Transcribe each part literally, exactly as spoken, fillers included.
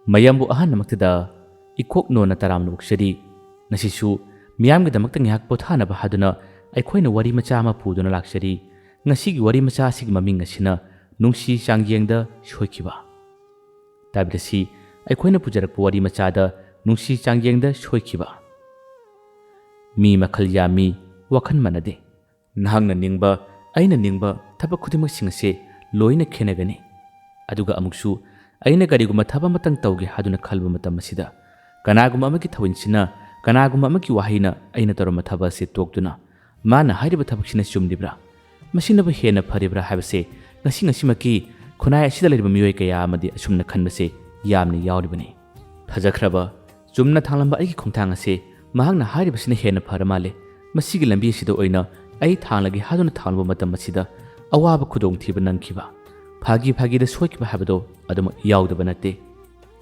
ꯃꯌꯥꯝꯕꯨ ꯑꯍꯥꯟꯕꯃꯛꯇꯗ ꯏꯀꯣꯛ ꯅꯣꯟꯅ ꯇꯔꯥꯝꯅ ꯑꯣꯛꯆꯔꯤ꯫ ꯉꯁꯤꯁꯨ ꯃꯤꯌꯥꯝꯒꯤꯗꯃꯛꯇ ꯉꯥꯏꯍꯥꯛ ꯄꯣꯊꯥꯅꯕ ꯍꯥꯏꯗꯨꯅ ꯑꯩꯈꯣꯏꯅ ꯋꯥꯔꯤ ꯃꯆꯥ ꯑꯃ ꯄꯨꯗꯨꯅ ꯂꯥꯛꯆꯔꯤ꯫ ꯉꯁꯤꯒꯤ ꯋꯥꯔꯤ ꯃꯆꯥ ꯑꯁꯤꯒꯤ ꯃꯃꯤꯡ ꯑꯁꯤꯅ ꯅꯨꯡꯁꯤ ꯆꯥꯡꯌꯦꯡꯗ ꯁꯣꯏꯈꯤꯕ꯫ ꯇꯥꯕꯤꯔꯁꯤ, ꯑꯩꯈꯣꯏꯅ ꯄꯨꯖꯔꯛꯄ ꯋꯥꯔꯤ ꯃꯆꯥꯗ ꯅꯨꯡꯁꯤ ꯆꯥꯡꯌꯦꯡꯗ ꯁꯣꯏꯈꯤꯕ꯫ ꯃꯤ ꯃꯈꯜ ꯌꯥꯝꯃꯤ, ꯋꯥꯈꯜ ꯃꯥꯟꯅꯗꯦ꯫ ꯅꯍꯥꯛꯅ ꯅꯤꯡꯕ, ꯑꯩꯅ ꯅꯤꯡꯕ ꯊꯕꯛ ꯈꯨꯗꯤꯡꯃꯛꯁꯤꯡ ꯑꯁꯦ ꯂꯣꯏꯅ ꯈꯦꯠꯅꯒꯅꯤ꯫ ꯑꯗꯨꯒ ꯑꯃꯨꯛꯁꯨ ꯑꯩꯅ ꯀꯔꯤꯒꯨꯝꯕ ꯊꯕꯛ ꯑꯃꯇꯪ ꯇꯧꯒꯦ ꯍꯥꯏꯗꯨꯅ ꯈꯜꯂꯨꯕ ꯃꯇꯝ ꯑꯁꯤꯗ ꯀꯅꯥꯒꯨꯝꯕ ꯑꯃꯒꯤ ꯊꯧꯑꯣꯏꯟꯁꯤꯅ, ꯀꯅꯥꯒꯨꯝꯕ ꯑꯃꯒꯤ ꯋꯥꯍꯩꯅ ꯑꯩꯅ ꯇꯧꯔꯝꯕ ꯊꯕꯛ ꯑꯁꯤ ꯇꯣꯛꯇꯨꯅ ꯃꯥꯅ ꯍꯥꯏꯔꯤꯕ ꯊꯕꯛꯁꯤꯅ ꯆꯨꯝꯂꯤꯕ꯭ꯔꯥ, ꯃꯁꯤꯅꯕꯨ ꯍꯦꯟꯅ ꯐꯔꯤꯕ꯭ꯔꯥ ꯍꯥꯏꯕꯁꯦ ꯉꯁꯤ ꯉꯁꯤꯃꯛꯀꯤ ꯈꯨꯟꯅꯥꯏ ꯑꯁꯤꯗ ꯂꯩꯔꯤꯕ ꯃꯤꯑꯣꯏ ꯀꯌꯥ ꯑꯃꯗꯤ ꯑꯁꯨꯝꯅ ꯈꯟꯕꯁꯦ ꯌꯥꯝꯅ ꯌꯥꯎꯔꯤꯕꯅꯤ꯫ ꯐꯖꯈ꯭ꯔꯕ, ꯆꯨꯝꯅ ꯊꯥꯡꯂꯝꯕ ꯑꯩꯒꯤ ꯈꯣꯡꯊꯥꯡ ꯑꯁꯤ ꯃꯍꯥꯛꯅ ꯍꯥꯏꯔꯤꯕꯁꯤꯅ ꯍꯦꯟꯅ ꯐꯔ ꯃꯥꯜꯂꯦ꯫ ꯃꯁꯤꯒꯤ ꯂꯝꯕꯤ ꯑꯁꯤꯗ ꯑꯣꯏꯅ ꯑꯩ ꯊꯥꯡꯂꯒꯦ ꯍꯥꯏꯗꯨꯅ ꯊꯥꯡꯂꯨꯕ ꯃꯇꯝ ꯑꯁꯤꯗ ꯑꯋꯥꯕ ꯈꯨꯗꯣꯡꯊꯤꯕ ꯅꯪꯈꯤꯕ, ꯐꯥꯒꯤ ꯐꯥꯒꯤꯗ ꯁꯣꯏꯈꯤꯕ ꯍꯥꯏꯕꯗꯣ ꯑꯗꯨꯃꯛ ꯌꯥꯎꯗꯕ ꯅꯠꯇꯦ꯫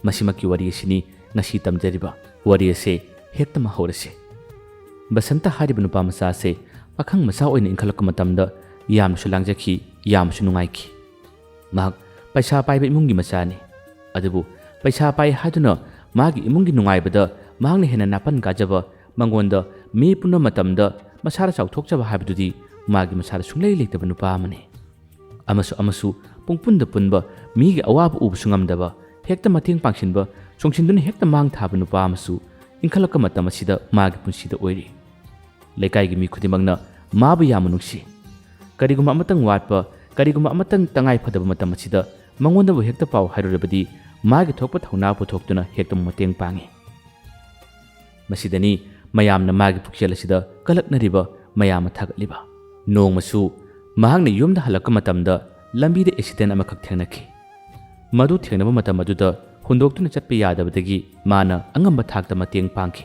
ꯃꯁꯤꯃꯛꯀꯤ ꯋꯥꯔꯤ ꯑꯁꯤꯅꯤ ꯉꯁꯤ ꯇꯝꯖꯔꯤꯕ꯫ ꯋꯥꯔꯤ ꯑꯁꯦ ꯍꯦꯛꯇꯃꯛ ꯍꯧꯔꯁꯤ꯫ ꯕꯁꯟꯇ ꯍꯥꯏꯔꯤꯕ ꯅꯨꯄꯥ ꯃꯆꯥ ꯑꯁꯦ ꯄꯥꯈꯪ ꯃꯆꯥ ꯑꯣꯏꯅ ꯏꯟꯈꯠꯂꯛꯄ ꯃꯇꯝꯗ ꯌꯥꯝꯅꯁꯨ ꯂꯥꯡꯖꯈꯤ, ꯌꯥꯝꯅꯁꯨ ꯅꯨꯡꯉꯥꯏꯈꯤ꯫ ꯃꯍꯥꯛ ꯄꯩꯁꯥ ꯄꯥꯏꯕ ꯏꯃꯨꯡꯒꯤ ꯃꯆꯥꯅꯤ꯫ ꯑꯗꯨꯕꯨ ꯄꯩꯁꯥ ꯄꯥꯏ ꯍꯥꯏꯗꯨꯅ ꯃꯥꯒꯤ ꯏꯃꯨꯡꯒꯤ ꯅꯨꯡꯉꯥꯏꯕꯗ ꯃꯍꯥꯛꯅ ꯍꯦꯟꯅ ꯅꯥꯄꯟ ꯀꯥꯖꯕ, ꯃꯉꯣꯟꯗ ꯃꯤ ꯄꯨꯟꯕ ꯃꯇꯝꯗ ꯃꯁꯥꯗ ꯆꯥꯎꯊꯣꯛꯆꯕ ꯍꯥꯏꯕꯗꯨꯗꯤ ꯃꯥꯒꯤ ꯃꯁꯥꯗ ꯁꯨꯡꯂꯩ ꯂꯩꯇꯕ ꯅꯨꯄꯥ ꯑꯃꯅꯤ꯫ ꯑꯃꯁꯨ ꯑꯃꯁꯨ ꯄꯨꯡꯄꯨꯟꯗ ꯄꯨꯟꯕ, ꯃꯤꯒꯤ ꯑꯋꯥꯕ ꯎꯕꯁꯨ ꯉꯝꯗꯕ, ꯍꯦꯛꯇ ꯃꯇꯦꯡ ꯄꯥꯡꯁꯤꯟꯕ, ꯆꯣꯡꯁꯤꯟꯗꯨꯅ ꯍꯦꯛꯇ ꯃꯥꯡ ꯊꯥꯕ ꯅꯨꯄꯥ ꯑꯃꯁꯨ ꯏꯟꯈꯠꯂꯛꯄ ꯃꯇꯝ ꯑꯁꯤꯗ ꯃꯥꯒꯤ ꯄꯨꯟꯁꯤꯗ ꯑꯣꯏꯔꯤ꯫ ꯂꯩꯀꯥꯏꯒꯤ ꯃꯤ ꯈꯨꯗꯤꯡꯃꯛꯅ ꯃꯥꯕꯨ ꯌꯥꯝꯅ ꯅꯨꯡꯁꯤ꯫ ꯀꯔꯤꯒꯨꯝꯕ ꯑꯃꯇꯪ ꯋꯥꯠꯄ, ꯀꯔꯤꯒꯨꯝꯕ ꯑꯃꯇꯪ ꯇꯉꯥꯏ ꯐꯗꯕ ꯃꯇꯝ ꯑꯁꯤꯗ ꯃꯉꯣꯟꯗꯕꯨ ꯍꯦꯛꯇ ꯄꯥꯎ ꯍꯥꯏꯔꯨꯔꯕꯗꯤ ꯃꯥꯒꯤ ꯊꯣꯛꯄ ꯊꯧꯅꯥ ꯄꯨꯊꯣꯛꯇꯨꯅ ꯍꯦꯛꯇ ꯃꯇꯦꯡ ꯄꯥꯡꯏ꯫ ꯃꯁꯤꯗꯅꯤ ꯃꯌꯥꯝꯅ ꯃꯥꯒꯤ ꯄꯨꯛꯆꯦꯜ ꯑꯁꯤꯗ ꯀꯂꯛꯅꯔꯤꯕ ꯃꯌꯥꯝ ꯑꯃ ꯊꯥꯒꯠꯂꯤꯕ꯫ ꯅꯣꯡꯃꯁꯨ ꯃꯍꯥꯛꯅ ꯌꯨꯝꯗ ꯍꯜꯂꯛꯄ ꯃꯇꯝꯗ ꯂꯝꯕꯤꯗ ꯑꯦꯛꯁꯤꯗꯦꯟ ꯑꯃꯈꯛ ꯊꯦꯡꯅꯈꯤ꯫ ꯃꯗꯨ ꯊꯦꯡꯅꯕ ꯃꯇꯝ ꯑꯗꯨꯗ ꯍꯨꯟꯗꯣꯛꯇꯨꯅ ꯆꯠꯄ ꯌꯥꯗꯕꯗꯒꯤ ꯃꯥꯅ ꯑꯉꯝꯕ ꯊꯥꯛꯇ ꯃꯇꯦꯡ ꯄꯥꯡꯈꯤ꯫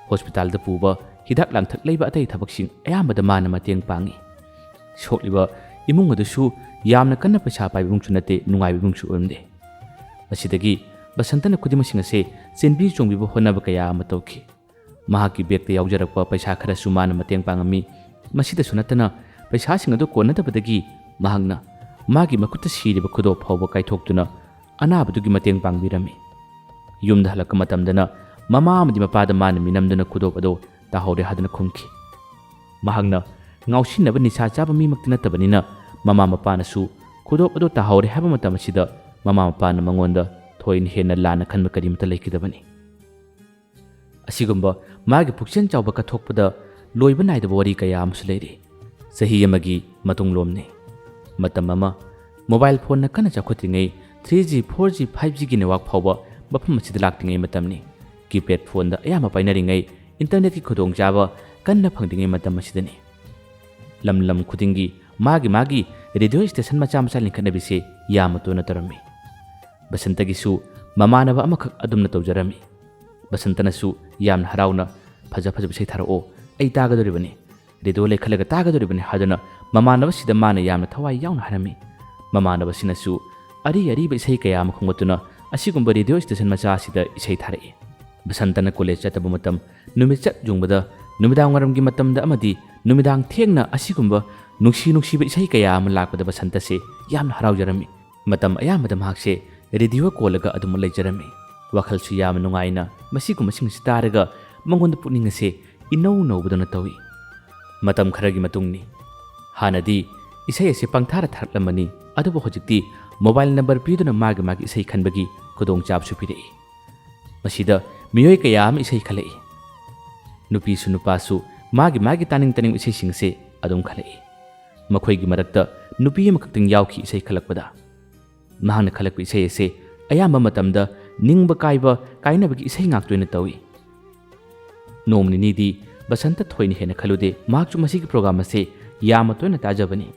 ꯍꯣꯁꯄꯤꯇꯥꯜꯗ ꯄꯨꯕ, ꯍꯤꯗꯥꯛ ꯂꯥꯡꯊꯛ ꯂꯩꯕ ꯑꯇꯩ ꯊꯕꯛꯁꯤꯡ ꯑꯌꯥꯝꯕꯗ ꯃꯥꯅ ꯃꯇꯦꯡ ꯄꯥꯡꯉꯤ꯫ ꯁꯣꯛꯂꯤꯕ ꯏꯃꯨꯡ ꯑꯗꯨꯁꯨ ꯌꯥꯝꯅ ꯀꯟꯅ ꯄꯩꯁꯥ ꯄꯥꯏꯕ ꯏꯃꯨꯡꯁꯨ ꯅꯠꯇꯦ, ꯅꯨꯡꯉꯥꯏꯕ ꯏꯃꯨꯡꯁꯨ ꯑꯣꯏꯔꯝꯗꯦ꯫ ꯃꯁꯤꯗꯒꯤ ꯕꯁꯟꯇꯅ ꯈꯨꯗꯤꯡꯃꯛꯁꯤꯡ ꯑꯁꯦ ꯆꯦꯟꯕꯤ ꯆꯣꯡꯕꯤꯕ ꯍꯣꯠꯅꯕ ꯀꯌꯥ ꯑꯃ ꯇꯧꯈꯤ꯫ ꯃꯍꯥꯛꯀꯤ ꯕꯦꯒꯇ ꯌꯥꯎꯖꯔꯛꯄ ꯄꯩꯁꯥ ꯈꯔꯁꯨ ꯃꯥꯅ ꯃꯇꯦꯡ ꯄꯥꯡꯉꯝꯃꯤ꯫ ꯃꯁꯤꯗꯁꯨ ꯅꯠꯇꯅ ꯄꯩꯁꯥꯁꯤꯡ ꯑꯗꯨ ꯀꯣꯟꯅꯗꯕꯗꯒꯤ ꯃꯍꯥꯛꯅ ꯃꯥꯒꯤ ꯃꯈꯨꯠꯇ ꯁꯤꯔꯤꯕ ꯈꯨꯗꯣꯞ ꯐꯥꯎꯕ ꯀꯥꯏꯊꯣꯛꯇꯨꯅ ꯑꯅꯥꯕꯗꯨꯒꯤ ꯃꯇꯦꯡ ꯄꯥꯡꯕꯤꯔꯝꯃꯤ꯫ ꯌꯨꯝꯗ ꯍꯜꯂꯛꯄ ꯃꯇꯝꯗꯅ ꯃꯃꯥ ꯑꯃꯗꯤ ꯃꯄꯥꯗ ꯃꯥꯅ ꯃꯤꯅꯝꯗꯨꯅ ꯈꯨꯗꯣꯞ ꯑꯗꯣ ꯇꯥꯍꯧꯔꯦ ꯍꯥꯏꯗꯨꯅ ꯈꯨꯝꯈꯤ꯫ ꯃꯍꯥꯛꯅ ꯉꯥꯎꯁꯤꯟꯅꯕ ꯅꯤꯁꯥ ꯆꯥꯕ ꯃꯤꯃꯛꯇꯤ ꯅꯠꯇꯕꯅꯤꯅ ꯃꯃꯥ ꯃꯄꯥꯅꯁꯨ ꯈꯨꯗꯣꯞ ꯑꯗꯣ ꯇꯥꯍꯧꯔꯦ ꯍꯥꯏꯕ ꯃꯇꯝ ꯑꯁꯤꯗ ꯃꯃꯥ ꯃꯄꯥꯅ ꯃꯉꯣꯟꯗ ꯊꯣꯏꯅ ꯍꯦꯟꯅ ꯂꯥꯟꯅ ꯈꯟꯕ ꯀꯔꯤꯃꯠꯇ ꯂꯩꯈꯤꯗꯕꯅꯤ꯫ ꯑꯁꯤꯒꯨꯝꯕ ꯃꯥꯒꯤ ꯄꯨꯛꯆꯦꯜ ꯆꯥꯎꯕ ꯀꯠꯊꯣꯛꯄꯗ ꯂꯣꯏꯕ ꯅꯥꯏꯗꯕ ꯋꯥꯔꯤ ꯀꯌꯥ ꯑꯃꯁꯨ ꯂꯩꯔꯤ꯫ ꯆꯍꯤ ꯑꯃꯒꯤ ꯃꯇꯨꯡꯂꯣꯝꯅꯤ꯫ ꯃꯇꯝ ꯑꯃ ꯃꯣꯕꯥꯏꯜ ꯐꯣꯟꯅ ꯀꯟꯅ ꯆꯥꯎꯈꯠꯇ꯭ꯔꯤꯉꯩ three G, four G, five G ꯒꯤ network ꯐꯥꯎꯕ ꯃꯐꯝ ꯑꯁꯤꯗ ꯂꯥꯛꯇ꯭ꯔꯤꯉꯩ ꯃꯇꯝꯅꯤ꯫ Keypad ꯐꯣꯟꯗ ꯑꯌꯥꯝꯕ ꯄꯥꯏꯅꯔꯤꯉꯩ internetꯀꯤ ꯈꯨꯗꯣꯡꯆꯥꯕ ꯀꯟꯅ ꯐꯪꯗ꯭ꯔꯤꯉꯩ ꯃꯇꯝ ꯑꯁꯤꯗꯅꯤ꯫ ꯂꯝ ꯂꯝ ꯈꯨꯗꯤꯡꯒꯤ ꯃꯥꯒꯤ ꯃꯥꯒꯤ radio station ꯃꯆꯥ ꯃꯆꯥ ꯂꯤꯡꯈꯠꯅꯕꯤꯁꯦ ꯌꯥꯝꯅ ꯇꯣꯏꯅ ꯇꯧꯔꯝꯃꯤ꯫ ꯕꯁꯟꯇꯒꯤꯁꯨ ꯃꯃꯥꯟꯅꯕ ꯑꯃꯈꯛ ꯑꯗꯨꯝꯅ ꯇꯧꯖꯔꯝꯃꯤ꯫ ꯕꯁꯟꯇꯅꯁꯨ ꯌꯥꯝꯅ ꯍꯔꯥꯎꯅ "ꯐꯖ ꯐꯖꯕ ꯏꯁꯩ ꯊꯥꯔꯛꯑꯣ, ꯑꯩ ꯇꯥꯒꯗꯧꯔꯤꯕꯅꯤ, radio ꯂꯩꯈꯠꯂꯒ ꯇꯥꯒꯗꯧꯔꯤꯕꯅꯤ" ꯍꯥꯏꯗꯨꯅ ꯃꯃꯥꯟꯅꯕꯁꯤꯗ ꯃꯥꯅ ꯌꯥꯝꯅ ꯊꯋꯥꯏ ꯌꯥꯎꯅ ꯍꯥꯏꯔꯝꯃꯤ꯫ ꯃꯃꯥꯟꯅꯕꯁꯤꯅꯁꯨ ꯑꯔꯤ ꯑꯔꯤꯕ ꯏꯁꯩ ꯀꯌꯥ ꯑꯃ ꯈꯣꯡꯒꯠꯇꯨꯅ ꯑꯁꯤꯒꯨꯝꯕ radio station ꯃꯆꯥ ꯑꯁꯤꯗ ꯏꯁꯩ ꯊꯥꯔꯛꯏ꯫ ꯕꯁꯟꯇꯅ college ꯆꯠꯇꯕ ꯃꯇꯝ, ꯅꯨꯃꯤꯠ ꯆꯠ ꯌꯨꯡꯕꯗ, ꯅꯨꯃꯤꯗꯥꯡ ꯋꯥꯏꯔꯝꯒꯤ ꯃꯇꯝꯗ ꯑꯃꯗꯤ ꯅꯨꯃꯤꯗꯥꯡ ꯊꯦꯡꯅ ꯑꯁꯤꯒꯨꯝꯕ ꯅꯨꯡꯁꯤ ꯅꯨꯡꯁꯤꯕ ꯏꯁꯩ ꯀꯌꯥ ꯑꯃ ꯂꯥꯛꯄꯗ ꯕꯁꯟꯇꯁꯦ ꯌꯥꯝꯅ ꯍꯔꯥꯎꯖꯔꯝꯃꯤ꯫ ꯃꯇꯝ ꯑꯌꯥꯝꯕꯗ ꯃꯍꯥꯛꯁꯦ radio ꯀꯣꯜꯂꯒ ꯑꯗꯨꯝ ꯂꯩꯖꯔꯝꯃꯤ꯫ ꯋꯥꯈꯜꯁꯨ ꯌꯥꯝꯅ ꯅꯨꯡꯉꯥꯏꯅ ꯃꯁꯤꯒꯨꯝꯕꯁꯤꯡ ꯑꯁꯤ ꯇꯥꯔꯒ ꯃꯉꯣꯟꯗ ꯄꯨꯛꯅꯤꯡ ꯑꯁꯦ ꯏꯅꯧ ꯅꯧꯕꯗꯧꯅ ꯇꯧꯏ꯫ ꯃꯇꯝ ꯈꯔꯒꯤ ꯃꯇꯨꯡꯅꯤ꯫ ꯍꯥꯟꯅꯗꯤ ꯏꯁꯩ ꯑꯁꯤ ꯄꯪꯊꯥꯔ ꯊꯥꯔꯛꯂꯝꯕꯅꯤ, ꯑꯗꯨꯕꯨ ꯍꯧꯖꯤꯛꯇꯤ mobile number ꯄꯤꯗꯨꯅ ꯃꯥꯒꯤ ꯃꯥꯒꯤ ꯏꯁꯩ ꯈꯟꯕꯒꯤ ꯈꯨꯗꯣꯡꯆꯥꯕꯁꯨ ꯄꯤꯔꯛꯏ꯫ ꯃꯁꯤꯗ ꯃꯤꯑꯣꯏ ꯀꯌꯥ ꯑꯃ ꯏꯁꯩ ꯈꯜꯂꯛꯏ꯫ ꯅꯨꯄꯤꯁꯨ ꯅꯨꯄꯥꯁꯨ ꯃꯥꯒꯤ ꯃꯥꯒꯤ ꯇꯥꯅꯤꯡ ꯇꯥꯅꯤꯡꯕ ꯏꯁꯩꯁꯤꯡ ꯑꯁꯤ ꯑꯗꯨꯝ ꯈꯜꯂꯛꯏ꯫ ꯃꯈꯣꯏꯒꯤ ꯃꯔꯛꯇ ꯅꯨꯄꯤ ꯑꯃꯈꯛꯇꯪ ꯌꯥꯎꯈꯤ ꯏꯁꯩ ꯈꯜꯂꯛꯄꯗ꯫ ꯃꯍꯥꯛꯅ ꯈꯜꯂꯛꯄ ꯏꯁꯩ ꯑꯁꯤ ꯑꯌꯥꯝꯕ ꯃꯇꯝꯗ ꯅꯤꯡꯕ ꯀꯥꯏꯕ, ꯀꯥꯏꯅꯕꯒꯤ ꯏꯁꯩ ꯉꯥꯛꯇ ꯑꯣꯏꯅ ꯇꯧꯏ꯫ ꯅꯣꯡ ꯅꯤꯅꯤꯗꯤ ꯕꯁꯟꯇ ꯊꯣꯏꯅ ꯍꯦꯟꯅ ꯈꯜꯂꯨꯗꯦ, ꯃꯍꯥꯛꯁꯨ ꯃꯁꯤꯒꯤ program ꯑꯁꯤ ꯌꯥꯝꯅ ꯇꯣꯏꯅ ꯇꯥꯖꯕꯅꯤ꯫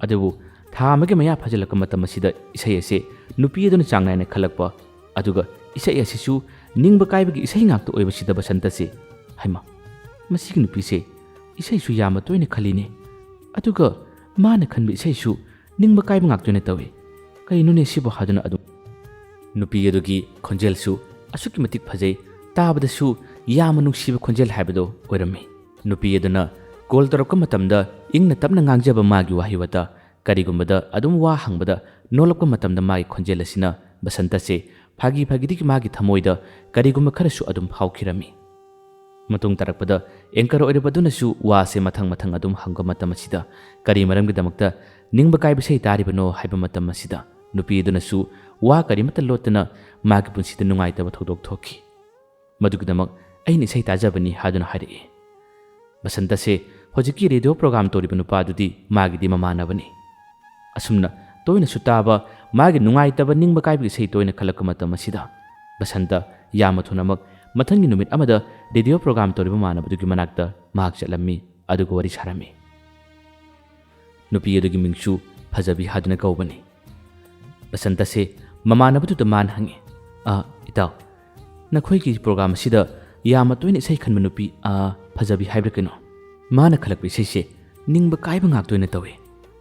ꯑꯗꯨꯕꯨ ꯊꯥ ꯑꯃꯒꯤ ꯃꯌꯥ ꯐꯥꯖꯤꯜꯂꯛꯄ ꯃꯇꯝ ꯑꯁꯤꯗ ꯏꯁꯩ ꯑꯁꯤ ꯅꯨꯄꯤ ꯑꯗꯨꯅ ꯆꯥꯡ ꯅꯥꯏꯅ ꯈꯜꯂꯛꯄ, ꯑꯗꯨꯒ ꯏꯁꯩ ꯑꯁꯤꯁꯨ ꯅꯤꯡꯕ ꯀꯥꯏꯕꯒꯤ ꯏꯁꯩ ꯉꯥꯛꯇ ꯑꯣꯏꯕꯁꯤꯗ ꯕꯁꯟꯇꯁꯦ, "ꯍꯩꯃꯥ, ꯃꯁꯤꯒꯤ ꯅꯨꯄꯤꯁꯦ ꯏꯁꯩꯁꯨ ꯌꯥꯝꯅ ꯇꯣꯏꯅ ꯈꯜꯂꯤꯅꯦ, ꯑꯗꯨꯒ ꯃꯥꯅ ꯈꯟꯕ ꯏꯁꯩꯁꯨ ꯅꯤꯡꯕ ꯀꯥꯏꯕ ꯉꯥꯛꯇ ꯑꯣꯏꯅ ꯇꯧꯏ꯫ ꯀꯩꯅꯣꯅꯦ ꯁꯤꯕꯨ?" ꯍꯥꯏꯗꯨꯅ ꯑꯗꯨꯝ ꯅꯨꯄꯤ ꯑꯗꯨꯒꯤ ꯈꯣꯟꯖꯦꯜꯁꯨ ꯑꯁꯨꯛꯀꯤ ꯃꯇꯤꯛ ꯐꯖꯩ, ꯇꯥꯕꯗꯁꯨ ꯌꯥꯝꯅ ꯅꯨꯡꯁꯤꯕ ꯈꯣꯟꯖꯦꯜ ꯍꯥꯏꯕꯗꯣ ꯑꯣꯏꯔꯝꯃꯤ꯫ ꯅꯨꯄꯤ ꯑꯗꯨꯅ call ꯇꯧꯔꯛꯄ ꯃꯇꯝꯗ ꯏꯪꯅ ꯇꯞꯅ ꯉꯥꯡꯖꯕ ꯃꯥꯒꯤ ꯋꯥꯍꯩ ꯋꯥꯇꯥ, ꯀꯔꯤꯒꯨꯝꯕꯗ ꯑꯗꯨꯝ ꯋꯥ ꯍꯪꯕꯗ ꯅꯣꯛꯂꯛꯄ ꯃꯇꯝꯗ ꯃꯥꯒꯤ ꯈꯣꯟꯖꯦꯜ ꯑꯁꯤꯅ ꯕꯁꯟꯇꯁꯦ ꯐꯥꯒꯤ ꯐꯥꯒꯤꯗꯒꯤ ꯃꯥꯒꯤ ꯊꯃꯣꯏꯗ ꯀꯔꯤꯒꯨꯝꯕ ꯈꯔꯁꯨ ꯑꯗꯨꯝ ꯐꯥꯎꯈꯤꯔꯝꯃꯤ꯫ ꯃꯇꯨꯡ ꯇꯥꯔꯛꯄꯗ anchor ꯑꯣꯏꯔꯕ ꯑꯗꯨꯅꯁꯨ ꯋꯥꯁꯦ ꯃꯊꯪ ꯃꯊꯪ ꯑꯗꯨꯝ ꯍꯪꯕ ꯃꯇꯝ ꯑꯁꯤꯗ ꯀꯔꯤ ꯃꯔꯝꯒꯤꯗꯃꯛꯇ ꯅꯤꯡꯕ ꯀꯥꯏꯕ ꯏꯁꯩ ꯇꯥꯔꯤꯕꯅꯣ ꯍꯥꯏꯕ ꯃꯇꯝ ꯑꯁꯤꯗ ꯅꯨꯄꯤ ꯑꯗꯨꯅꯁꯨ ꯋꯥ ꯀꯔꯤꯃꯠꯇ ꯂꯣꯠꯇꯅ ꯃꯥꯒꯤ ꯄꯨꯟꯁꯤꯗ ꯅꯨꯡꯉꯥꯏꯇꯕ ꯊꯧꯗꯣꯛ ꯊꯣꯛꯈꯤ꯫ ꯃꯗꯨꯒꯤꯗꯃꯛ ꯑꯩꯅ ꯏꯁꯩ ꯇꯥꯖꯕꯅꯤ ꯍꯥꯏꯗꯨꯅ ꯍꯥꯏꯔꯛꯏ꯫ ꯕꯁꯟꯇꯁꯦ ꯍꯧꯖꯤꯛꯀꯤ ꯔꯦꯗꯤꯑꯣ ꯄ꯭ꯔꯣꯒ꯭ꯔꯥꯝ ꯇꯧꯔꯤꯕ ꯅꯨꯄꯥꯗꯨꯗꯤ ꯃꯥꯒꯤꯗꯤ ꯃꯃꯥꯟꯅꯕꯅꯤ꯫ ꯑꯁꯨꯝꯅ ꯇꯣꯏꯅꯁꯨ ꯇꯥꯕ ꯃꯥꯒꯤ ꯅꯨꯡꯉꯥꯏꯇꯕ ꯅꯤꯡꯕ ꯀꯥꯏꯕꯒꯤ ꯏꯁꯩ ꯇꯣꯏꯅ ꯈꯜꯂꯛꯄ ꯃꯇꯝ ꯑꯁꯤꯗ ꯕꯁꯟꯇ ꯌꯥꯝꯅ ꯊꯨꯅꯃꯛ ꯃꯊꯪꯒꯤ ꯅꯨꯃꯤꯠ ꯑꯃꯗ ꯔꯦꯗꯤꯑꯣ ꯄ꯭ꯔꯣꯒ꯭ꯔꯥꯝ ꯇꯧꯔꯤꯕ ꯃꯃꯥꯟꯅꯕꯗꯨꯒꯤ ꯃꯅꯥꯛꯇ ꯃꯍꯥꯛ ꯆꯠꯂꯝꯃꯤ, ꯑꯗꯨꯒ ꯋꯥꯔꯤ ꯁꯥꯔꯝꯃꯤ꯫ ꯅꯨꯄꯤ ꯑꯗꯨꯒꯤ ꯃꯤꯡꯁꯨ ꯐꯖꯕꯤ ꯍꯥꯏꯗꯨꯅ ꯀꯧꯕꯅꯤ꯫ ꯕꯁꯟꯇꯁꯦ ꯃꯃꯥꯟꯅꯕꯗꯨꯗ ꯃꯥꯅ ꯍꯪꯉꯤ, "ꯑ, ꯏꯇꯥꯎ, ꯅꯈꯣꯏꯒꯤ ꯄ꯭ꯔꯣꯒ꯭ꯔꯥꯝ ꯑꯁꯤꯗ ꯌꯥꯝꯅ ꯇꯣꯏꯅ ꯏꯁꯩ ꯈꯟꯕ ꯅꯨꯄꯤ, ꯑ, ꯐꯖꯕꯤ ꯍꯥꯏꯕ꯭ꯔꯥ ꯀꯩꯅꯣ? ꯃꯥꯅ ꯈꯜꯂꯛꯄ ꯏꯁꯩꯁꯦ ꯅꯤꯡꯕ ꯀꯥꯏꯕ ꯉꯥꯛꯇ ꯑꯣꯏꯅ ꯇꯧꯏ꯫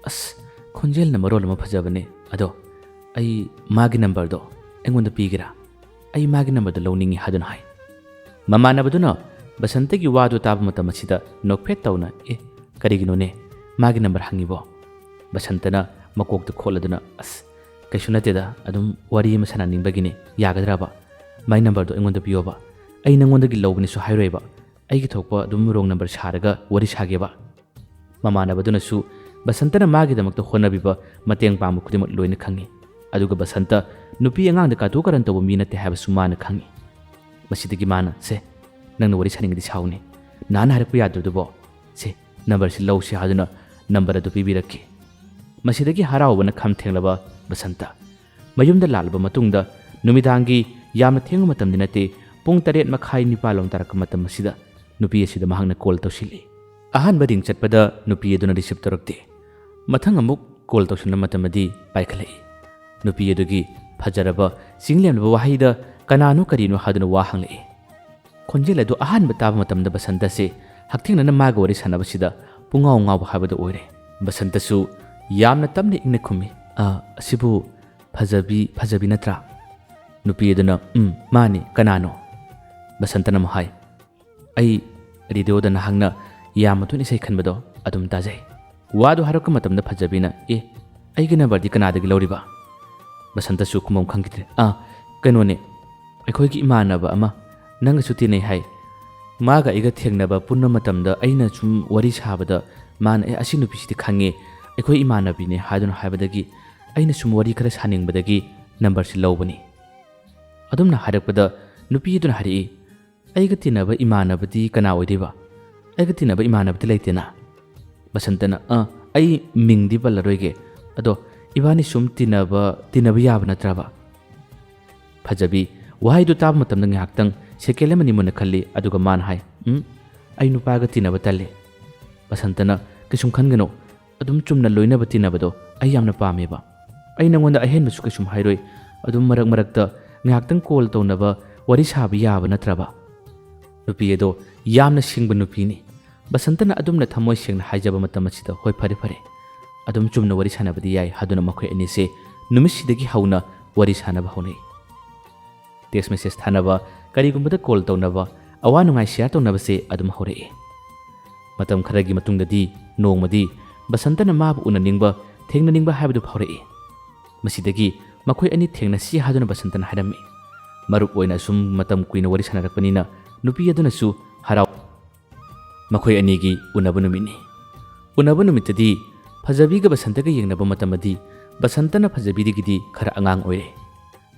ꯑꯁ, ꯈꯣꯟꯖꯦꯜꯅ ꯃꯔꯣꯜ ꯑꯃ ꯐꯖꯕꯅꯦ꯫ ꯑꯗꯣ ꯑꯩ ꯃꯥꯒꯤ ꯅꯝꯕꯔꯗꯣ ꯑꯩꯉꯣꯟꯗ ꯄꯤꯒꯦꯔꯥ? ꯑꯩ ꯃꯥꯒꯤ ꯅꯝꯕꯔꯗꯣ ꯂꯧꯅꯤꯡꯉꯤ" ꯍꯥꯏꯗꯨꯅ ꯍꯥꯏ꯫ ꯃꯃꯥꯟꯅꯕꯗꯨꯅ ꯕꯁꯟꯇꯒꯤ ꯋꯥꯗꯨ ꯇꯥꯕ ꯃꯇꯝ ꯑꯁꯤꯗ ꯅꯣꯛꯐꯦꯠ ꯇꯧꯅ, "ꯑꯦ, ꯀꯔꯤꯒꯤꯅꯣꯅꯦ? ꯃꯥꯒꯤ ꯅꯝꯕꯔ ꯍꯪꯉꯤꯕꯣ?" ꯕꯁꯟꯇꯅ ꯃꯀꯣꯛꯇ ꯈꯣꯠꯂꯗꯨꯅ, "ꯑꯁ, ꯀꯩꯁꯨ ꯅꯠꯇꯦꯗ, ꯑꯗꯨꯝ ꯋꯥꯔꯤ ꯑꯃ ꯁꯥꯟꯅꯅꯤꯡꯕꯒꯤꯅꯦ, ꯌꯥꯒꯗ꯭ꯔꯕ? ꯃꯥꯏ ꯅꯝꯕꯔꯗꯣ ꯑꯩꯉꯣꯟꯗ ꯄꯤꯌꯣꯕ꯫ ꯑꯩ ꯅꯪꯉꯣꯟꯗꯒꯤ ꯂꯧꯕꯅꯦꯁꯨ ꯍꯥꯏꯔꯣꯏꯕ, ꯑꯩꯒꯤ ꯊꯣꯛꯄ ꯑꯗꯨꯝ ꯔꯣꯡ ꯅꯝꯕꯔ ꯁꯥꯔꯒ ꯋꯥꯔꯤ ꯁꯥꯒꯦꯕ"꯫ ꯃꯃꯥꯟꯅꯕꯗꯨꯅꯁꯨ ꯕꯁꯟꯇꯅ ꯃꯥꯒꯤꯗꯃꯛꯇ ꯍꯣꯠꯅꯕꯤꯕ, ꯃꯇꯦꯡ ꯄꯥꯡꯕ ꯈꯨꯗꯤꯡꯃꯛ ꯂꯣꯏꯅ ꯈꯪꯉꯤ꯫ ꯑꯗꯨꯒ ꯕꯁꯟꯇ ꯅꯨꯄꯤ ꯑꯉꯥꯡꯗ ꯀꯥꯇꯨ ꯀꯥꯔꯟ ꯇꯧꯕ ꯃꯤ ꯅꯠꯇꯦ ꯍꯥꯏꯕꯁꯨ ꯃꯥꯅ ꯈꯪꯉꯤ꯫ ꯃꯁꯤꯗꯒꯤ ꯃꯥꯅ, "ꯁꯦ, ꯅꯪꯅ ꯋꯥꯔꯤ ꯁꯥꯅꯤꯡꯉꯗꯤ ꯁꯥꯎꯅꯦ, ꯅꯍꯥꯟ ꯍꯥꯏꯔꯛꯄ ꯌꯥꯗ꯭ꯔꯗꯨꯕꯣ? ꯁꯦ, ꯅꯝꯕꯔꯁꯤ ꯂꯧꯁꯤ" ꯍꯥꯏꯗꯨꯅ ꯅꯝꯕꯔ ꯑꯗꯨ ꯄꯤꯕꯤꯔꯛꯈꯤ꯫ ꯃꯁꯤꯗꯒꯤ ꯍꯔꯥꯎꯕꯅ ꯈꯝ ꯊꯦꯡꯂꯕ ꯕꯁꯟꯇ ꯃꯌꯨꯝꯗ ꯂꯥꯛꯂꯕ ꯃꯇꯨꯡꯗ ꯅꯨꯃꯤꯗꯥꯡꯒꯤ ꯌꯥꯝꯅ ꯊꯦꯡꯕ ꯃꯇꯝꯗꯤ ꯅꯠꯇꯦ, ꯄꯨꯡ ꯇꯔꯦꯠ ꯃꯈꯥꯏ ꯅꯤꯄꯥꯜ ꯂꯣꯝ ꯇꯥꯔꯛꯄ ꯃꯇꯝ ꯑꯁꯤꯗ ꯅꯨꯄꯤ ꯑꯁꯤꯗ ꯃꯍꯥꯛꯅ ꯀꯣꯜ ꯇꯧꯁꯤꯜꯂꯤ꯫ ꯑꯍꯥꯟꯕ ꯔꯤꯡ ꯆꯠꯄꯗ ꯅꯨꯄꯤ ꯑꯗꯨꯅ ꯔꯤꯁꯤꯞ ꯇꯧꯔꯛꯇꯦ꯫ ꯃꯊꯪ ꯑꯃꯨꯛ ꯀꯣꯜ ꯇꯧꯁꯤꯟꯕ ꯃꯇꯝꯗꯗꯤ ꯄꯥꯏꯈꯠꯂꯛꯏ꯫ ꯅꯨꯄꯤ ꯑꯗꯨꯒꯤ ꯐꯖꯔꯕ ꯆꯤꯡꯂꯦꯝꯂꯕ ꯋꯥꯍꯩꯗ ꯀꯅꯥꯅꯣ ꯀꯔꯤꯅꯣ ꯍꯥꯏꯗꯨꯅ ꯋꯥ ꯍꯪꯂꯛꯏ꯫ ꯈꯣꯟꯖꯦꯜ ꯑꯗꯨ ꯑꯍꯥꯟꯕ ꯇꯥꯕ ꯃꯇꯝꯗ ꯕꯁꯟꯇꯁꯦ ꯍꯛꯊꯦꯡꯅꯅ ꯃꯥꯒ ꯋꯥꯔꯤ ꯁꯥꯟꯅꯕꯁꯤꯗ ꯄꯨꯡꯉꯥꯎ ꯉꯥꯎꯕ ꯍꯥꯏꯕꯗꯨ ꯑꯣꯏꯔꯦ꯫ ꯕꯁꯟꯇꯁꯨ ꯌꯥꯝꯅ ꯇꯞꯅ ꯏꯪꯅ ꯈꯨꯝꯃꯤ, "ꯑ, ꯑꯁꯤꯕꯨ ꯐꯖꯕꯤ, ꯐꯖꯕꯤ ꯅꯠꯇ꯭ꯔꯥ?" ꯅꯨꯄꯤ ꯑꯗꯨꯅ, "ꯎꯝ, ꯃꯥꯅꯤ, ꯀꯅꯥꯅꯣ?" ꯕꯁꯟꯇꯅ ꯑꯃꯨꯛ ꯍꯥꯏ, "ꯑꯩ ꯔꯦꯗꯤꯑꯣꯗ ꯅꯍꯥꯛꯅ ꯌꯥꯝꯅ ꯇꯣꯏꯅ ꯏꯁꯩ ꯈꯟꯕꯗꯣ ꯑꯗꯨꯝ ꯇꯥꯖꯩ"꯫ ꯋꯥꯗꯨ ꯍꯥꯏꯔꯛꯄ ꯃꯇꯝꯗ ꯐꯖꯕꯤꯅ, "ꯑꯦ, ꯑꯩꯒꯤ ꯅꯝꯕꯔꯗꯤ ꯀꯅꯥꯗꯒꯤ ꯂꯧꯔꯤꯕ?" ꯕꯁꯟꯇꯁꯨ ꯈꯨꯝꯐꯝ ꯈꯪꯈꯤꯗ꯭ꯔꯦ꯫ "ꯑꯥ, "ꯀꯩꯅꯣꯅꯦ, ꯑꯩꯈꯣꯏꯒꯤ ꯏꯃꯥꯟꯅꯕ ꯑꯃ ꯅꯪꯒꯁꯨ ꯇꯤꯟꯅꯩ ꯍꯥꯏ꯫ ꯃꯥꯒ ꯑꯩꯒ ꯊꯦꯡꯅꯕ ꯄꯨꯟꯕ ꯃꯇꯝꯗ ꯑꯩꯅ ꯁꯨꯝ ꯋꯥꯔꯤ ꯁꯥꯕꯗ ꯃꯥꯅ, 'ꯑꯦ, ꯑꯁꯤ ꯅꯨꯄꯤꯁꯤꯗꯤ ꯈꯪꯉꯦ, ꯑꯩꯈꯣꯏ ꯏꯃꯥꯟꯅꯕꯤꯅꯦ' ꯍꯥꯏꯗꯨꯅ ꯍꯥꯏꯕꯗꯒꯤ ꯑꯩꯅ ꯁꯨꯝ ꯋꯥꯔꯤ ꯈꯔ ꯁꯥꯅꯤꯡꯕꯗꯒꯤ ꯅꯝꯕꯔꯁꯤ ꯂꯧꯕꯅꯤ"꯫ ꯑꯗꯨꯝꯅ ꯍꯥꯏꯔꯛꯄꯗ ꯅꯨꯄꯤ ꯑꯗꯨꯅ ꯍꯥꯏꯔꯛꯏ, "ꯑꯩꯒ ꯇꯤꯟꯅꯕ ꯏꯃꯥꯟꯅꯕꯗꯤ ꯀꯅꯥ ꯑꯣꯏꯗꯣꯏꯕ? ꯑꯩꯒ ꯇꯤꯟꯅꯕ ꯏꯃꯥꯟꯅꯕꯗꯤ ꯂꯩꯇꯦꯅ"꯫ ꯕꯁꯟꯇꯅ, "ꯑ, ꯑꯩ ꯃꯤꯡꯗꯤ ꯄꯜꯂꯔꯣꯏꯒꯦ꯫ ꯑꯗꯣ ꯏꯕꯥꯅꯤ ꯁꯨꯝ ꯇꯤꯟꯅꯕ, ꯇꯤꯟꯅꯕ ꯌꯥꯕ ꯅꯠꯇ꯭ꯔꯕ?" ꯐꯖꯕꯤ ꯋꯥꯍꯩꯗꯨ ꯇꯥꯕ ꯃꯇꯝꯗ ꯉꯥꯏꯍꯥꯛꯇꯪ ꯁꯦꯀꯦꯟ ꯑꯃꯅꯤ ꯃꯨꯟꯅ ꯈꯜꯂꯤ, ꯑꯗꯨꯒ ꯃꯥꯅ ꯍꯥꯏ, "ꯎꯝ, ꯑꯩ ꯅꯨꯄꯥꯒ ꯇꯤꯟꯅꯕ ꯇꯜꯂꯦ"꯫ ꯕꯁꯟꯇꯅ, "ꯀꯩꯁꯨꯝ ꯈꯟꯒꯅꯨ, ꯑꯗꯨꯝ ꯆꯨꯝꯅ ꯂꯣꯏꯅꯕ ꯇꯤꯟꯅꯕꯗꯣ ꯑꯩ ꯌꯥꯝꯅ ꯄꯥꯝꯃꯦꯕ꯫ ꯑꯩ ꯅꯉꯣꯟꯗ ꯑꯍꯦꯟꯕꯁꯨ ꯀꯩꯁꯨꯝ ꯍꯥꯏꯔꯣꯏ, ꯑꯗꯨꯝ ꯃꯔꯛ ꯃꯔꯛꯇ ꯉꯥꯏꯍꯥꯛꯇꯪ ꯀꯣꯜ ꯇꯧꯅꯕ, ꯋꯥꯔꯤ ꯁꯥꯕ ꯌꯥꯕ ꯅꯠꯇ꯭ꯔꯕ?" ꯅꯨꯄꯤ ꯑꯗꯣ ꯌꯥꯝꯅ ꯁꯤꯡꯕ ꯅꯨꯄꯤꯅꯤ꯫ ꯕꯁꯟꯇꯅ ꯑꯗꯨꯝꯅ ꯊꯃꯣꯏ ꯁꯦꯡꯅ ꯍꯥꯏꯖꯕ ꯃꯇꯝ ꯑꯁꯤꯗ, "ꯍꯣꯏ, ꯐꯔꯦ, ꯐꯔꯦ, ꯑꯗꯨꯝ ꯆꯨꯝꯅ ꯋꯥꯔꯤ ꯁꯥꯟꯅꯕꯗꯤ ꯌꯥꯏ" ꯍꯥꯏꯗꯨꯅ ꯃꯈꯣꯏ ꯑꯅꯤꯁꯦ ꯅꯨꯃꯤꯠꯁꯤꯗꯒꯤ ꯍꯧꯅ ꯋꯥꯔꯤ ꯁꯥꯟꯅꯕ ꯍꯧꯅꯩ꯫ ꯇꯦꯛꯁ ꯃꯦꯁꯦꯖ ꯊꯥꯅꯕ, ꯀꯔꯤꯒꯨꯝꯕꯗ ꯀꯣꯜ ꯇꯧꯅꯕ, ꯑꯋꯥ ꯅꯨꯡꯉꯥꯏ ꯁꯤꯌꯥꯔ ꯇꯧꯅꯕꯁꯦ ꯑꯗꯨꯝ ꯍꯧꯔꯛꯑꯦ꯫ ꯃꯇꯝ ꯈꯔꯒꯤ ꯃꯇꯨꯡꯗꯗꯤ ꯅꯣꯡꯃꯗꯤ ꯕꯁꯟꯇꯅ ꯃꯥꯕꯨ ꯎꯅꯅꯤꯡꯕ, ꯊꯦꯡꯅꯅꯤꯡꯕ ꯍꯥꯏꯕꯗꯨ ꯐꯥꯎꯔꯛꯏ꯫ ꯃꯁꯤꯗꯒꯤ ꯃꯈꯣꯏ ꯑꯅꯤ ꯊꯦꯡꯅꯁꯤ ꯍꯥꯏꯗꯨꯅ ꯕꯁꯟꯇꯅ ꯍꯥꯏꯔꯝꯃꯤ꯫ ꯃꯔꯨꯞ ꯑꯣꯏꯅ ꯑꯁꯨꯝ ꯃꯇꯝ ꯀꯨꯏꯅ ꯋꯥꯔꯤ ꯁꯥꯟꯅꯔꯛꯄꯅꯤꯅ ꯅꯨꯄꯤ ꯑꯗꯨꯅꯁꯨ ꯍꯔꯥꯎ꯫ ꯃꯈꯣꯏ ꯑꯅꯤꯒꯤ ꯎꯅꯕ ꯅꯨꯃꯤꯠꯅꯤ꯫ ꯎꯅꯕ ꯅꯨꯃꯤꯠꯇꯗꯤ ꯐꯖꯕꯤꯒ ꯕꯁꯟꯇꯒ ꯌꯦꯡꯅꯕ ꯃꯇꯝꯗꯗꯤ ꯕꯁꯟꯇꯅ ꯐꯖꯕꯤꯗꯒꯤꯗꯤ ꯈꯔ ꯑꯉꯥꯡ ꯑꯣꯏꯔꯦ꯫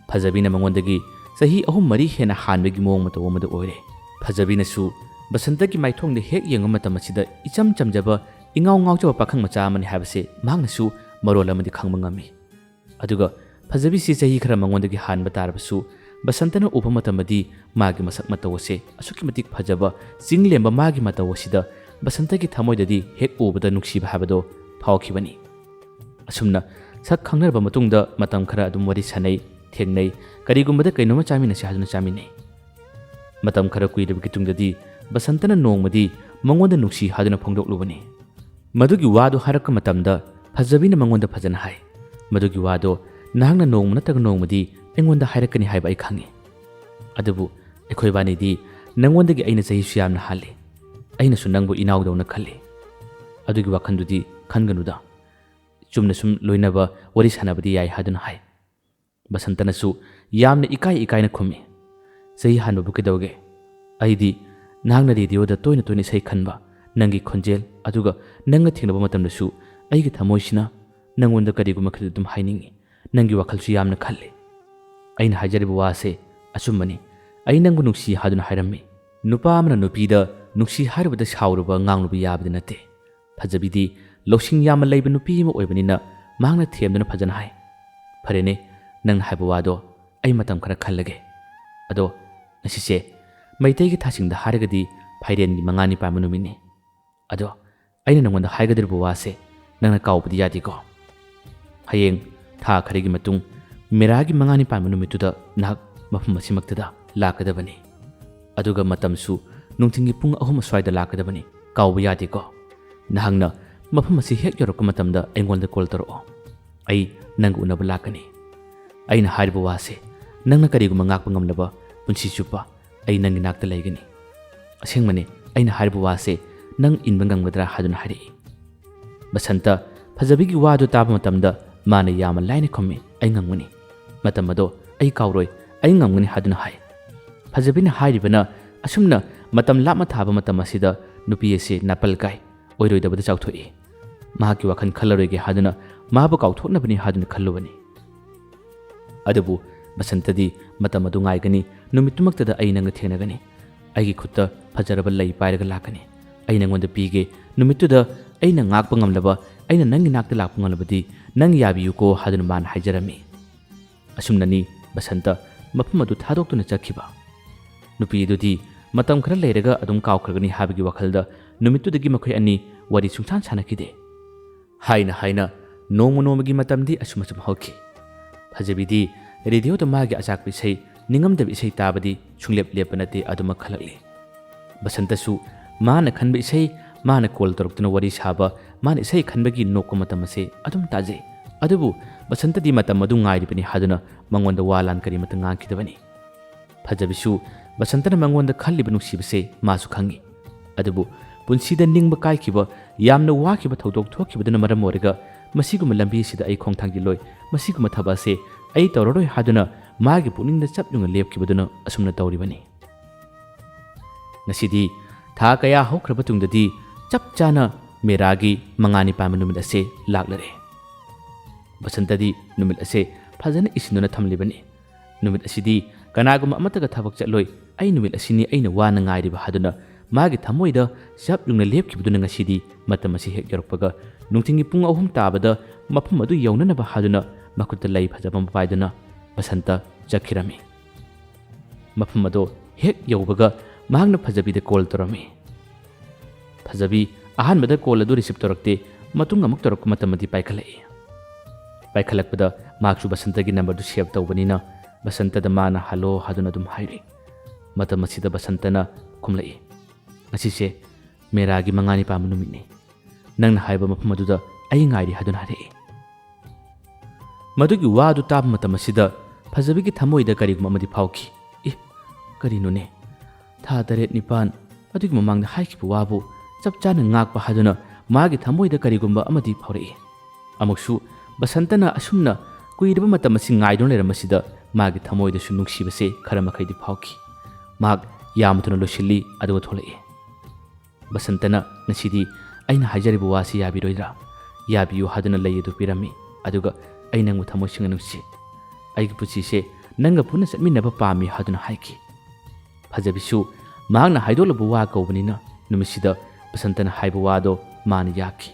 ꯐꯖꯕꯤꯅ ꯃꯉꯣꯟꯗꯒꯤ ꯆꯍꯤ ꯑꯍꯨꯝ ꯃꯔꯤ ꯍꯦꯟꯅ ꯍꯥꯟꯕꯒꯤ ꯃꯑꯣꯡ ꯃꯇꯧ ꯑꯃꯗ ꯑꯣꯏꯔꯦ꯫ ꯐꯖꯕꯤꯅꯁꯨ ꯕꯁꯟꯇꯒꯤ ꯃꯥꯏꯊꯣꯡꯗ ꯍꯦꯛ ꯌꯦꯡꯕ ꯃꯇꯝ ꯑꯁꯤꯗ ꯏꯆꯝ ꯆꯝꯖꯕ, ꯏꯉꯥꯎ ꯉꯥꯎꯖꯕ ꯄꯥꯈꯪ ꯃꯆꯥ ꯑꯃꯅꯤ ꯍꯥꯏꯕꯁꯦ ꯃꯍꯥꯛꯅꯁꯨ ꯃꯔꯣꯜ ꯑꯃꯗꯤ ꯈꯪꯕ ꯉꯝꯃꯤ꯫ ꯑꯗꯨꯒ ꯐꯖꯕꯤꯁꯤ ꯆꯍꯤ ꯈꯔ ꯃꯉꯣꯟꯗꯒꯤ ꯍꯥꯟꯕ ꯇꯥꯔꯕꯁꯨ, ꯕꯁꯟꯇꯅ ꯎꯕ ꯃꯇꯝꯗꯗꯤ ꯃꯥꯒꯤ ꯃꯁꯛ ꯃꯇꯧ ꯑꯁꯦ ꯑꯁꯨꯛꯀꯤ ꯃꯇꯤꯛ ꯐꯖꯕ, ꯆꯤꯡꯂꯦꯝꯕ ꯃꯥꯒꯤ ꯃꯇꯧ ꯑꯁꯤꯗ ꯕꯁꯟꯇꯒꯤ ꯊꯃꯣꯏꯗꯗꯤ ꯍꯦꯛ ꯎꯕꯗ ꯅꯨꯡꯁꯤꯕ ꯍꯥꯏꯕꯗꯣ ꯐꯥꯎꯈꯤꯕꯅꯤ꯫ ꯑꯁꯨꯝꯅ ꯁꯛ ꯈꯪꯅꯔꯕ ꯃꯇꯨꯡꯗ ꯃꯇꯝ ꯈꯔ ꯑꯗꯨꯝ ꯋꯥꯔꯤ ꯁꯥꯟꯅꯩ, ꯊꯦꯡꯅꯩ, ꯀꯔꯤꯒꯨꯝꯕꯗ ꯀꯩꯅꯣꯝꯃ ꯆꯥꯃꯤꯟꯅꯁꯤ ꯍꯥꯏꯗꯨꯅ ꯆꯥꯃꯤꯟꯅꯩ꯫ ꯃꯇꯝ ꯈꯔ ꯀꯨꯏꯔꯕꯒꯤ ꯇꯨꯡꯗꯗꯤ ꯕꯁꯟꯇꯅ ꯅꯣꯡꯃꯗꯤ ꯃꯉꯣꯟꯗ ꯅꯨꯡꯁꯤ ꯍꯥꯏꯗꯨꯅ ꯐꯣꯡꯗꯣꯛꯂꯨꯕꯅꯤ꯫ ꯃꯗꯨꯒꯤ ꯋꯥꯗꯨ ꯍꯥꯏꯔꯛꯄ ꯃꯇꯝꯗ ꯐꯖꯕꯤꯅ ꯃꯉꯣꯟꯗ ꯐꯖꯅ ꯍꯥꯏ, "ꯃꯗꯨꯒꯤ ꯋꯥꯗꯣ ꯅꯍꯥꯛꯅ ꯅꯣꯡꯃ ꯅꯠꯇ꯭ꯔꯒ ꯅꯣꯡꯃꯗꯤ ꯑꯩꯉꯣꯟꯗ ꯍꯥꯏꯔꯛꯀꯅꯤ ꯍꯥꯏꯕ ꯑꯩ ꯈꯪꯏ꯫ ꯑꯗꯨꯕꯨ ꯑꯩꯈꯣꯏꯕꯥꯅꯤꯗꯤ ꯅꯉꯣꯟꯗꯒꯤ ꯑꯩꯅ ꯆꯍꯤꯁꯨ ꯌꯥꯝꯅ ꯍꯥꯜꯂꯤ꯫ ꯑꯩꯅꯁꯨ ꯅꯪꯕꯨ ꯏꯅꯥꯎꯗꯧꯅ ꯈꯜꯂꯤ꯫ ꯑꯗꯨꯒꯤ ꯋꯥꯈꯜꯗꯨꯗꯤ ꯈꯟꯒꯅꯨꯗ꯫ ꯆꯨꯝꯅ ꯁꯨꯝ ꯂꯣꯏꯅꯕ, ꯋꯥꯔꯤ ꯁꯥꯟꯅꯕꯗꯤ ꯌꯥꯏ" ꯍꯥꯏꯗꯨꯅ ꯍꯥꯏ꯫ ꯕꯁꯟꯇꯅꯁꯨ ꯌꯥꯝꯅ ꯏꯀꯥꯏ ꯏꯀꯥꯏꯅ ꯈꯨꯝꯃꯤ, "ꯆꯍꯤ ꯍꯥꯟꯕꯕꯨ ꯀꯩꯗꯧꯒꯦ? ꯑꯩꯗꯤ ꯅꯍꯥꯛꯅ ꯔꯦꯗꯤꯑꯣꯗ ꯇꯣꯏꯅ ꯇꯣꯏꯅ ꯏꯁꯩ ꯈꯟꯕ, ꯅꯪꯒꯤ ꯈꯣꯟꯖꯦꯜ, ꯑꯗꯨꯒ ꯅꯪꯒ ꯊꯦꯡꯅꯕ ꯃꯇꯝꯗꯁꯨ ꯑꯩꯒꯤ ꯊꯃꯣꯏꯁꯤꯅ ꯅꯪꯉꯣꯟꯗ ꯀꯔꯤꯒꯨꯝꯕ ꯈꯔꯗꯤ ꯑꯗꯨꯝ ꯍꯥꯏꯅꯤꯡꯏ꯫ ꯅꯪꯒꯤ ꯋꯥꯈꯜꯁꯨ ꯌꯥꯝꯅ ꯈꯜꯂꯤ꯫ ꯑꯩꯅ ꯍꯥꯏꯖꯔꯤꯕ ꯋꯥꯁꯦ ꯑꯆꯨꯝꯕꯅꯤ꯫ ꯑꯩ ꯅꯪꯕꯨ ꯅꯨꯡꯁꯤ ꯍꯥꯏꯗꯨꯅ ꯍꯥꯏꯔꯝꯃꯤ꯫" ꯅꯨꯄꯥ ꯑꯃꯅ ꯅꯨꯄꯤꯗ ꯅꯨꯡꯁꯤ ꯍꯥꯏꯔꯨꯕꯗ ꯁꯥꯎꯔꯨꯕ ꯉꯥꯡꯂꯨꯕ ꯌꯥꯕꯗꯤ ꯅꯠꯇꯦ꯫ ꯐꯖꯕꯤꯗꯤ ꯂꯧꯁꯤꯡ ꯌꯥꯝꯅ ꯂꯩꯕ ꯅꯨꯄꯤ ꯑꯃ ꯑꯣꯏꯕꯅꯤꯅ ꯃꯍꯥꯛꯅ ꯊꯦꯝꯗꯨꯅ ꯐꯖꯅ ꯍꯥꯏ, "ꯐꯔꯦꯅꯦ, ꯅꯪꯅ ꯍꯥꯏꯕ ꯋꯥꯗꯣ ꯑꯩ ꯃꯇꯝ ꯈꯔ ꯈꯜꯂꯒꯦ꯫ ꯑꯗꯣ ꯉꯁꯤꯁꯦ ꯃꯩꯇꯩꯒꯤ ꯊꯥꯁꯤꯡꯗ ꯍꯥꯏꯔꯒꯗꯤ ꯐꯥꯏꯔꯦꯟꯒꯤ ꯃꯉꯥꯅꯤ ꯄꯥꯟꯕ ꯅꯨꯃꯤꯠꯅꯤ꯫ ꯑꯗꯣ ꯑꯩꯅ ꯅꯉꯣꯟꯗ ꯍꯥꯏꯒꯗꯧꯔꯤꯕ ꯋꯥꯁꯦ ꯅꯪꯅ ꯀꯥꯎꯕꯗꯤ ꯌꯥꯗꯦꯀꯣ꯫ ꯍꯌꯦꯡ ꯊꯥ ꯈꯔꯒꯤ ꯃꯇꯨꯡ ꯃꯦꯔꯥꯒꯤ ꯃꯉꯥꯅꯤ ꯄꯥꯟꯕ ꯅꯨꯃꯤꯠꯇꯨꯗ ꯅꯍꯥꯛ ꯃꯐꯝ ꯑꯁꯤꯃꯛꯇꯗ ꯂꯥꯛꯀꯗꯕꯅꯤ꯫ ꯑꯗꯨꯒ ꯃꯇꯝꯁꯨ ꯅꯨꯡꯊꯤꯜꯒꯤ ꯄꯨꯡ ꯑꯍꯨꯝ ꯑꯁ꯭ꯋꯥꯏꯗ ꯂꯥꯛꯀꯗꯕꯅꯤ꯫ ꯀꯥꯎꯕ ꯌꯥꯗꯦꯀꯣ꯫ ꯅꯍꯥꯛꯅ ꯃꯐꯝ ꯑꯁꯤ ꯍꯦꯛ ꯌꯧꯔꯛꯄ ꯃꯇꯝꯗ ꯑꯩꯉꯣꯟꯗ ꯀꯣꯜ ꯇꯧꯔꯛꯑꯣ꯫ ꯑꯩ ꯅꯪꯒ ꯎꯅꯕ ꯂꯥꯛꯀꯅꯤ꯫ ꯑꯩꯅ ꯍꯥꯏꯔꯤꯕ ꯋꯥꯁꯦ ꯅꯪꯅ ꯀꯔꯤꯒꯨꯝꯕ ꯉꯥꯛꯄ ꯉꯝꯂꯕ ꯄꯨꯟꯁꯤ ꯆꯨꯞꯄ ꯑꯩ ꯅꯪꯒꯤ ꯅꯥꯛꯇ ꯂꯩꯒꯅꯤ꯫ ꯑꯁꯦꯡꯕꯅꯤ, ꯑꯩꯅ ꯍꯥꯏꯔꯤꯕ ꯋꯥꯁꯦ ꯅꯪ ꯏꯟꯕ ꯉꯝꯒꯗ꯭ꯔꯥ?" ꯍꯥꯏꯗꯨꯅ ꯍꯥꯏꯔꯛꯏ꯫ ꯕꯁꯟꯇ ꯐꯖꯕꯤꯒꯤ ꯋꯥꯗꯨ ꯇꯥꯕ ꯃꯇꯝꯗ ꯃꯥꯅ ꯌꯥꯝꯅ ꯂꯥꯏꯅ ꯈꯨꯝꯃꯤ, "ꯑꯩ ꯉꯝꯒꯅꯤ꯫ ꯃꯇꯝ ꯑꯗꯣ ꯑꯩ ꯀꯥꯎꯔꯣꯏ, ꯑꯩ ꯉꯝꯒꯅꯤ" ꯍꯥꯏꯗꯨꯅ ꯍꯥꯏ꯫ ꯐꯖꯕꯤꯅ ꯍꯥꯏꯔꯤꯕꯅ ꯑꯁꯨꯝꯅ ꯃꯇꯝ ꯂꯥꯞꯅ ꯊꯥꯕ ꯃꯇꯝ ꯑꯁꯤꯗ ꯅꯨꯄꯤ ꯑꯁꯤ ꯅꯥꯄꯜ ꯀꯥꯏ, ꯑꯣꯏꯔꯣꯏꯗꯕꯗ ꯆꯥꯎꯊꯣꯛꯏ꯫ ꯃꯍꯥꯛꯀꯤ ꯋꯥꯈꯜ ꯈꯜꯂꯔꯣꯏꯒꯦ ꯍꯥꯏꯗꯨꯅ ꯃꯥꯕꯨ ꯀꯥꯎꯊꯣꯛꯅꯕꯅꯤ ꯍꯥꯏꯗꯨꯅ ꯈꯜꯂꯨꯕꯅꯤ꯫ ꯑꯗꯨꯕꯨ ꯕꯁꯟꯇꯗꯤ ꯃꯇꯝ ꯑꯗꯨ ꯉꯥꯏꯒꯅꯤ, ꯅꯨꯃꯤꯠꯇꯨꯃꯛꯇꯗ ꯑꯩ ꯅꯪꯒ ꯊꯦꯡꯅꯒꯅꯤ꯫ ꯑꯩꯒꯤ ꯈꯨꯠꯇ ꯐꯖꯔꯕ ꯂꯩ ꯄꯥꯏꯔꯒ ꯂꯥꯛꯀꯅꯤ꯫ ꯑꯩ ꯅꯪꯉꯣꯟꯗ ꯄꯤꯒꯦ, ꯅꯨꯃꯤꯠꯇꯨꯗ ꯑꯩꯅ ꯉꯥꯛꯄ ꯉꯝꯂꯕ, ꯑꯩꯅ ꯅꯪꯒꯤ ꯅꯥꯛꯇ ꯂꯥꯛꯄ ꯉꯝꯂꯕꯗꯤ ꯅꯪ ꯌꯥꯕꯤꯌꯨꯀꯣ ꯍꯥꯏꯗꯨꯅ ꯃꯥꯅ ꯍꯥꯏꯖꯔꯝꯃꯤ꯫ ꯑꯁꯨꯝꯅꯅꯤ ꯕꯁꯟꯇ ꯃꯐꯝ ꯑꯗꯨ ꯊꯥꯗꯣꯛꯇꯨꯅ ꯆꯠꯈꯤꯕ꯫ ꯅꯨꯄꯤ ꯑꯗꯨꯗꯤ ꯃꯇꯝ ꯈꯔ ꯂꯩꯔꯒ ꯑꯗꯨꯝ ꯀꯥꯎꯈ꯭ꯔꯒꯅꯤ ꯍꯥꯏꯕꯒꯤ ꯋꯥꯈꯜꯗ ꯅꯨꯃꯤꯠꯇꯨꯗꯒꯤ ꯃꯈꯣꯏ ꯑꯅꯤ ꯋꯥꯔꯤ ꯁꯨꯡꯁꯥꯟ ꯁꯥꯟꯅꯈꯤꯗꯦ꯫ ꯍꯥꯏꯅ ꯍꯥꯏꯅ ꯅꯣꯡꯃ ꯅꯣꯡꯃꯒꯤ ꯃꯇꯝꯗꯤ ꯑꯁꯨꯝ ꯑꯁꯨꯝ ꯍꯧꯈꯤ꯫ ꯐꯖꯕꯤꯗꯤ ꯔꯦꯗꯤꯑꯣꯗ ꯃꯥꯒꯤ ꯑꯆꯥꯛꯄ ꯏꯁꯩ, ꯅꯤꯡꯉꯝꯗꯕ ꯏꯁꯩ ꯇꯥꯕꯗꯤ ꯁꯨꯡꯂꯦꯞ ꯂꯦꯞꯄ ꯅꯠꯇꯦ, ꯑꯗꯨꯃꯛ ꯈꯜꯂꯛꯂꯤ꯫ ꯕꯁꯟꯇꯁꯨ ꯃꯥꯅ ꯈꯟꯕ ꯏꯁꯩ, ꯃꯥꯅ ꯀꯣꯜ ꯇꯧꯔꯛꯇꯨꯅ ꯋꯥꯔꯤ ꯁꯥꯕ, ꯃꯥꯅ ꯏꯁꯩ ꯈꯟꯕꯒꯤ ꯅꯣꯛꯄ ꯃꯇꯝ ꯑꯁꯦ ꯑꯗꯨꯝ ꯇꯥꯖꯩ꯫ ꯑꯗꯨꯕꯨ ꯕꯁꯟꯇꯗꯤ ꯃꯇꯝ ꯑꯗꯨ ꯉꯥꯏꯔꯤꯕꯅꯤ ꯍꯥꯏꯗꯨꯅ ꯃꯉꯣꯟꯗ ꯋꯥ ꯂꯥꯟ ꯀꯔꯤꯃꯠꯇ ꯉꯥꯡꯈꯤꯗꯕꯅꯤ꯫ ꯐꯖꯕꯤꯁꯨ ꯕꯁꯟꯇꯅ ꯃꯉꯣꯟꯗ ꯈꯜꯂꯤꯕ ꯅꯨꯡꯁꯤꯕꯁꯦ ꯃꯥꯁꯨ ꯈꯪꯏ꯫ ꯑꯗꯨꯕꯨ ꯄꯨꯟꯁꯤꯗ ꯅꯤꯡꯕ ꯀꯥꯏꯈꯤꯕ, ꯌꯥꯝꯅ ꯋꯥꯈꯤꯕ ꯊꯧꯗꯣꯛ ꯊꯣꯛꯈꯤꯕꯗꯨꯅ ꯃꯔꯝ ꯑꯣꯏꯔꯒ ꯃꯁꯤꯒꯨꯝꯕ ꯂꯝꯕꯤ ꯑꯁꯤꯗ ꯑꯩ ꯈꯣꯡꯊꯥꯡ ꯂꯤꯠꯂꯣꯏ, ꯃꯁꯤꯒꯨꯝꯕ ꯊꯕꯛ ꯑꯁꯦ ꯑꯩ ꯇꯧꯔꯔꯣꯏ ꯍꯥꯏꯗꯨꯅ ꯃꯥꯒꯤ ꯄꯨꯛꯅꯤꯡꯗ ꯆꯞ ꯌꯨꯡꯅ ꯂꯦꯞꯈꯤꯕꯗꯨꯅ ꯑꯁꯨꯝꯅ ꯇꯧꯔꯤꯕꯅꯤ꯫ ꯉꯁꯤꯗꯤ ꯊꯥ ꯀꯌꯥ ꯍꯧꯈ꯭ꯔꯕ ꯇꯨꯡꯗꯗꯤ ꯆꯞ ꯆꯥꯅ ꯃꯦꯔꯥꯒꯤ ꯃꯉꯥꯅꯤ ꯄꯥꯟꯕ ꯅꯨꯃꯤꯠ ꯑꯁꯦ ꯂꯥꯛꯂꯔꯦ꯫ ꯕꯁꯟꯇꯗꯤ ꯅꯨꯃꯤꯠ ꯑꯁꯦ ꯐꯖꯅ ꯏꯁꯤꯟꯗꯨꯅ ꯊꯝꯂꯤꯕꯅꯤ꯫ ꯅꯨꯃꯤꯠ ꯑꯁꯤꯗꯤ ꯀꯅꯥꯒꯨꯝꯕ ꯑꯃꯠꯇꯒ ꯊꯕꯛ ꯆꯠꯂꯣꯏ, ꯑꯩ ꯅꯨꯃꯤꯠ ꯑꯁꯤꯅꯤ ꯑꯩꯅ ꯋꯥꯅ ꯉꯥꯏꯔꯤꯕ ꯍꯥꯏꯗꯨꯅ ꯃꯥꯒꯤ ꯊꯃꯣꯏꯗ ꯆꯞ ꯌꯨꯡꯅ ꯂꯦꯞꯈꯤꯕꯗꯨꯅ ꯉꯁꯤꯗꯤ ꯃꯇꯝ ꯑꯁꯤ ꯍꯦꯛ ꯌꯧꯔꯛꯄꯒ ꯅꯨꯡꯊꯤꯜꯒꯤ ꯄꯨꯡ ꯑꯍꯨꯝ ꯇꯥꯕꯗ ꯃꯐꯝ ꯑꯗꯨ ꯌꯧꯅꯅꯕ ꯍꯥꯏꯗꯨꯅ ꯃꯈꯨꯠꯇ ꯂꯩ ꯐꯖꯕ ꯑꯃ ꯄꯥꯏꯗꯨꯅ ꯕꯁꯟꯇ ꯆꯠꯈꯤꯔꯝꯃꯤ꯫ ꯃꯐꯝ ꯑꯗꯣ ꯍꯦꯛ ꯌꯧꯕꯒ ꯃꯍꯥꯛꯅ ꯐꯖꯕꯤꯗ ꯀꯣꯜ ꯇꯧꯔꯝꯃꯤ꯫ ꯐꯖꯕꯤ ꯑꯍꯥꯟꯕꯗ ꯀꯣꯜ ꯑꯗꯨ ꯔꯤꯁꯤꯞ ꯇꯧꯔꯛꯇꯦ, ꯃꯇꯨꯡ ꯑꯃꯨꯛ ꯇꯧꯔꯛꯄ ꯃꯇꯝꯗꯗꯤ ꯄꯥꯏꯈꯠꯂꯛꯏ꯫ ꯄꯥꯏꯈꯠꯂꯛꯄꯗ ꯃꯍꯥꯛꯁꯨ ꯕꯁꯟꯇꯒꯤ ꯅꯝꯕꯔꯗꯨ ꯁꯦꯚ ꯇꯧꯕꯅꯤꯅ ꯕꯁꯟꯇꯗ ꯃꯥꯅ "ꯍꯜꯂꯣ" ꯍꯥꯏꯗꯨꯅ ꯑꯗꯨꯝ ꯍꯥꯏꯔꯤ꯫ ꯃꯇꯝ ꯑꯁꯤꯗ ꯕꯁꯟꯇꯅ ꯈꯨꯝꯂꯛꯏ, "ꯉꯁꯤꯁꯦ ꯃꯦꯔꯥꯒꯤ ꯃꯉꯥꯅꯤ ꯄꯥꯟꯕ ꯅꯨꯃꯤꯠꯅꯤ꯫ ꯅꯪꯅ ꯍꯥꯏꯕ ꯃꯐꯝ ꯑꯗꯨꯗ ꯑꯩ ꯉꯥꯏꯔꯤ" ꯍꯥꯏꯗꯨꯅ ꯍꯥꯏꯔꯛꯏ꯫ ꯃꯗꯨꯒꯤ ꯋꯥꯗꯨ ꯇꯥꯕ ꯃꯇꯝ ꯑꯁꯤꯗ ꯐꯖꯕꯤꯒꯤ ꯊꯃꯣꯏꯗ ꯀꯔꯤꯒꯨꯝꯕ ꯑꯃꯗꯤ ꯐꯥꯎꯈꯤ꯫ "ꯑꯦ, ꯀꯔꯤꯅꯣꯅꯦ? ꯊꯥ ꯇꯔꯦꯠ ꯅꯤꯄꯥꯟ ꯑꯗꯨꯒꯤ ꯃꯃꯥꯡꯗ ꯍꯥꯏꯈꯤꯕ ꯋꯥꯕꯨ ꯆꯞ ꯆꯥꯅ ꯉꯥꯛꯄ" ꯍꯥꯏꯗꯨꯅ ꯃꯥꯒꯤ ꯊꯃꯣꯏꯗ ꯀꯔꯤꯒꯨꯝꯕ ꯑꯃꯗꯤ ꯐꯥꯎꯔꯛꯏ꯫ ꯑꯃꯨꯛꯁꯨ ꯕꯁꯟꯇꯅ ꯑꯁꯨꯝꯅ ꯀꯨꯏꯔꯕ ꯃꯇꯝ ꯑꯁꯤ ꯉꯥꯏꯗꯨꯅ ꯂꯩꯔꯝꯕꯁꯤꯗ ꯃꯥꯒꯤ ꯊꯃꯣꯏꯗꯁꯨ ꯅꯨꯡꯁꯤꯕꯁꯦ ꯈꯔ ꯃꯈꯩꯗꯤ ꯐꯥꯎꯈꯤ꯫ ꯃꯍꯥꯛ ꯌꯥꯝ ꯊꯨꯅ ꯂꯣꯏꯁꯤꯜꯂꯤ, ꯑꯗꯨꯒ ꯊꯣꯛꯂꯛꯏ꯫ ꯕꯁꯟꯇꯅ ꯉꯁꯤꯗꯤ ꯑꯩꯅ ꯍꯥꯏꯖꯔꯤꯕ ꯋꯥꯁꯤ ꯌꯥꯕꯤꯔꯣꯏꯗ꯭ꯔꯥ? ꯌꯥꯕꯤꯌꯨ ꯍꯥꯏꯗꯨꯅ ꯂꯩ ꯑꯗꯨ ꯄꯤꯔꯝꯃꯤ꯫ ꯑꯗꯨꯒ "ꯑꯩ ꯅꯪꯕꯨ ꯊꯃꯣꯏ ꯁꯦꯡꯅ ꯅꯨꯡꯁꯤ꯫ ꯑꯩꯒꯤ ꯄꯨꯟꯁꯤꯁꯦ ꯅꯪꯒ ꯄꯨꯟꯅ ꯆꯠꯃꯤꯟꯅꯕ ꯄꯥꯝꯃꯤ" ꯍꯥꯏꯗꯨꯅ ꯍꯥꯏꯈꯤ꯫ ꯐꯖꯕꯤꯁꯨ ꯃꯍꯥꯛꯅ ꯍꯥꯏꯗꯣꯛꯂꯕ ꯋꯥ ꯀꯧꯕꯅꯤꯅ ꯅꯨꯃꯤꯠꯁꯤꯗ ꯕꯁꯟꯇꯅ ꯍꯥꯏꯕ ꯋꯥꯗꯣ ꯃꯥꯅ ꯌꯥꯈꯤ꯫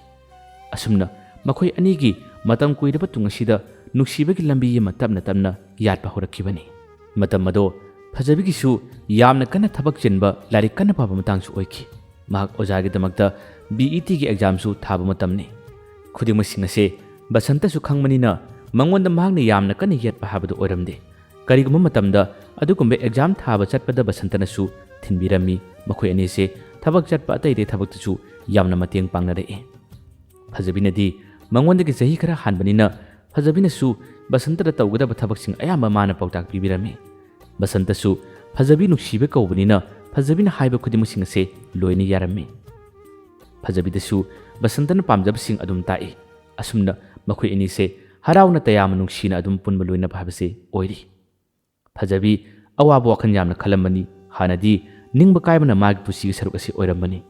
ꯑꯁꯨꯝꯅ ꯃꯈꯣꯏ ꯑꯅꯤꯒꯤ ꯃꯇꯝ ꯀꯨꯏꯔꯕ ꯇꯨꯡ ꯑꯁꯤꯗ ꯅꯨꯡꯁꯤꯕꯒꯤ ꯂꯝꯕꯤ ꯑꯃ ꯇꯞꯅ ꯇꯞꯅ ꯌꯥꯠꯄ ꯍꯧꯔꯛꯈꯤꯕꯅꯤ꯫ ꯃꯇꯝ ꯑꯗꯣ ꯐꯖꯕꯤꯒꯤꯁꯨ ꯌꯥꯝꯅ ꯀꯟꯅ ꯊꯕꯛ ꯆꯤꯟꯕ, ꯂꯥꯏꯔꯤꯛ ꯀꯟꯅ ꯄꯥꯕ ꯃꯇꯥꯡꯁꯨ ꯑꯣꯏꯈꯤ꯫ ꯃꯍꯥꯛ ꯑꯣꯖꯥꯒꯤꯗꯃꯛꯇ B E T ꯒꯤ ꯑꯦꯛꯖꯥꯝꯁꯨ ꯊꯥꯕ ꯃꯇꯝꯅꯤ꯫ ꯈꯨꯗꯤꯡꯃꯛꯁꯤꯡ ꯑꯁꯦ ꯕꯁꯟꯇꯁꯨ ꯈꯪꯕꯅꯤꯅ ꯃꯉꯣꯟꯗ ꯃꯍꯥꯛꯅ ꯌꯥꯝꯅ ꯀꯟꯅ ꯌꯦꯠꯄ ꯍꯥꯏꯕꯗꯨ ꯑꯣꯏꯔꯝꯗꯦ꯫ ꯀꯔꯤꯒꯨꯝꯕ ꯃꯇꯝꯗ ꯑꯗꯨꯒꯨꯝꯕ ꯑꯦꯛꯖꯥꯝ ꯊꯥꯕ ꯆꯠꯄꯗ ꯕꯁꯟꯇꯅꯁꯨ ꯊꯤꯟꯕꯤꯔꯝꯃꯤ꯫ ꯃꯈꯣꯏ ꯑꯅꯤꯁꯦ ꯊꯕꯛ ꯆꯠꯄ ꯑꯇꯩ ꯑꯇꯩ ꯊꯕꯛꯇꯁꯨ ꯌꯥꯝꯅ ꯃꯇꯦꯡ ꯄꯥꯡꯅꯔꯛꯏ꯫ ꯐꯖꯕꯤꯅꯗꯤ ꯃꯉꯣꯟꯗꯒꯤ ꯆꯍꯤ ꯈꯔ ꯍꯥꯟꯕꯅꯤꯅ ꯐꯖꯕꯤꯅꯁꯨ ꯕꯁꯟꯇꯗ ꯇꯧꯒꯗꯕ ꯊꯕꯛꯁꯤꯡ ꯑꯌꯥꯝꯕ ꯃꯥꯅ ꯄꯥꯎꯇꯥꯛ ꯄꯤꯕꯤꯔꯝꯃꯤ꯫ ꯕꯁꯟꯇꯁꯨ ꯐꯖꯕꯤ ꯅꯨꯡꯁꯤꯕ ꯀꯧꯕꯅꯤꯅ ꯐꯖꯕꯤꯅ ꯍꯥꯏꯕ ꯈꯨꯗꯤꯡꯃꯛꯁꯤꯡ ꯑꯁꯦ ꯂꯣꯏꯅ ꯌꯥꯔꯝꯃꯤ꯫ ꯐꯖꯕꯤꯗꯁꯨ ꯕꯁꯟꯇꯅ ꯄꯥꯝꯖꯕꯁꯤꯡ ꯑꯗꯨꯝ ꯇꯥꯛꯏ꯫ ꯑꯁꯨꯝꯅ ꯃꯈꯣꯏ ꯑꯅꯤꯁꯦ ꯍꯔꯥꯎꯅ ꯇꯌꯥꯝꯅ ꯅꯨꯡꯁꯤꯅ ꯑꯗꯨꯝ ꯄꯨꯟꯕ ꯂꯣꯏꯅꯕ ꯍꯥꯏꯕꯁꯦ ꯑꯣꯏꯔꯤ꯫ ꯐꯖꯕꯤ ꯑꯋꯥꯕ ꯋꯥꯈꯜ ꯌꯥꯝꯅ ꯈꯜꯂꯝꯕꯅꯤ꯫ ꯍꯥꯟꯅꯗꯤ ꯅꯤꯡꯕ ꯀꯥꯏꯕꯅ ꯃꯥꯒꯤ ꯄꯨꯟꯁꯤꯒꯤ ꯁꯔꯨꯛ ꯑꯁꯤ ꯑꯣꯏꯔꯝꯕꯅꯤ꯫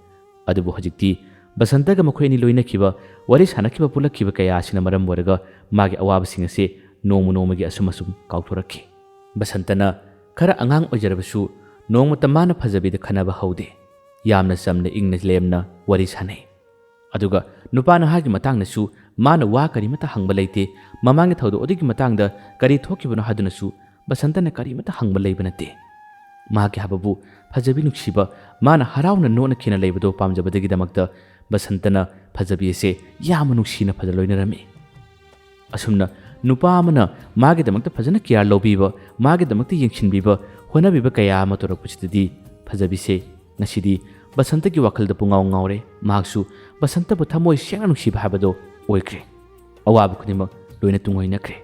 ꯑꯗꯨꯕꯨ ꯍꯧꯖꯤꯛꯇꯤ ꯕꯁꯟꯇꯒ ꯃꯈꯣꯏ ꯑꯅꯤ ꯂꯣꯏꯅꯈꯤꯕ, ꯋꯥꯔꯤ ꯁꯥꯟꯅꯈꯤꯕ, ꯄꯨꯜꯂꯛꯈꯤꯕ ꯀꯌꯥ ꯑꯁꯤꯅ ꯃꯔꯝ ꯑꯣꯏꯔꯒ ꯃꯥꯒꯤ ꯑꯋꯥꯕꯁꯤꯡ ꯑꯁꯤ ꯅꯣꯡꯃ ꯅꯣꯡꯃꯒꯤ ꯑꯁꯨꯝ ꯑꯁꯨꯝ ꯀꯥꯎꯊꯣꯔꯛꯈꯤ꯫ ꯕꯁꯟꯇꯅ ꯈꯔ ꯑꯉꯥꯡ ꯑꯣꯏꯖꯔꯕꯁꯨ ꯅꯣꯡꯃꯇ ꯃꯥꯅ ꯐꯖꯕꯤꯗ ꯈꯟꯅꯕ ꯍꯧꯗꯦ꯫ ꯌꯥꯝꯅ ꯆꯝꯅ ꯏꯪꯅ ꯂꯦꯝꯅ ꯋꯥꯔꯤ ꯁꯥꯟꯅꯩ꯫ ꯑꯗꯨꯒ ꯅꯨꯄꯥ ꯅꯍꯥꯒꯤ ꯃꯇꯥꯡꯗꯁꯨ ꯃꯥꯅ ꯋꯥ ꯀꯔꯤꯃꯠꯇ ꯍꯪꯕ ꯂꯩꯇꯦ꯫ ꯃꯃꯥꯡꯒꯤ ꯊꯧꯗꯣꯛ ꯑꯗꯨꯒꯤ ꯃꯇꯥꯡꯗ ꯀꯔꯤ ꯊꯣꯛꯈꯤꯕꯅꯣ ꯍꯥꯏꯗꯨꯅꯁꯨ ꯕꯁꯟꯇꯅ ꯀꯔꯤꯃꯠꯇ ꯍꯪꯕ ꯂꯩꯕ ꯅꯠꯇꯦ꯫ ꯃꯍꯥꯛꯀꯤ ꯍꯥꯏꯕꯕꯨ ꯐꯖꯕꯤ ꯅꯨꯡꯁꯤꯕ, ꯃꯥꯅ ꯍꯔꯥꯎꯅ ꯅꯣꯛꯅ ꯈꯦꯅ ꯂꯩꯕꯗꯨ ꯄꯥꯝꯖꯕꯗꯒꯤꯗꯃꯛꯇ ꯕꯁꯟꯇꯅ ꯐꯖꯕꯤ ꯑꯁꯦ ꯌꯥꯝꯅ ꯅꯨꯡꯁꯤꯅ ꯐꯖꯅ ꯂꯣꯏꯅꯔꯝꯃꯤ꯫ ꯑꯁꯨꯝꯅ ꯅꯨꯄꯥ ꯑꯃꯅ ꯃꯥꯒꯤꯗꯃꯛꯇ ꯐꯖꯅ ꯀꯤꯌꯥꯔ ꯂꯧꯕꯤꯕ, ꯃꯥꯒꯤꯗꯃꯛꯇ ꯌꯦꯡꯁꯤꯟꯕꯤꯕ, ꯍꯣꯠꯅꯕꯤꯕ ꯀꯌꯥ ꯑꯃ ꯇꯧꯔꯛꯄꯁꯤꯗꯗꯤ ꯐꯖꯕꯤꯁꯦ ꯉꯁꯤꯗꯤ ꯕꯁꯟꯇꯒꯤ ꯋꯥꯈꯜꯗ ꯄꯨꯡꯉꯥꯎ ꯉꯥꯎꯔꯦ꯫ ꯃꯍꯥꯛꯁꯨ ꯕꯁꯟꯇꯕꯨ ꯊꯃꯣꯏ ꯁꯦꯡꯅ ꯅꯨꯡꯁꯤꯕ ꯍꯥꯏꯕꯗꯣ ꯑꯣꯏꯈ꯭ꯔꯦ꯫ ꯑꯋꯥꯕ ꯈꯨꯗꯤꯡꯃꯛ ꯂꯣꯏꯅ ꯇꯨꯡꯑꯣꯏꯅꯈ꯭ꯔꯦ꯫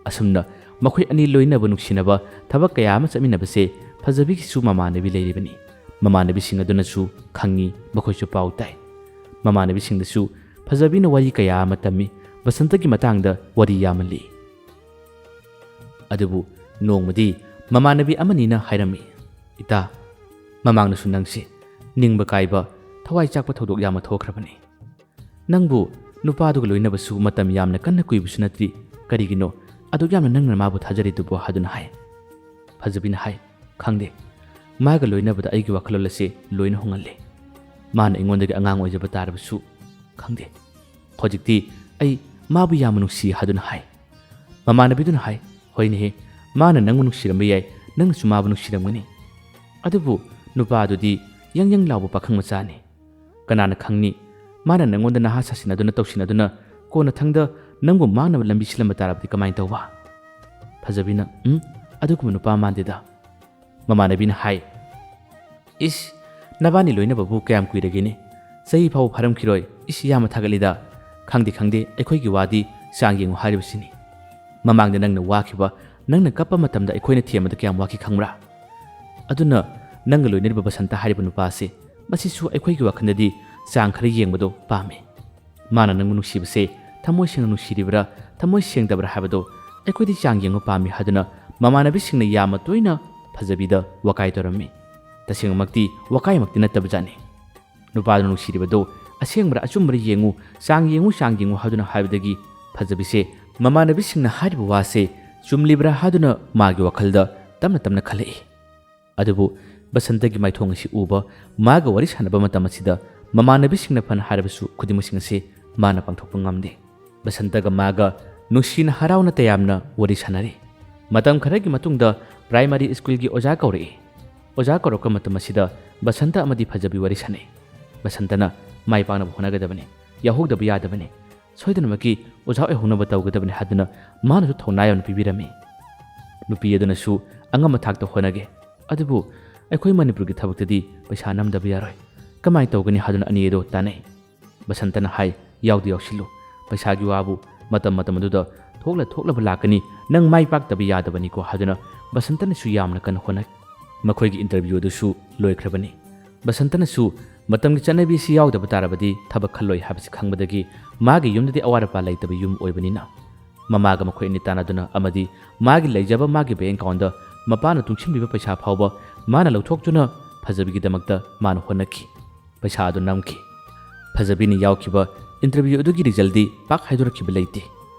ꯑꯁꯨꯝꯅ ꯃꯈꯣꯏ ꯑꯅꯤ ꯂꯣꯏꯅꯕ ꯅꯨꯡꯁꯤꯅꯕ ꯊꯕꯛ ꯀꯌꯥ ꯑꯃ ꯆꯠꯃꯤꯟꯅꯕꯁꯦ ꯐꯖꯕꯤꯒꯤꯁꯨ ꯃꯃꯥꯟꯅꯕꯤ ꯂꯩꯔꯤꯕꯅꯤ꯫ ꯃꯃꯥꯟꯅꯕꯤꯁꯤꯡ ꯑꯗꯨꯅꯁꯨ ꯈꯪꯉꯤ, ꯃꯈꯣꯏꯁꯨ ꯄꯥꯎ ꯇꯥꯏ꯫ ꯃꯃꯥꯟꯅꯕꯤꯁꯤꯡꯗꯁꯨ ꯐꯖꯕꯤꯅ ꯋꯥꯔꯤ ꯀꯌꯥ ꯑꯃ ꯇꯝꯃꯤ, ꯕꯁꯟꯇꯒꯤ ꯃꯇꯥꯡꯗ ꯋꯥꯔꯤ ꯌꯥꯝꯅ ꯂꯤ꯫ ꯑꯗꯨꯕꯨ ꯅꯣꯡꯃꯗꯤ ꯃꯃꯥꯟꯅꯕꯤ ꯑꯃꯅꯤꯅ ꯍꯥꯏꯔꯝꯃꯤ, "ꯏꯇꯥ, ꯃꯃꯥꯡꯗꯁꯨ ꯅꯪꯁꯦ ꯅꯤꯡꯕ ꯀꯥꯏꯕ, ꯊꯋꯥꯏ ꯆꯥꯛꯄ ꯊꯧꯗꯣꯛ ꯌꯥꯝꯅ ꯊꯣꯛꯈ꯭ꯔꯕꯅꯤ꯫ ꯅꯪꯕꯨ ꯅꯨꯄꯥꯗꯨꯒ ꯂꯣꯏꯅꯕꯁꯨ ꯃꯇꯝ ꯌꯥꯝꯅ ꯀꯟꯅ ꯀꯨꯏꯕꯁꯨ ꯅꯠꯇ꯭ꯔꯤ, ꯀꯔꯤꯒꯤꯅꯣ ꯑꯗꯨꯛ ꯌꯥꯝꯅ ꯅꯪꯅ ꯃꯥꯕꯨ ꯊꯥꯖꯔꯤꯗꯨꯕꯣ?" ꯍꯥꯏꯗꯨꯅ ꯍꯥꯏ꯫ ꯐꯖꯕꯤꯅ ꯍꯥꯏ, "ꯈꯪꯗꯦ, ꯃꯥꯒ ꯂꯣꯏꯅꯕꯗ ꯑꯩꯒꯤ ꯋꯥꯈꯜꯂꯣꯟ ꯑꯁꯤ ꯂꯣꯏꯅ ꯍꯣꯡꯍꯜꯂꯦ꯫ ꯃꯥꯅ ꯑꯩꯉꯣꯟꯗꯒꯤ ꯑꯉꯥꯡ ꯑꯣꯏꯖꯕ ꯇꯥꯔꯕꯁꯨ ꯈꯪꯗꯦ, ꯍꯧꯖꯤꯛꯇꯤ ꯑꯩ ꯃꯥꯕꯨ ꯌꯥꯝꯅ ꯅꯨꯡꯁꯤ" ꯍꯥꯏꯗꯨꯅ ꯍꯥꯏ꯫ ꯃꯃꯥꯟꯅꯕꯤꯗꯨꯅ ꯍꯥꯏ, "ꯍꯣꯏꯅꯦꯍꯦ, ꯃꯥꯅ ꯅꯪꯕꯨ ꯅꯨꯡꯁꯤꯔꯝꯕ ꯌꯥꯏ, ꯅꯪꯅꯁꯨ ꯃꯥꯕꯨ ꯅꯨꯡꯁꯤꯔꯝꯒꯅꯤ꯫ ꯑꯗꯨꯕꯨ ꯅꯨꯄꯥꯗꯨꯗꯤ ꯌꯪ ꯌꯪ ꯂꯥꯎꯕ ꯄꯥꯈꯪ ꯃꯆꯥꯅꯤ꯫ ꯀꯅꯥꯅ ꯈꯪꯅꯤ, ꯃꯥꯅ ꯅꯪꯉꯣꯟꯗ ꯅꯍꯥ ꯁꯥꯁꯤꯟꯅꯗꯨꯅ ꯇꯧꯁꯤꯟꯅꯗꯨꯅ ꯀꯣꯟꯅꯊꯪꯗ ꯅꯪꯕꯨ ꯃꯥꯡꯅꯕ ꯂꯝꯕꯤ ꯁꯤꯜꯂꯝꯕ ꯇꯥꯔꯕꯗꯤ ꯀꯃꯥꯏꯅ ꯇꯧꯕ?" ꯐꯖꯕꯤꯅ, "ꯎꯝ, ꯑꯗꯨꯒꯨꯝꯕ ꯅꯨꯄꯥ ꯃꯥꯟꯗꯦꯗ"꯫ ꯃꯃꯥꯟꯅꯕꯤꯅ ꯍꯥꯏ, "ꯏꯁ, ꯅꯕꯥꯅꯤ ꯂꯣꯏꯅꯕꯕꯨ ꯀꯌꯥꯝ ꯀꯨꯏꯔꯒꯦꯅꯦ? ꯆꯍꯤ ꯐꯥꯎꯕ ꯐꯥꯔꯝꯈꯤꯔꯣꯏ꯫ ꯏꯁ, ꯌꯥꯝꯅ ꯊꯥꯒꯠꯂꯤꯗ꯫ ꯈꯪꯗꯦ, ꯈꯪꯗꯦ, ꯑꯩꯈꯣꯏꯒꯤ ꯋꯥꯗꯤ ꯆꯥꯡ ꯌꯦꯡꯉꯨ ꯍꯥꯏꯔꯤꯕꯁꯤꯅꯤ꯫ ꯃꯃꯥꯡꯗ ꯅꯪꯅ ꯋꯥꯈꯤꯕ, ꯅꯪꯅ ꯀꯞꯄ ꯃꯇꯝꯗ ꯑꯩꯈꯣꯏꯅ ꯊꯦꯝꯕꯗ ꯀꯌꯥꯝ ꯋꯥꯈꯤ ꯈꯪꯕ꯭ꯔꯥ? ꯑꯗꯨꯅ ꯅꯪꯒ ꯂꯣꯏꯅꯔꯤꯕ ꯕꯁꯟꯇ ꯍꯥꯏꯔꯤꯕ ꯅꯨꯄꯥ ꯑꯁꯤ, ꯃꯁꯤꯁꯨ ꯑꯩꯈꯣꯏꯒꯤ ꯋꯥꯈꯜꯗꯗꯤ ꯆꯥꯡ ꯈꯔ ꯌꯦꯡꯕꯗꯣ ꯄꯥꯝꯃꯤ꯫ ꯃꯥꯅ ꯅꯪꯕꯨ ꯅꯨꯡꯁꯤꯕꯁꯦ ꯊꯃꯣꯏ ꯁꯦꯡꯅ ꯅꯨꯡꯁꯤꯔꯤꯕ꯭ꯔꯥ, ꯊꯃꯣꯏ ꯁꯦꯡꯗꯕ꯭ꯔꯥ ꯍꯥꯏꯕꯗꯣ ꯑꯩꯈꯣꯏꯗꯤ ꯆꯥꯡ ꯌꯦꯡꯕ ꯄꯥꯝꯃꯤ ꯍꯥꯏꯗꯨꯅ ꯃꯃꯥꯟꯅꯕꯤꯁꯤꯡꯅ ꯌꯥꯝꯅ ꯇꯣꯏꯅ ꯐꯖꯕꯤꯗ ꯋꯥꯀꯥꯏ ꯇꯧꯔꯝꯃꯤ꯫ ꯇꯁꯦꯡꯅꯃꯛꯇꯤ ꯋꯥꯀꯥꯏꯃꯛꯇꯤ ꯅꯠꯇꯕꯖꯥꯠꯅꯤ꯫ ꯅꯨꯄꯥꯗꯨꯅ ꯅꯨꯡꯁꯤꯔꯤꯕꯗꯣ ꯑꯁꯦꯡꯕ꯭ꯔꯥ ꯑꯆꯨꯝꯕ꯭ꯔꯥ ꯌꯦꯡꯉꯨ, ꯆꯥꯡ ꯌꯦꯡꯉꯨ, ꯆꯥꯡ ꯌꯦꯡꯉꯨ ꯍꯥꯏꯗꯨꯅ ꯍꯥꯏꯕꯗꯒꯤ ꯐꯖꯕꯤꯁꯦ ꯃꯃꯥꯟꯅꯕꯤꯁꯤꯡꯅ ꯍꯥꯏꯔꯤꯕ ꯋꯥꯁꯦ ꯆꯨꯝꯂꯤꯕ꯭ꯔꯥ ꯍꯥꯏꯗꯨꯅ ꯃꯥꯒꯤ ꯋꯥꯈꯜꯗ ꯇꯞꯅ ꯇꯞꯅ ꯈꯜꯂꯛꯏ꯫ ꯑꯗꯨꯕꯨ ꯕꯁꯟꯇꯒꯤ ꯃꯥꯏꯊꯣꯡ ꯑꯁꯤ ꯎꯕ, ꯃꯥꯒ ꯋꯥꯔꯤ ꯁꯥꯟꯅꯕ ꯃꯇꯝ ꯑꯁꯤꯗ ꯃꯃꯥꯟꯅꯕꯤꯁꯤꯡꯅ ꯐꯅ ꯍꯥꯏꯔꯕꯁꯨ ꯈꯨꯗꯤꯡꯃꯛꯁꯤꯡ ꯑꯁꯤ ꯃꯥꯅ ꯄꯥꯡꯊꯣꯛꯄ ꯉꯝꯗꯦ꯫ ꯕꯁꯟꯇꯒ ꯃꯥꯒ ꯅꯨꯡꯁꯤꯅ ꯍꯔꯥꯎꯅ ꯇꯌꯥꯝꯅ ꯋꯥꯔꯤ ꯁꯥꯟꯅꯔꯤ꯫ ꯃꯇꯝ ꯈꯔꯒꯤ ꯃꯇꯨꯡꯗ ꯄ꯭ꯔꯥꯏꯃꯥꯔꯤ ꯁ꯭ꯀꯨꯜꯒꯤ ꯑꯣꯖꯥ ꯀꯧꯔꯛꯏ꯫ ꯑꯣꯖꯥ ꯀꯧꯔꯛꯄ ꯃꯇꯝ ꯑꯁꯤꯗ ꯕꯁꯟꯇ ꯑꯃꯗꯤ ꯐꯖꯕꯤ ꯋꯥꯔꯤ ꯁꯥꯟꯅꯩ꯫ ꯕꯁꯟꯇꯅ ꯃꯥꯏ ꯄꯥꯛꯅꯕ ꯍꯣꯠꯅꯒꯗꯕꯅꯤ, ꯌꯥꯎꯍꯧꯗꯕ ꯌꯥꯗꯕꯅꯤ, ꯁꯣꯏꯗꯅꯃꯛꯀꯤ ꯑꯣꯖꯥ ꯑꯣꯏꯍꯧꯅꯕ ꯇꯧꯒꯗꯕꯅꯤ ꯍꯥꯏꯗꯨꯅ ꯃꯥꯅꯁꯨ ꯊꯧꯅꯥ ꯌꯥꯝꯅ ꯄꯤꯕꯤꯔꯝꯃꯤ꯫ ꯅꯨꯄꯤ ꯑꯗꯨꯅꯁꯨ ꯑꯉꯝꯕ ꯊꯥꯛꯇ ꯍꯣꯠꯅꯒꯦ, ꯑꯗꯨꯕꯨ ꯑꯩꯈꯣꯏ ꯃꯅꯤꯄꯨꯔꯒꯤ ꯊꯕꯛꯇꯗꯤ ꯄꯩꯁꯥ ꯅꯝꯗꯕ ꯌꯥꯔꯣꯏ, ꯀꯃꯥꯏꯅ ꯇꯧꯒꯅꯤ ꯍꯥꯏꯗꯨꯅ ꯑꯅꯤ ꯑꯗꯣ ꯇꯥꯟꯅꯩ꯫ ꯕꯁꯟꯇꯅ ꯍꯥꯏ, "ꯌꯥꯎꯗꯤ ꯌꯥꯎꯁꯤꯜꯂꯨ, ꯄꯩꯁꯥꯒꯤ ꯋꯥꯕꯨ ꯃꯇꯝ ꯃꯇꯝ ꯑꯗꯨꯗ ꯊꯣꯛꯂ ꯊꯣꯛꯂꯕ ꯂꯥꯛꯀꯅꯤ, ꯅꯪ ꯃꯥꯏ ꯄꯥꯛꯇꯕ ꯌꯥꯗꯕꯅꯤꯀꯣ" ꯍꯥꯏꯗꯨꯅ ꯕꯁꯟꯇꯅꯁꯨ ꯌꯥꯝꯅ ꯀꯟꯅ ꯍꯣꯠꯅꯩ꯫ ꯃꯈꯣꯏꯒꯤ ꯏꯟꯇꯔꯚ꯭ꯌꯨ ꯑꯗꯨꯁꯨ ꯂꯣꯏꯈ꯭ꯔꯕꯅꯤ꯫ ꯕꯁꯟꯇꯅꯁꯨ ꯃꯇꯝꯒꯤ ꯆꯠꯅꯕꯤ ꯑꯁꯤ ꯌꯥꯎꯗꯕ ꯇꯥꯔꯕꯗꯤ ꯊꯕꯛ ꯈꯜꯂꯣꯏ ꯍꯥꯏꯕꯁꯤ ꯈꯪꯕꯗꯒꯤ ꯃꯥꯒꯤ ꯌꯨꯝꯗꯗꯤ ꯑꯋꯥꯠ ꯑꯄꯥ ꯂꯩꯇꯕ ꯌꯨꯝ ꯑꯣꯏꯕꯅꯤꯅ ꯃꯃꯥꯒ ꯃꯈꯣꯏ ꯑꯅꯤ ꯇꯥꯟꯅꯗꯨꯅ ꯑꯃꯗꯤ ꯃꯥꯒꯤ ꯂꯩꯖꯕ ꯃꯥꯒꯤ ꯕꯦꯡ ꯑꯦꯀꯥꯎꯟꯗ ꯃꯄꯥꯅ ꯇꯨꯡꯁꯤꯟꯕꯤꯕ ꯄꯩꯁꯥ ꯐꯥꯎꯕ ꯃꯥꯅ ꯂꯧꯊꯣꯛꯇꯨꯅ ꯐꯖꯕꯤꯒꯤꯗꯃꯛꯇ ꯃꯥꯅ ꯍꯣꯠꯅꯈꯤ꯫ ꯄꯩꯁꯥ ꯑꯗꯨ ꯅꯝꯈꯤ꯫ ꯐꯖꯕꯤꯅ ꯌꯥꯎꯈꯤꯕ ꯏꯟꯇꯔꯚ꯭ꯌꯨ ꯑꯗꯨꯒꯤ ꯔꯤꯖꯜꯗꯤ ꯄꯥꯛ ꯍꯥꯏꯗꯣꯔꯛꯈꯤꯕ ꯂꯩꯇꯦ꯫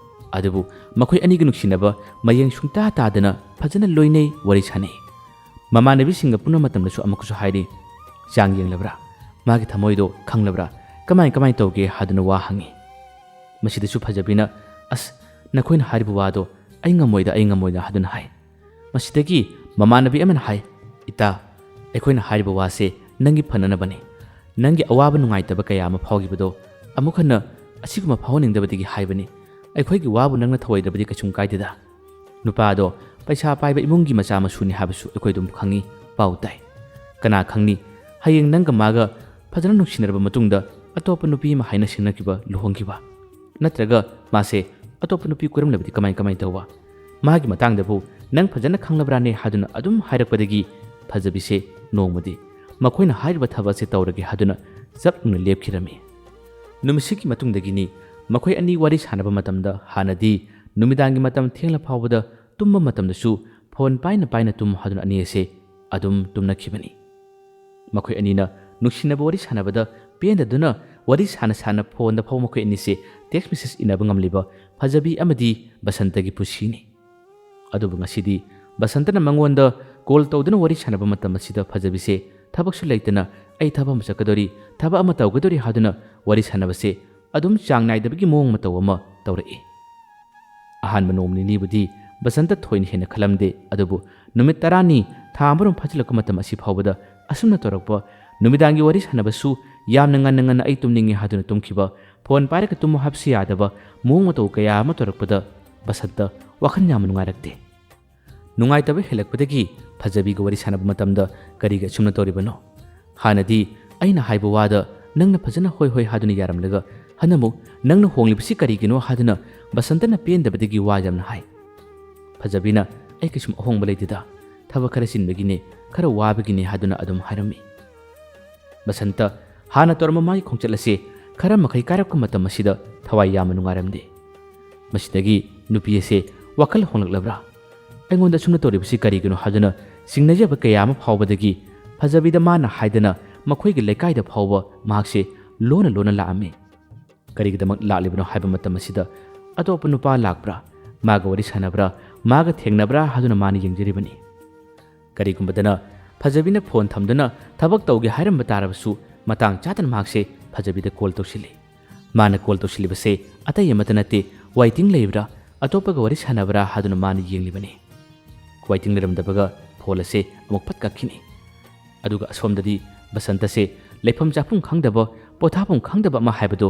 ꯑꯗꯨꯕꯨ ꯃꯈꯣꯏ ꯑꯅꯤꯒꯤ ꯅꯨꯡꯁꯤꯅꯕ ꯃꯌꯦꯡ ꯁꯨꯡꯇꯥ ꯇꯥꯗꯅ ꯐꯖꯅ ꯂꯣꯏꯅꯩ, ꯋꯥꯔꯤ ꯁꯥꯟꯅꯩ꯫ ꯃꯃꯥꯟꯅꯕꯤꯁꯤꯡꯒ ꯄꯨꯟꯕ ꯃꯇꯝꯗꯁꯨ ꯑꯃꯨꯛꯀꯁꯨ ꯍꯥꯏꯔꯤ, "ꯆꯥꯡ ꯌꯦꯡꯂꯕ꯭ꯔꯥ? ꯃꯥꯒꯤ ꯊꯃꯣꯏꯗꯣ ꯈꯪꯂꯕ꯭ꯔꯥ? ꯀꯃꯥꯏ ꯀꯃꯥꯏ ꯇꯧꯒꯦ?" ꯍꯥꯏꯗꯨꯅ ꯋꯥ ꯍꯪꯉꯤ꯫ ꯃꯁꯤꯗꯁꯨ ꯐꯖꯕꯤꯅ, "ꯑꯁ, ꯅꯈꯣꯏꯅ ꯍꯥꯏꯔꯤꯕ ꯋꯥꯗꯣ ꯑꯩ ꯉꯝꯃꯣꯏꯗ, ꯑꯩ ꯉꯝꯃꯣꯏꯗ" ꯍꯥꯏꯗꯨꯅ ꯍꯥꯏ꯫ ꯃꯁꯤꯗꯒꯤ ꯃꯃꯥꯟꯅꯕꯤ ꯑꯃꯅ ꯍꯥꯏ, "ꯏꯇꯥ, ꯑꯩꯈꯣꯏꯅ ꯍꯥꯏꯔꯤꯕ ꯋꯥꯁꯦ ꯅꯪꯒꯤ ꯐꯅꯅꯕꯅꯤ꯫ ꯅꯪꯒꯤ ꯑꯋꯥꯕ ꯅꯨꯡꯉꯥꯏꯇꯕ ꯀꯌꯥ ꯑꯃ ꯐꯥꯎꯈꯤꯕꯗꯣ ꯑꯃꯨꯛ ꯍꯟꯅ ꯑꯁꯤꯒꯨꯝꯕ ꯐꯥꯎꯍꯟꯅꯤꯡꯗꯕꯗꯒꯤ ꯍꯥꯏꯕꯅꯤ꯫ ꯑꯩꯈꯣꯏꯒꯤ ꯋꯥꯕꯨ ꯅꯪꯅ ꯊꯧꯑꯣꯏꯗ꯭ꯔꯕꯗꯤ ꯀꯩꯁꯨꯝ ꯀꯥꯏꯗꯦꯗ꯫ ꯅꯨꯄꯥ ꯑꯗꯣ ꯄꯩꯁꯥ ꯄꯥꯏꯕ ꯏꯃꯨꯡꯒꯤ ꯃꯆꯥ ꯃꯁꯨꯅꯤ ꯍꯥꯏꯕꯁꯨ ꯑꯩꯈꯣꯏ ꯑꯗꯨꯝ ꯈꯪꯉꯤ, ꯄꯥꯎ ꯇꯥꯏ꯫ ꯀꯅꯥ ꯈꯪꯅꯤ, ꯍꯌꯦꯡ ꯅꯪꯒ ꯃꯥꯒ ꯐꯖꯅ ꯅꯨꯡꯁꯤꯅꯔꯕ ꯃꯇꯨꯡꯗ ꯑꯇꯣꯞꯄ ꯅꯨꯄꯤ ꯑꯃ ꯍꯥꯏꯅ ꯁꯤꯡꯅꯈꯤꯕ, ꯂꯨꯍꯣꯡꯈꯤꯕ꯫ ꯅꯠꯇ꯭ꯔꯒ ꯃꯥꯁꯦ ꯑꯇꯣꯞꯄ ꯅꯨꯄꯤ ꯀꯣꯏꯔꯝꯂꯕꯗꯤ ꯀꯃꯥꯏ ꯀꯃꯥꯏ ꯇꯧꯕ? ꯃꯥꯒꯤ ꯃꯇꯥꯡꯗꯕꯨ ꯅꯪ ꯐꯖꯅ ꯈꯪꯂꯕ꯭ꯔꯥꯅꯦ?" ꯍꯥꯏꯗꯨꯅ ꯑꯗꯨꯝ ꯍꯥꯏꯔꯛꯄꯗꯒꯤ ꯐꯖꯕꯤꯁꯦ ꯅꯣꯡꯃꯗꯤ ꯃꯈꯣꯏꯅ ꯍꯥꯏꯔꯤꯕ ꯊꯕꯛ ꯑꯁꯦ ꯇꯧꯔꯒꯦ ꯍꯥꯏꯗꯨꯅ ꯆꯞ ꯌꯨꯡꯅ ꯂꯦꯞꯈꯤꯔꯝꯃꯤ꯫ ꯅꯨꯃꯤꯠꯁꯤꯒꯤ ꯃꯇꯨꯡꯗꯒꯤꯅꯤ ꯃꯈꯣꯏ ꯑꯅꯤ ꯋꯥꯔꯤ ꯁꯥꯟꯅꯕ ꯃꯇꯝꯗ ꯍꯥꯟꯅꯗꯤ ꯅꯨꯃꯤꯗꯥꯡꯒꯤ ꯃꯇꯝ ꯊꯦꯡꯂ ꯐꯥꯎꯕꯗ ꯇꯨꯝꯕ ꯃꯇꯝꯗꯁꯨ ꯐꯣꯟ ꯄꯥꯏꯅ ꯄꯥꯏꯅ ꯇꯨꯝꯃꯨ ꯍꯥꯏꯗꯨꯅ ꯑꯅꯤ ꯑꯁꯦ ꯑꯗꯨꯝ ꯇꯨꯝꯅꯈꯤꯕꯅꯤ꯫ ꯃꯈꯣꯏ ꯑꯅꯤꯅ ꯅꯨꯡꯁꯤꯅꯕ ꯋꯥꯔꯤ ꯁꯥꯟꯅꯕꯗ ꯄꯦꯟꯗꯗꯨꯅ ꯋꯥꯔꯤ ꯁꯥꯅ ꯁꯥꯅ ꯐꯣꯟꯗ ꯐꯥꯎ ꯃꯈꯣꯏ ꯑꯅꯤꯁꯦ ꯇꯦꯛꯁ ꯃꯦꯁꯦꯖ ꯏꯅꯕ ꯉꯝꯂꯤꯕ ꯐꯖꯕꯤ ꯑꯃꯗꯤ ꯕꯁꯟꯇꯒꯤ ꯄꯨꯟꯁꯤꯅꯤ꯫ ꯑꯗꯨꯕꯨ ꯉꯁꯤꯗꯤ ꯕꯁꯟꯇꯅ ꯃꯉꯣꯟꯗ ꯀꯣꯜ ꯇꯧꯗꯨꯅ ꯋꯥꯔꯤ ꯁꯥꯟꯅꯕ ꯃꯇꯝ ꯑꯁꯤꯗ ꯐꯖꯕꯤꯁꯦ ꯊꯕꯛꯁꯨ ꯂꯩꯇꯅ ꯑꯩ ꯊꯕꯛ ꯑꯃ ꯆꯠꯀꯗꯣꯔꯤ, ꯊꯕꯛ ꯑꯃ ꯇꯧꯒꯗꯣꯔꯤ ꯍꯥꯏꯗꯨꯅ ꯋꯥꯔꯤ ꯁꯥꯟꯅꯕꯁꯦ ꯑꯗꯨꯝ ꯆꯥꯡ ꯅꯥꯏꯗꯕꯒꯤ ꯃꯑꯣꯡ ꯃꯇꯧ ꯑꯃ ꯇꯧꯔꯛꯏ꯫ ꯑꯍꯥꯟꯕ ꯅꯣꯡ ꯅꯤꯅꯤꯕꯨꯗꯤ ꯕꯁꯟꯇ ꯊꯣꯏꯅ ꯍꯦꯟꯅ ꯈꯜꯂꯝꯗꯦ, ꯑꯗꯨꯕꯨ ꯅꯨꯃꯤꯠ ꯇꯔꯥꯅꯤ, ꯊꯥ ꯑꯃꯔꯣꯝ ꯐꯥꯖꯤꯜꯂꯛꯄ ꯃꯇꯝ ꯑꯁꯤ ꯐꯥꯎꯕꯗ ꯑꯁꯨꯝꯅ ꯇꯧꯔꯛꯄ, ꯅꯨꯃꯤꯗꯥꯡꯒꯤ ꯋꯥꯔꯤ ꯁꯥꯟꯅꯕꯁꯨ ꯌꯥꯝꯅ ꯉꯟꯅ ꯉꯟꯅ ꯑꯩ ꯇꯨꯝꯅꯤꯡꯉꯤ ꯍꯥꯏꯗꯨꯅ ꯇꯨꯝꯈꯤꯕ, ꯐꯣꯟ ꯄꯥꯏꯔꯒ ꯇꯨꯝꯃꯨ ꯍꯥꯏꯕꯁꯨ ꯌꯥꯗꯕ ꯃꯑꯣꯡ ꯃꯇꯧ ꯀꯌꯥ ꯑꯃ ꯇꯧꯔꯛꯄꯗ ꯕꯁꯟꯇ ꯋꯥꯈꯜ ꯌꯥꯝꯅ ꯅꯨꯡꯉꯥꯏꯔꯛꯇꯦ꯫ ꯅꯨꯡꯉꯥꯏꯇꯕ ꯍꯦꯜꯂꯛꯄꯗꯒꯤ ꯐꯖꯕꯤꯒ ꯋꯥꯔꯤ ꯁꯥꯟꯅꯕ ꯃꯇꯝꯗ ꯀꯔꯤꯒꯤ ꯑꯁꯨꯝꯅ ꯇꯧꯔꯤꯕꯅꯣ? ꯍꯥꯟꯅꯗꯤ ꯑꯩꯅ ꯍꯥꯏꯕ ꯋꯥꯗ ꯅꯪꯅ ꯐꯖꯅ ꯍꯣꯏ ꯍꯣꯏ ꯍꯥꯏꯗꯨꯅ ꯌꯥꯔꯝꯂꯒ ꯍꯟꯗꯛꯃꯨꯛ ꯅꯪꯅ ꯍꯣꯡꯂꯤꯕꯁꯤ ꯀꯔꯤꯒꯤꯅꯣ ꯍꯥꯏꯗꯨꯅ ꯕꯁꯟꯇꯅ ꯄꯦꯟꯗꯕꯗꯒꯤ ꯋꯥ ꯌꯥꯝꯅ ꯍꯥꯏ꯫ ꯐꯖꯕꯤꯅ ꯑꯩ ꯀꯩꯁꯨꯝ ꯑꯍꯣꯡꯕ ꯂꯩꯇꯦꯗ, ꯊꯕꯛ ꯈꯔ ꯆꯤꯟꯕꯒꯤꯅꯦ, ꯈꯔ ꯋꯥꯕꯒꯤꯅꯦ ꯍꯥꯏꯗꯨꯅ ꯑꯗꯨꯝ ꯍꯥꯏꯔꯝꯃꯤ꯫ ꯕꯁꯟꯇ ꯍꯥꯟꯅ ꯇꯧꯔꯝꯕ ꯃꯥꯒꯤ ꯈꯣꯡꯆꯠ ꯑꯁꯤ ꯈꯔ ꯃꯈꯩ ꯀꯥꯏꯔꯛꯄ ꯃꯇꯝ ꯑꯁꯤꯗ ꯊꯋꯥꯏ ꯌꯥꯝꯅ ꯅꯨꯡꯉꯥꯏꯔꯝꯗꯦ꯫ ꯃꯁꯤꯗꯒꯤ ꯅꯨꯄꯤ ꯑꯁꯦ ꯋꯥꯈꯜ ꯍꯣꯡꯂꯛꯂꯕ꯭ꯔꯥ? ꯑꯩꯉꯣꯟꯗ ꯑꯁꯨꯝꯅ ꯇꯧꯔꯤꯕꯁꯤ ꯀꯔꯤꯒꯤꯅꯣ ꯍꯥꯏꯗꯨꯅ ꯆꯤꯡꯅꯖꯕ ꯀꯌꯥ ꯑꯃ ꯐꯥꯎꯕꯗꯒꯤ ꯐꯖꯕꯤꯗ ꯃꯥꯅ ꯍꯥꯏꯗꯅ ꯃꯈꯣꯏꯒꯤ ꯂꯩꯀꯥꯏꯗ ꯐꯥꯎꯕ ꯃꯍꯥꯛꯁꯦ ꯂꯣꯟꯅ ꯂꯣꯟꯅ ꯂꯥꯛꯑꯝꯃꯤ꯫ ꯀꯔꯤꯒꯤꯗꯃꯛ ꯂꯥꯛꯂꯤꯕꯅꯣ ꯍꯥꯏꯕ ꯃꯇꯝ ꯑꯁꯤꯗ ꯑꯇꯣꯞꯄ ꯅꯨꯄꯥ ꯂꯥꯛꯄ꯭ꯔꯥ, ꯃꯥꯒ ꯋꯥꯔꯤ ꯁꯥꯟꯅꯕ꯭ꯔꯥ, ꯃꯥꯒ ꯊꯦꯡꯅꯕ꯭ꯔꯥ ꯍꯥꯏꯗꯨꯅ ꯃꯥꯅ ꯌꯦꯡꯖꯔꯤꯕꯅꯤ꯫ ꯀꯔꯤꯒꯨꯝꯕꯗꯅ ꯐꯖꯕꯤꯅ ꯐꯣꯟ ꯊꯝꯗꯨꯅ ꯊꯕꯛ ꯇꯧꯒꯦ ꯍꯥꯏꯔꯝꯕ ꯇꯥꯔꯕꯁꯨ ꯃꯇꯥꯡ ꯆꯥꯗꯅ ꯃꯍꯥꯛꯁꯦ ꯐꯖꯕꯤꯗ ꯀꯣꯜ ꯇꯧꯁꯤꯜꯂꯤ꯫ ꯃꯥꯅ ꯀꯣꯜ ꯇꯧꯁꯤꯜꯂꯤꯕꯁꯦ ꯑꯇꯩ ꯑꯃꯠꯇ ꯅꯠꯇꯦ, ꯋꯥꯏꯇꯤꯡ ꯂꯩꯕ꯭ꯔꯥ, ꯑꯇꯣꯞꯄꯒ ꯋꯥꯔꯤ ꯁꯥꯟꯅꯕ꯭ꯔꯥ ꯍꯥꯏꯗꯨꯅ ꯃꯥꯅ ꯌꯦꯡꯂꯤꯕꯅꯤ꯫ ꯋꯥꯏꯇꯤꯡ ꯂꯩꯔꯝꯗꯕꯒ ꯐꯣꯟ ꯑꯁꯦ ꯑꯃꯨꯛ ꯐꯠ ꯀꯛꯈꯤꯅꯤ꯫ ꯑꯗꯨꯒ ꯑꯁꯣꯝꯗꯗꯤ ꯕꯁꯟꯇꯁꯦ ꯂꯩꯐꯝ ꯆꯥꯐꯝ ꯈꯪꯗꯕ, ꯄꯣꯊꯥꯐꯝ ꯈꯪꯗꯕ ꯑꯃ ꯍꯥꯏꯕꯗꯣ꯫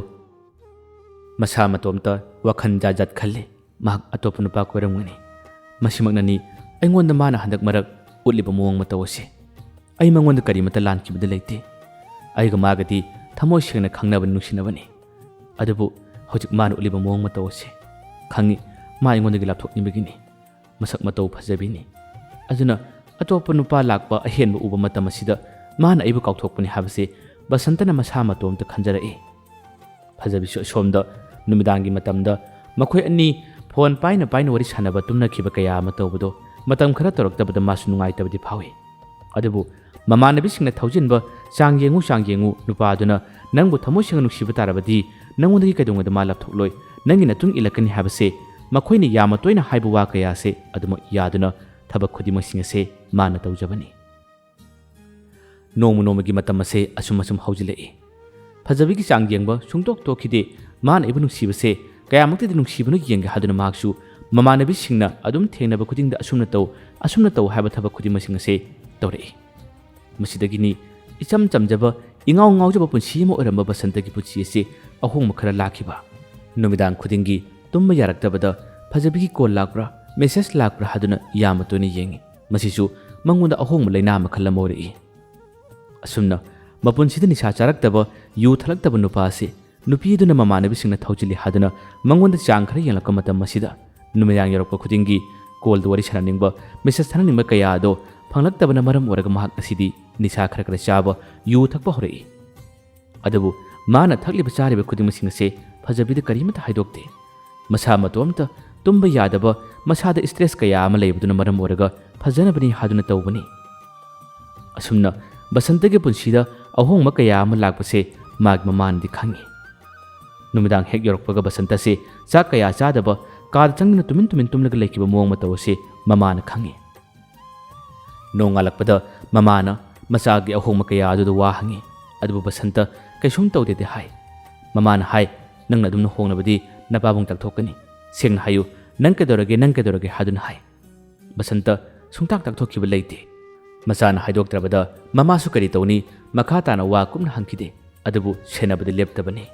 ꯃꯁꯥ ꯃꯇꯣꯝꯇ ꯋꯥꯈꯜ ꯖꯥꯠ ꯖꯥꯠ ꯈꯜꯂꯤ꯫ ꯃꯍꯥꯛ ꯑꯇꯣꯞꯄ ꯅꯨꯄꯥ ꯀꯣꯏꯔꯝꯒꯅꯤ꯫ ꯃꯁꯤꯃꯛꯅꯅꯤ ꯑꯩꯉꯣꯟꯗ ꯃꯥꯅ ꯍꯟꯗꯛ ꯃꯔꯛ ꯎꯠꯂꯤꯕ ꯃꯑꯣꯡ ꯃꯇꯧ ꯑꯁꯤ꯫ ꯑꯩ ꯃꯉꯣꯟꯗ ꯀꯔꯤꯃꯠꯇ ꯂꯥꯟꯈꯤꯕꯗꯤ ꯂꯩꯇꯦ꯫ ꯑꯩꯒ ꯃꯥꯒꯗꯤ ꯊꯃꯣꯏ ꯁꯦꯡꯅ ꯈꯪꯅꯕ ꯅꯨꯡꯁꯤꯅꯕꯅꯤ꯫ ꯑꯗꯨꯕꯨ ꯍꯧꯖꯤꯛ ꯃꯥꯅ ꯎꯠꯂꯤꯕ ꯃꯑꯣꯡ ꯃꯇꯧ ꯑꯁꯤ ꯈꯪꯉꯤ꯫ ꯃꯥ ꯑꯩꯉꯣꯟꯗꯒꯤ ꯂꯥꯞꯊꯣꯛꯅꯤꯡꯕꯒꯤꯅꯤ꯫ ꯃꯁꯛ ꯃꯇꯧ ꯐꯖꯕꯤꯅꯤ꯫ ꯑꯗꯨꯅ ꯑꯇꯣꯞꯄ ꯅꯨꯄꯥ ꯂꯥꯛꯄ ꯑꯍꯦꯟꯕ ꯎꯕ ꯃꯇꯝ ꯑꯁꯤꯗ ꯃꯥꯅ ꯑꯩꯕꯨ ꯀꯥꯎꯊꯣꯛꯄꯅꯤ ꯍꯥꯏꯕꯁꯤ ꯕꯁꯟꯇꯅ ꯃꯁꯥ ꯃꯇꯣꯝꯇ ꯈꯟꯖꯔꯛꯏ꯫ ꯐꯖꯕꯤꯁꯨ ꯑꯁꯣꯝꯗ ꯅꯨꯃꯤꯗꯥꯡꯒꯤ ꯃꯇꯝꯗ ꯃꯈꯣꯏ ꯑꯅꯤ ꯐꯣꯟ ꯄꯥꯏꯅ ꯄꯥꯏꯅ ꯋꯥꯔꯤ ꯁꯥꯟꯅꯕ, ꯇꯨꯝꯅꯈꯤꯕ ꯀꯌꯥ ꯑꯃ ꯇꯧꯕꯗꯣ ꯃꯇꯝ ꯈꯔ ꯇꯧꯔꯛꯇꯕꯗ ꯃꯥꯁꯨ ꯅꯨꯡꯉꯥꯏꯇꯕꯗꯤ ꯐꯥꯎꯏ꯫ ꯑꯗꯨꯕꯨ ꯃꯃꯥꯟꯅꯕꯤꯁꯤꯡꯅ ꯊꯧꯖꯤꯟꯕ "ꯆꯥꯡ ꯌꯦꯡꯉꯨ, ꯆꯥꯡ ꯌꯦꯡꯉꯨ, ꯅꯨꯄꯥꯗꯨꯅ ꯅꯪꯕꯨ ꯊꯃꯣꯏ ꯁꯦꯡꯅ ꯅꯨꯡꯁꯤꯕ ꯇꯥꯔꯕꯗꯤ ꯅꯪꯉꯣꯟꯗꯒꯤ ꯀꯩꯗꯧꯉꯩꯗ ꯃꯥ ꯂꯥꯞꯊꯣꯛꯂꯣꯏ, ꯅꯪꯒꯤ ꯅꯇꯨꯡ ꯏꯜꯂꯛꯀꯅꯤ" ꯍꯥꯏꯕꯁꯦ, ꯃꯈꯣꯏꯅ ꯌꯥꯝꯅ ꯇꯣꯏꯅ ꯍꯥꯏꯕ ꯋꯥ ꯀꯌꯥꯁꯦ ꯑꯗꯨꯃꯛ ꯌꯥꯗꯨꯅ ꯊꯕꯛ ꯈꯨꯗꯤꯡꯃꯛꯁꯤꯡ ꯑꯁꯦ ꯃꯥꯅ ꯇꯧꯖꯕꯅꯤ꯫ ꯅꯣꯡꯃ ꯅꯣꯡꯃꯒꯤ ꯃꯇꯝ ꯑꯁꯦ ꯑꯁꯨꯝ ꯑꯁꯨꯝ ꯍꯧꯖꯤꯜꯂꯛꯏ꯫ ꯐꯖꯕꯤꯒꯤ ꯆꯥꯡ ꯌꯦꯡꯕ ꯁꯨꯡꯇꯣꯛ ꯇꯣꯛꯈꯤꯗꯦ꯫ ꯃꯥꯅ ꯑꯩꯕꯨ ꯅꯨꯡꯁꯤꯕꯁꯦ ꯀꯌꯥꯃꯨꯛꯇꯗꯤ ꯅꯨꯡꯁꯤꯕꯅꯣ ꯌꯦꯡꯒꯦ ꯍꯥꯏꯗꯨꯅ ꯃꯍꯥꯛꯁꯨ ꯃꯃꯥꯟꯅꯕꯤꯁꯤꯡꯅ ꯑꯗꯨꯝ ꯊꯦꯡꯅꯕ ꯈꯨꯗꯤꯡꯗ "ꯑꯁꯨꯝꯅ ꯇꯧ, ꯑꯁꯨꯝꯅ ꯇꯧ" ꯍꯥꯏꯕ ꯊꯕꯛ ꯈꯨꯗꯤꯡꯃꯛꯁꯤꯡ ꯑꯁꯦ ꯇꯧꯔꯛꯏ꯫ ꯃꯁꯤꯗꯒꯤꯅꯤ ꯏꯆꯝ ꯆꯝꯖꯕ, ꯏꯉꯥꯎ ꯉꯥꯎꯖꯕ ꯄꯨꯟꯁꯤ ꯑꯃ ꯑꯣꯏꯔꯝꯕ ꯕꯁꯟꯇꯒꯤ ꯄꯨꯟꯁꯤ ꯑꯁꯤ ꯑꯍꯣꯡꯕ ꯈꯔ ꯂꯥꯛꯈꯤꯕ꯫ ꯅꯨꯃꯤꯗꯥꯡ ꯈꯨꯗꯤꯡꯒꯤ ꯇꯨꯝꯕ ꯌꯥꯔꯛꯇꯕꯗ ꯐꯖꯕꯤꯒꯤ ꯀꯣꯜ ꯂꯥꯛꯄ꯭ꯔꯥ, ꯃꯦꯁꯦꯖ ꯂꯥꯛꯄ꯭ꯔꯥ ꯍꯥꯏꯗꯨꯅ ꯌꯥꯝꯅ ꯇꯣꯏꯅ ꯌꯦꯡꯉꯤ꯫ ꯃꯁꯤꯁꯨ ꯃꯉꯣꯟꯗ ꯑꯍꯣꯡꯕ ꯂꯥꯏꯅꯥ ꯃꯈꯜ ꯑꯃ ꯑꯣꯏꯔꯛꯏ꯫ ꯑꯁꯨꯝꯅ ꯃꯄꯨꯟꯁꯤꯗ ꯅꯤꯁꯥ ꯆꯥꯔꯛꯇꯕ, ꯌꯨ ꯊꯛꯂꯛꯇꯕ ꯅꯨꯄꯥ ꯑꯁꯤ ꯅꯨꯄꯤ ꯑꯗꯨꯅ ꯃꯃꯥꯟꯅꯕꯤꯁꯤꯡꯅ ꯊꯧꯖꯤꯜꯂꯤ ꯍꯥꯏꯗꯨꯅ ꯃꯉꯣꯟꯗ ꯆꯥꯡ ꯈꯔ ꯌꯦꯡꯂꯛꯄ ꯃꯇꯝ ꯑꯁꯤꯗ, ꯅꯨꯃꯤꯗꯥꯡ ꯌꯧꯔꯛꯄ ꯈꯨꯗꯤꯡꯒꯤ ꯀꯣꯜꯗ ꯋꯥꯔꯤ ꯁꯥꯟꯅꯅꯤꯡꯕ, ꯃꯦꯁꯦꯖ ꯊꯥꯅꯅꯤꯡꯕ ꯀꯌꯥ ꯑꯗꯣ ꯐꯪꯂꯛꯇꯕꯅ ꯃꯔꯝ ꯑꯣꯏꯔꯒ ꯃꯍꯥꯛ ꯉꯁꯤꯗꯤ ꯅꯤꯁꯥ ꯈꯔ ꯈꯔ ꯆꯥꯕ, ꯌꯨ ꯊꯛꯄ ꯍꯧꯔꯛꯏ꯫ ꯑꯗꯨꯕꯨ ꯃꯥꯅ ꯊꯛꯂꯤꯕ ꯆꯥꯔꯤꯕ ꯈꯨꯗꯤꯡꯃꯛꯁꯤꯡ ꯑꯁꯦ ꯐꯖꯕꯤꯗ ꯀꯔꯤꯃꯠꯇ ꯍꯥꯏꯗꯣꯛꯇꯦ꯫ ꯃꯁꯥ ꯃꯇꯣꯝꯇ ꯇꯨꯝꯕ ꯌꯥꯗꯕ, ꯃꯁꯥꯗ ꯁ꯭ꯇ꯭ꯔꯦꯁ ꯀꯌꯥ ꯑꯃ ꯂꯩꯕꯗꯨꯅ ꯃꯔꯝ ꯑꯣꯏꯔꯒ ꯐꯖꯅꯕꯅꯤ ꯍꯥꯏꯗꯨꯅ ꯇꯧꯕꯅꯤ꯫ ꯑꯁꯨꯝꯅ ꯕꯁꯟꯇꯒꯤ ꯄꯨꯟꯁꯤꯗ ꯑꯍꯣꯡꯕ ꯀꯌꯥ ꯑꯃ ꯂꯥꯛꯄꯁꯦ ꯃꯥꯒꯤ ꯃꯃꯥꯅꯗꯤ ꯈꯪꯉꯤ꯫ ꯅꯨꯃꯤꯗꯥꯡ ꯍꯦꯛ ꯌꯧꯔꯛꯄꯒ ꯕꯁꯟꯇꯁꯦ ꯆꯥꯛ ꯀꯌꯥ ꯆꯥꯗꯕ, ꯀꯥꯗ ꯆꯪꯗꯨꯅ ꯇꯨꯃꯤꯟ ꯇꯨꯃꯤꯟ ꯇꯨꯝꯂꯒ ꯂꯩꯈꯤꯕ ꯃꯑꯣꯡ ꯃꯇꯧ ꯑꯁꯦ ꯃꯃꯥꯅ ꯈꯪꯉꯤ꯫ ꯅꯣꯡꯉꯥꯜꯂꯛꯄꯗ ꯃꯃꯥꯅ ꯃꯆꯥꯒꯤ ꯑꯍꯣꯡꯕ ꯀꯌꯥ ꯑꯗꯨꯗ ꯋꯥ ꯍꯪꯉꯤ꯫ ꯑꯗꯨꯕꯨ ꯕꯁꯟꯇ ꯀꯩꯁꯨꯝ ꯇꯧꯗꯦꯗꯤ ꯍꯥꯏ꯫ ꯃꯃꯥꯅ ꯍꯥꯏ, "ꯅꯪꯅ ꯑꯗꯨꯝꯅ ꯍꯣꯡꯂꯕꯗꯤ ꯅꯄꯥꯕꯨꯡ ꯇꯥꯛꯊꯣꯛꯀꯅꯤ꯫ ꯁꯦꯡꯅ ꯍꯥꯏꯌꯨ, ꯅꯪ ꯀꯩꯗꯧꯔꯒꯦ, ꯅꯪ ꯀꯩꯗꯧꯔꯒꯦ?" ꯍꯥꯏꯗꯨꯅ ꯍꯥꯏ꯫ ꯕꯁꯟꯇ ꯁꯨꯡꯇꯥꯛ ꯇꯥꯛꯊꯣꯛꯈꯤꯕ ꯂꯩꯇꯦ꯫ ꯃꯆꯥꯅ ꯍꯥꯏꯗꯣꯛꯇ꯭ꯔꯕꯗ ꯃꯃꯥꯁꯨ ꯀꯔꯤ ꯇꯧꯅꯤ? ꯃꯈꯥ ꯇꯥꯅ ꯋꯥ ꯀꯨꯞꯅ ꯍꯪꯈꯤꯗꯦ꯫ ꯑꯗꯨꯕꯨ ꯁꯦꯟꯅꯕꯗꯤ ꯂꯦꯞꯇꯕꯅꯤ꯫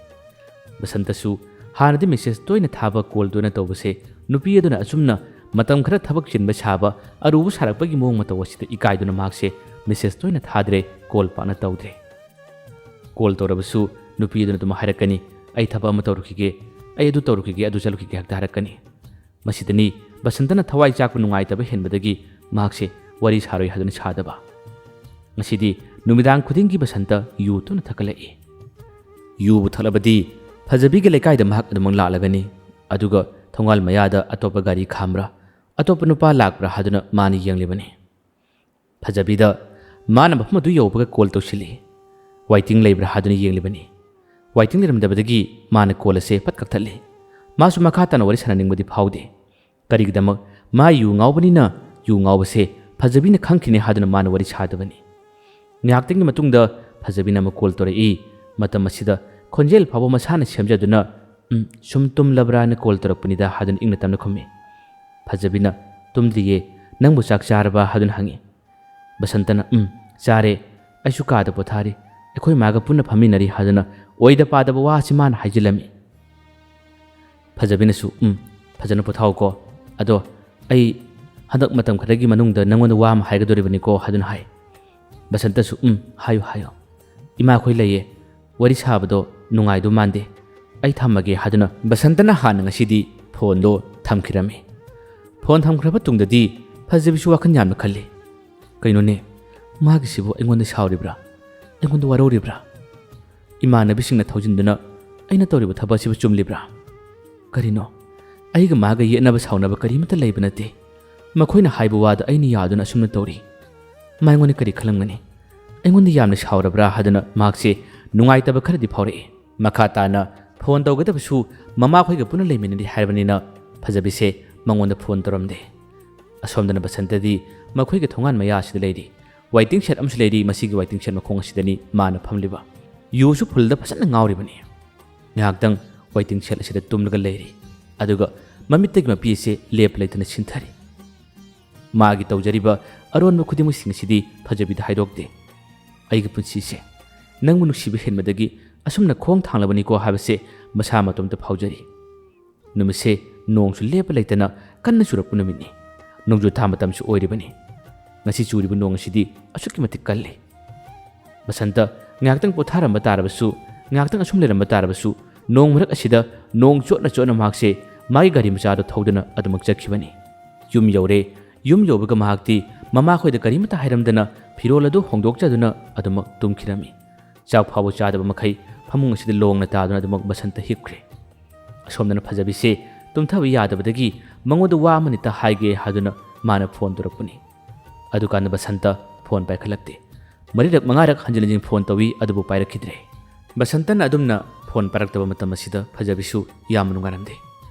ꯕꯁꯟꯇꯁꯨ ꯍꯥꯟꯅꯗꯤ ꯃꯦꯁꯦꯖ ꯇꯣꯏꯅ ꯊꯥꯕ, ꯀꯣꯜ ꯇꯣꯏꯅ ꯇꯧꯕꯁꯦ ꯅꯨꯄꯤ ꯑꯗꯨꯅ ꯑꯁꯨꯝꯅ ꯃꯇꯝ ꯈꯔ ꯊꯕꯛ ꯆꯤꯟꯕ ꯁꯥꯕ, ꯑꯔꯨꯕ ꯁꯥꯔꯛꯄꯒꯤ ꯃꯑꯣꯡ ꯃꯇꯧ ꯑꯁꯤꯗ ꯏꯀꯥꯏꯗꯨꯅ ꯃꯍꯥꯛꯁꯦ ꯃꯦꯁꯦꯖ ꯇꯣꯏꯅ ꯊꯥꯗ꯭ꯔꯦ, ꯀꯣꯜ ꯄꯥꯛꯅ ꯇꯧꯗ꯭ꯔꯦ꯫ ꯀꯣꯜ ꯇꯧꯔꯕꯁꯨ ꯅꯨꯄꯤ ꯑꯗꯨꯅ ꯑꯗꯨꯝ ꯍꯥꯏꯔꯛꯀꯅꯤ, "ꯑꯩ ꯊꯕꯛ ꯑꯃ ꯇꯧꯔꯨꯈꯤꯒꯦ, ꯑꯩ ꯑꯗꯨ ꯇꯧꯔꯨꯈꯤꯒꯦ, ꯑꯗꯨ ꯆꯠꯂꯨꯈꯤꯒꯦ" ꯍꯦꯛꯇ ꯍꯥꯏꯔꯛꯀꯅꯤ꯫ ꯃꯁꯤꯗꯅꯤ ꯕꯁꯟꯇꯅ ꯊꯋꯥꯏ ꯆꯥꯛꯄ, ꯅꯨꯡꯉꯥꯏꯇꯕ ꯍꯦꯟꯕꯗꯒꯤ ꯃꯍꯥꯛꯁꯦ ꯋꯥꯔꯤ ꯁꯥꯔꯣꯏ ꯍꯥꯏꯗꯨꯅ ꯁꯥꯗꯕ꯫ ꯉꯁꯤꯗꯤ ꯅꯨꯃꯤꯗꯥꯡ ꯈꯨꯗꯤꯡꯒꯤ ꯕꯁꯟꯇ ꯌꯨ ꯇꯣꯏꯅ ꯊꯛꯀꯠꯂꯛꯏ꯫ ꯌꯨꯕꯨ ꯊꯛꯂꯕꯗꯤ ꯐꯖꯕꯤꯒꯤ ꯂꯩꯀꯥꯏꯗ ꯃꯍꯥꯛ ꯑꯗꯨꯃꯛ ꯂꯥꯛꯂꯒꯅꯤ꯫ ꯑꯗꯨꯒ ꯊꯣꯡꯒꯥꯜ ꯃꯌꯥꯗ ꯑꯇꯣꯞꯄ ꯒꯥꯔꯤ ꯈꯥꯝꯕ꯭ꯔꯥ, ꯑꯇꯣꯞꯄ ꯅꯨꯄꯥ ꯂꯥꯛꯄ꯭ꯔꯥ ꯍꯥꯏꯗꯨꯅ ꯃꯥꯅ ꯌꯦꯡꯂꯤꯕꯅꯤ꯫ ꯐꯖꯕꯤꯗ ꯃꯥꯅ ꯃꯐꯝ ꯑꯗꯨ ꯌꯧꯕꯒ ꯀꯣꯜ ꯇꯧꯁꯤꯜꯂꯤ꯫ ꯋꯥꯏꯇꯤꯡ ꯂꯩꯕ꯭ꯔꯥ ꯍꯥꯏꯗꯨꯅ ꯌꯦꯡꯂꯤꯕꯅꯤ꯫ ꯋꯥꯏꯇꯤꯡ ꯂꯩꯔꯝꯗꯕꯗꯒꯤ ꯃꯥꯅ ꯀꯣꯜ ꯑꯁꯦ ꯄꯠ ꯀꯛꯊꯠꯂꯤ꯫ ꯃꯥꯁꯨ ꯃꯈꯥ ꯇꯥꯅ ꯋꯥꯔꯤ ꯁꯥꯟꯅꯅꯤꯡꯕꯗꯤ ꯐꯥꯎꯗꯦ꯫ ꯀꯔꯤꯒꯤꯗꯃꯛ? ꯃꯥ ꯌꯨ ꯉꯥꯎꯕꯅꯤꯅ ꯌꯨ ꯉꯥꯎꯕꯁꯦ ꯐꯖꯕꯤꯅ ꯈꯪꯈꯤꯅꯤ ꯍꯥꯏꯗꯨꯅ ꯃꯥꯅ ꯋꯥꯔꯤ ꯁꯥꯗꯕꯅꯤ꯫ ꯉꯥꯏꯍꯥꯛꯇꯪꯒꯤ ꯃꯇꯨꯡꯗ ꯐꯖꯕꯤꯅ ꯑꯃꯨꯛ ꯀꯣꯜ ꯇꯧꯔꯛꯏ꯫ ꯃꯇꯝ ꯑꯁꯤꯗ ꯈꯣꯟꯖꯦꯜ ꯐꯥꯎꯕ ꯃꯁꯥꯅ ꯁꯦꯝꯖꯗꯨꯅ, "ꯎꯝ, ꯁꯨꯝ ꯇꯨꯝꯂꯕ꯭ꯔꯥꯅ ꯀꯣꯜ ꯇꯧꯔꯛꯄꯅꯤꯗ" ꯍꯥꯏꯗꯨꯅ ꯏꯪꯅ ꯇꯞꯅ ꯈꯨꯝꯃꯤ꯫ ꯐꯖꯕꯤꯅ, "ꯇꯨꯝꯗ꯭ꯔꯤꯌꯦ, ꯅꯪꯕꯨ ꯆꯥꯛ ꯆꯥꯔꯕ?" ꯍꯥꯏꯗꯨꯅ ꯍꯪꯉꯤ꯫ ꯕꯁꯟꯇꯅ, "ꯎꯝ, ꯆꯥꯔꯦ꯫ ꯑꯩꯁꯨ ꯀꯥꯗ ꯄꯣꯊꯥꯔꯤ꯫ ꯑꯩꯈꯣꯏ ꯃꯥꯒ ꯄꯨꯟꯅ ꯐꯝꯃꯤꯟꯅꯔꯤ" ꯍꯥꯏꯗꯨꯅ ꯑꯣꯏꯗ ꯄꯥꯗꯕ ꯋꯥ ꯑꯁꯤ ꯃꯥꯅ ꯍꯥꯏꯖꯤꯜꯂꯝꯃꯤ꯫ ꯐꯖꯕꯤꯅꯁꯨ, "ꯎꯝ, ꯐꯖꯅ ꯄꯣꯊꯥꯎꯀꯣ꯫ ꯑꯗꯣ ꯑꯩ ꯍꯟꯗꯛ ꯃꯇꯝ ꯈꯔꯒꯤ ꯃꯅꯨꯡꯗ ꯅꯪꯉꯣꯟꯗ ꯋꯥ ꯑꯃ ꯍꯥꯏꯒꯗꯧꯔꯤꯕꯅꯤꯀꯣ" ꯍꯥꯏꯗꯨꯅ ꯍꯥꯏ꯫ ꯕꯁꯟꯇꯁꯨ, "ꯎꯝ, ꯍꯥꯏꯌꯨ, ꯍꯥꯏꯌꯨ꯫ ꯏꯃꯥꯈꯣꯏ ꯂꯩꯌꯦ꯫ ꯋꯥꯔꯤ ꯁꯥꯕꯗꯣ ꯅꯨꯡꯉꯥꯏꯗꯧ ꯃꯥꯟꯗꯦ꯫ ꯑꯩ ꯊꯝꯃꯒꯦ" ꯍꯥꯏꯗꯨꯅ ꯕꯁꯟꯇꯅ ꯍꯥꯟꯅ ꯉꯁꯤꯗꯤ ꯐꯣꯟꯗꯣ ꯊꯝꯈꯤꯔꯝꯃꯤ꯫ ꯐꯣꯟ ꯊꯝꯈ꯭ꯔꯕ ꯇꯨꯡꯗꯗꯤ ꯐꯖꯕꯤꯁꯨ ꯋꯥꯈꯜ ꯌꯥꯝꯅ ꯈꯜꯂꯤ꯫ "ꯀꯩꯅꯣꯅꯦ, ꯃꯥꯒꯤꯁꯤꯕꯨ ꯑꯩꯉꯣꯟꯗ ꯁꯥꯎꯔꯤꯕ꯭ꯔꯥ? ꯑꯩꯉꯣꯟꯗ ꯋꯥꯔꯧꯔꯤꯕ꯭ꯔꯥ? ꯏꯃꯥꯟꯅꯕꯤꯁꯤꯡꯅ ꯊꯧꯖꯤꯟꯗꯨꯅ ꯑꯩꯅ ꯇꯧꯔꯤꯕ ꯊꯕꯛ ꯑꯁꯤꯕꯨ ꯆꯨꯝꯂꯤꯕ꯭ꯔꯥ? ꯀꯔꯤꯅꯣ? ꯑꯩꯒ ꯃꯥꯒ ꯌꯦꯠꯅꯕ ꯁꯥꯎꯅꯕ ꯀꯔꯤꯃꯠꯇ ꯂꯩꯕ ꯅꯠꯇꯦ꯫ ꯃꯈꯣꯏꯅ ꯍꯥꯏꯕ ꯋꯥꯗ ꯑꯩꯅ ꯌꯥꯗꯨꯅ ꯑꯁꯨꯝꯅ ꯇꯧꯔꯤ꯫ ꯃꯥ ꯑꯩꯉꯣꯟꯗ ꯀꯔꯤ ꯈꯜꯂꯝꯒꯅꯤ? ꯑꯩꯉꯣꯟꯗ ꯌꯥꯝꯅ ꯁꯥꯎꯔꯕ꯭ꯔꯥ?" ꯍꯥꯏꯗꯨꯅ ꯃꯍꯥꯛꯁꯦ ꯅꯨꯡꯉꯥꯏꯇꯕ ꯈꯔꯗꯤ ꯐꯥꯎꯔꯛꯏ꯫ ꯃꯈꯥ ꯇꯥꯅ ꯐꯣꯟ ꯇꯧꯒꯗꯕꯁꯨ ꯃꯃꯥꯈꯣꯏꯒ ꯄꯨꯟꯅ ꯂꯩꯃꯤꯟꯅꯔꯤ ꯍꯥꯏꯔꯕꯅꯤꯅ ꯐꯖꯕꯤꯁꯦ ꯃꯉꯣꯟꯗ ꯐꯣꯟ ꯇꯧꯔꯝꯗꯦ꯫ ꯑꯁꯣꯝꯗꯅ ꯕꯁꯟꯇꯗꯤ ꯃꯈꯣꯏꯒꯤ ꯊꯣꯡꯒꯥꯟ ꯃꯌꯥ ꯑꯁꯤꯗ ꯂꯩꯔꯤ꯫ ꯋꯥꯏꯇꯤꯡ ꯁꯦꯠ ꯑꯃꯁꯨ ꯂꯩꯔꯤ꯫ ꯃꯁꯤꯒꯤ ꯋꯥꯏꯇꯤꯡ ꯁꯦꯠ ꯃꯈꯣꯡ ꯑꯁꯤꯗꯅꯤ ꯃꯥꯅ ꯐꯝꯂꯤꯕ꯫ ꯌꯨꯁꯨ ꯐꯨꯜꯗ ꯐꯖꯅ ꯉꯥꯎꯔꯤꯕꯅꯤ꯫ ꯉꯥꯏꯍꯥꯛꯇꯪ ꯋꯥꯏꯇꯤꯡ ꯁꯦꯠ ꯑꯁꯤꯗ ꯇꯨꯝꯂꯒ ꯂꯩꯔꯤ꯫ ꯑꯗꯨꯒ ꯃꯃꯤꯠꯇꯒꯤ ꯃꯄꯤ ꯑꯁꯤ ꯂꯦꯞꯄ ꯂꯩꯇꯅ ꯁꯤꯟꯊꯔꯤ꯫ ꯃꯥꯒꯤ ꯇꯧꯖꯔꯤꯕ ꯑꯔꯣꯟꯕ ꯈꯨꯗꯤꯡꯃꯛꯁꯤꯡ ꯑꯁꯤꯗꯤ ꯐꯖꯕꯤꯗ ꯍꯥꯏꯗꯣꯛꯇꯦ꯫ "ꯑꯩꯒꯤ ꯄꯨꯟꯁꯤꯁꯦ ꯅꯪꯕꯨ ꯅꯨꯡꯁꯤꯕ ꯍꯦꯟꯕꯗꯒꯤ ꯑꯁꯨꯝꯅ ꯈꯣꯡ ꯊꯥꯡꯂꯕꯅꯤꯀꯣ" ꯍꯥꯏꯕꯁꯦ ꯃꯁꯥ ꯃꯇꯣꯝꯇ ꯐꯥꯎꯖꯔꯤ꯫ ꯅꯨꯃꯤꯠꯁꯦ ꯅꯣꯡꯁꯨ ꯂꯦꯞꯄ ꯂꯩꯇꯅ ꯀꯟꯅ ꯆꯨꯔꯛꯄ ꯅꯨꯃꯤꯠꯅꯤ꯫ ꯅꯣꯡꯖꯨ ꯊꯥ ꯃꯇꯝꯁꯨ ꯑꯣꯏꯔꯤꯕꯅꯤ꯫ ꯉꯁꯤ ꯆꯨꯔꯤꯕ ꯅꯣꯡ ꯑꯁꯤꯗꯤ ꯑꯁꯨꯛꯀꯤ ꯃꯇꯤꯛ ꯀꯜꯂꯤ꯫ ꯕꯁꯟꯇ ꯉꯥꯏꯍꯥꯛꯇꯪ ꯄꯣꯊꯥꯔꯝꯕ ꯇꯥꯔꯕꯁꯨ, ꯉꯥꯏꯍꯥꯛꯇꯪ ꯑꯁꯨꯝ ꯂꯩꯔꯝꯕ ꯇꯥꯔꯕꯁꯨ, ꯅꯣꯡ ꯃꯔꯛ ꯑꯁꯤꯗ ꯅꯣꯡ ꯆꯣꯠꯅ ꯆꯣꯠꯅ ꯃꯍꯥꯛꯁꯦ ꯃꯥꯒꯤ ꯒꯥꯔꯤ ꯃꯆꯥꯗꯨ ꯊꯧꯗꯨꯅ ꯑꯗꯨꯃꯛ ꯆꯠꯈꯤꯕꯅꯤ꯫ ꯌꯨꯝ ꯌꯧꯔꯦ꯫ ꯌꯨꯝ ꯌꯧꯕꯒ ꯃꯍꯥꯛꯇꯤ ꯃꯃꯥꯈꯣꯏꯗ ꯀꯔꯤꯃꯠꯇ ꯍꯥꯏꯔꯝꯗꯅ ꯐꯤꯔꯣꯜ ꯑꯗꯨ ꯍꯣꯡꯗꯣꯛꯆꯗꯨꯅ ꯑꯗꯨꯃꯛ ꯇꯨꯝꯈꯤꯔꯝꯃꯤ꯫ ꯆꯥꯛ ꯐꯥꯎꯕ ꯆꯥꯗꯕ ꯃꯈꯩ ꯐꯃꯨꯡ ꯑꯁꯤꯗ ꯂꯣꯡꯅ ꯇꯥꯗꯨꯅ ꯑꯗꯨꯃꯛ ꯕꯁꯟꯇ ꯍꯤꯞꯈ꯭ꯔꯦ꯫ ꯑꯁꯣꯝꯗꯅ ꯐꯖꯕꯤꯁꯦ ꯇꯨꯝꯊꯕ ꯌꯥꯗꯕꯗꯒꯤ ꯃꯉꯣꯟꯗ ꯋꯥ ꯑꯃꯅꯤꯇ ꯍꯥꯏꯒꯦ ꯍꯥꯏꯗꯨꯅ ꯃꯥꯅ ꯐꯣꯟ ꯇꯧꯔꯛꯄꯅꯤ꯫ ꯑꯗꯨꯀꯥꯟꯗ ꯕꯁꯟꯇ ꯐꯣꯟ ꯄꯥꯏꯈꯠꯂꯛꯇꯦ꯫ ꯃꯔꯤꯔꯛ ꯃꯉꯥꯔꯛ ꯍꯟꯖꯤꯟ ꯍꯟꯖꯤꯟ ꯐꯣꯟ ꯇꯧꯏ, ꯑꯗꯨꯕꯨ ꯄꯥꯏꯔꯛꯈꯤꯗ꯭ꯔꯦ꯫ ꯕꯁꯟꯇꯅ ꯑꯗꯨꯝꯅ ꯐꯣꯟ ꯄꯥꯏꯔꯛꯇꯕ ꯃꯇꯝ ꯑꯁꯤꯗ ꯐꯖꯕꯤꯁꯨ ꯌꯥꯝꯅ ꯅꯨꯡꯉꯥꯏꯔꯝꯗꯦ꯫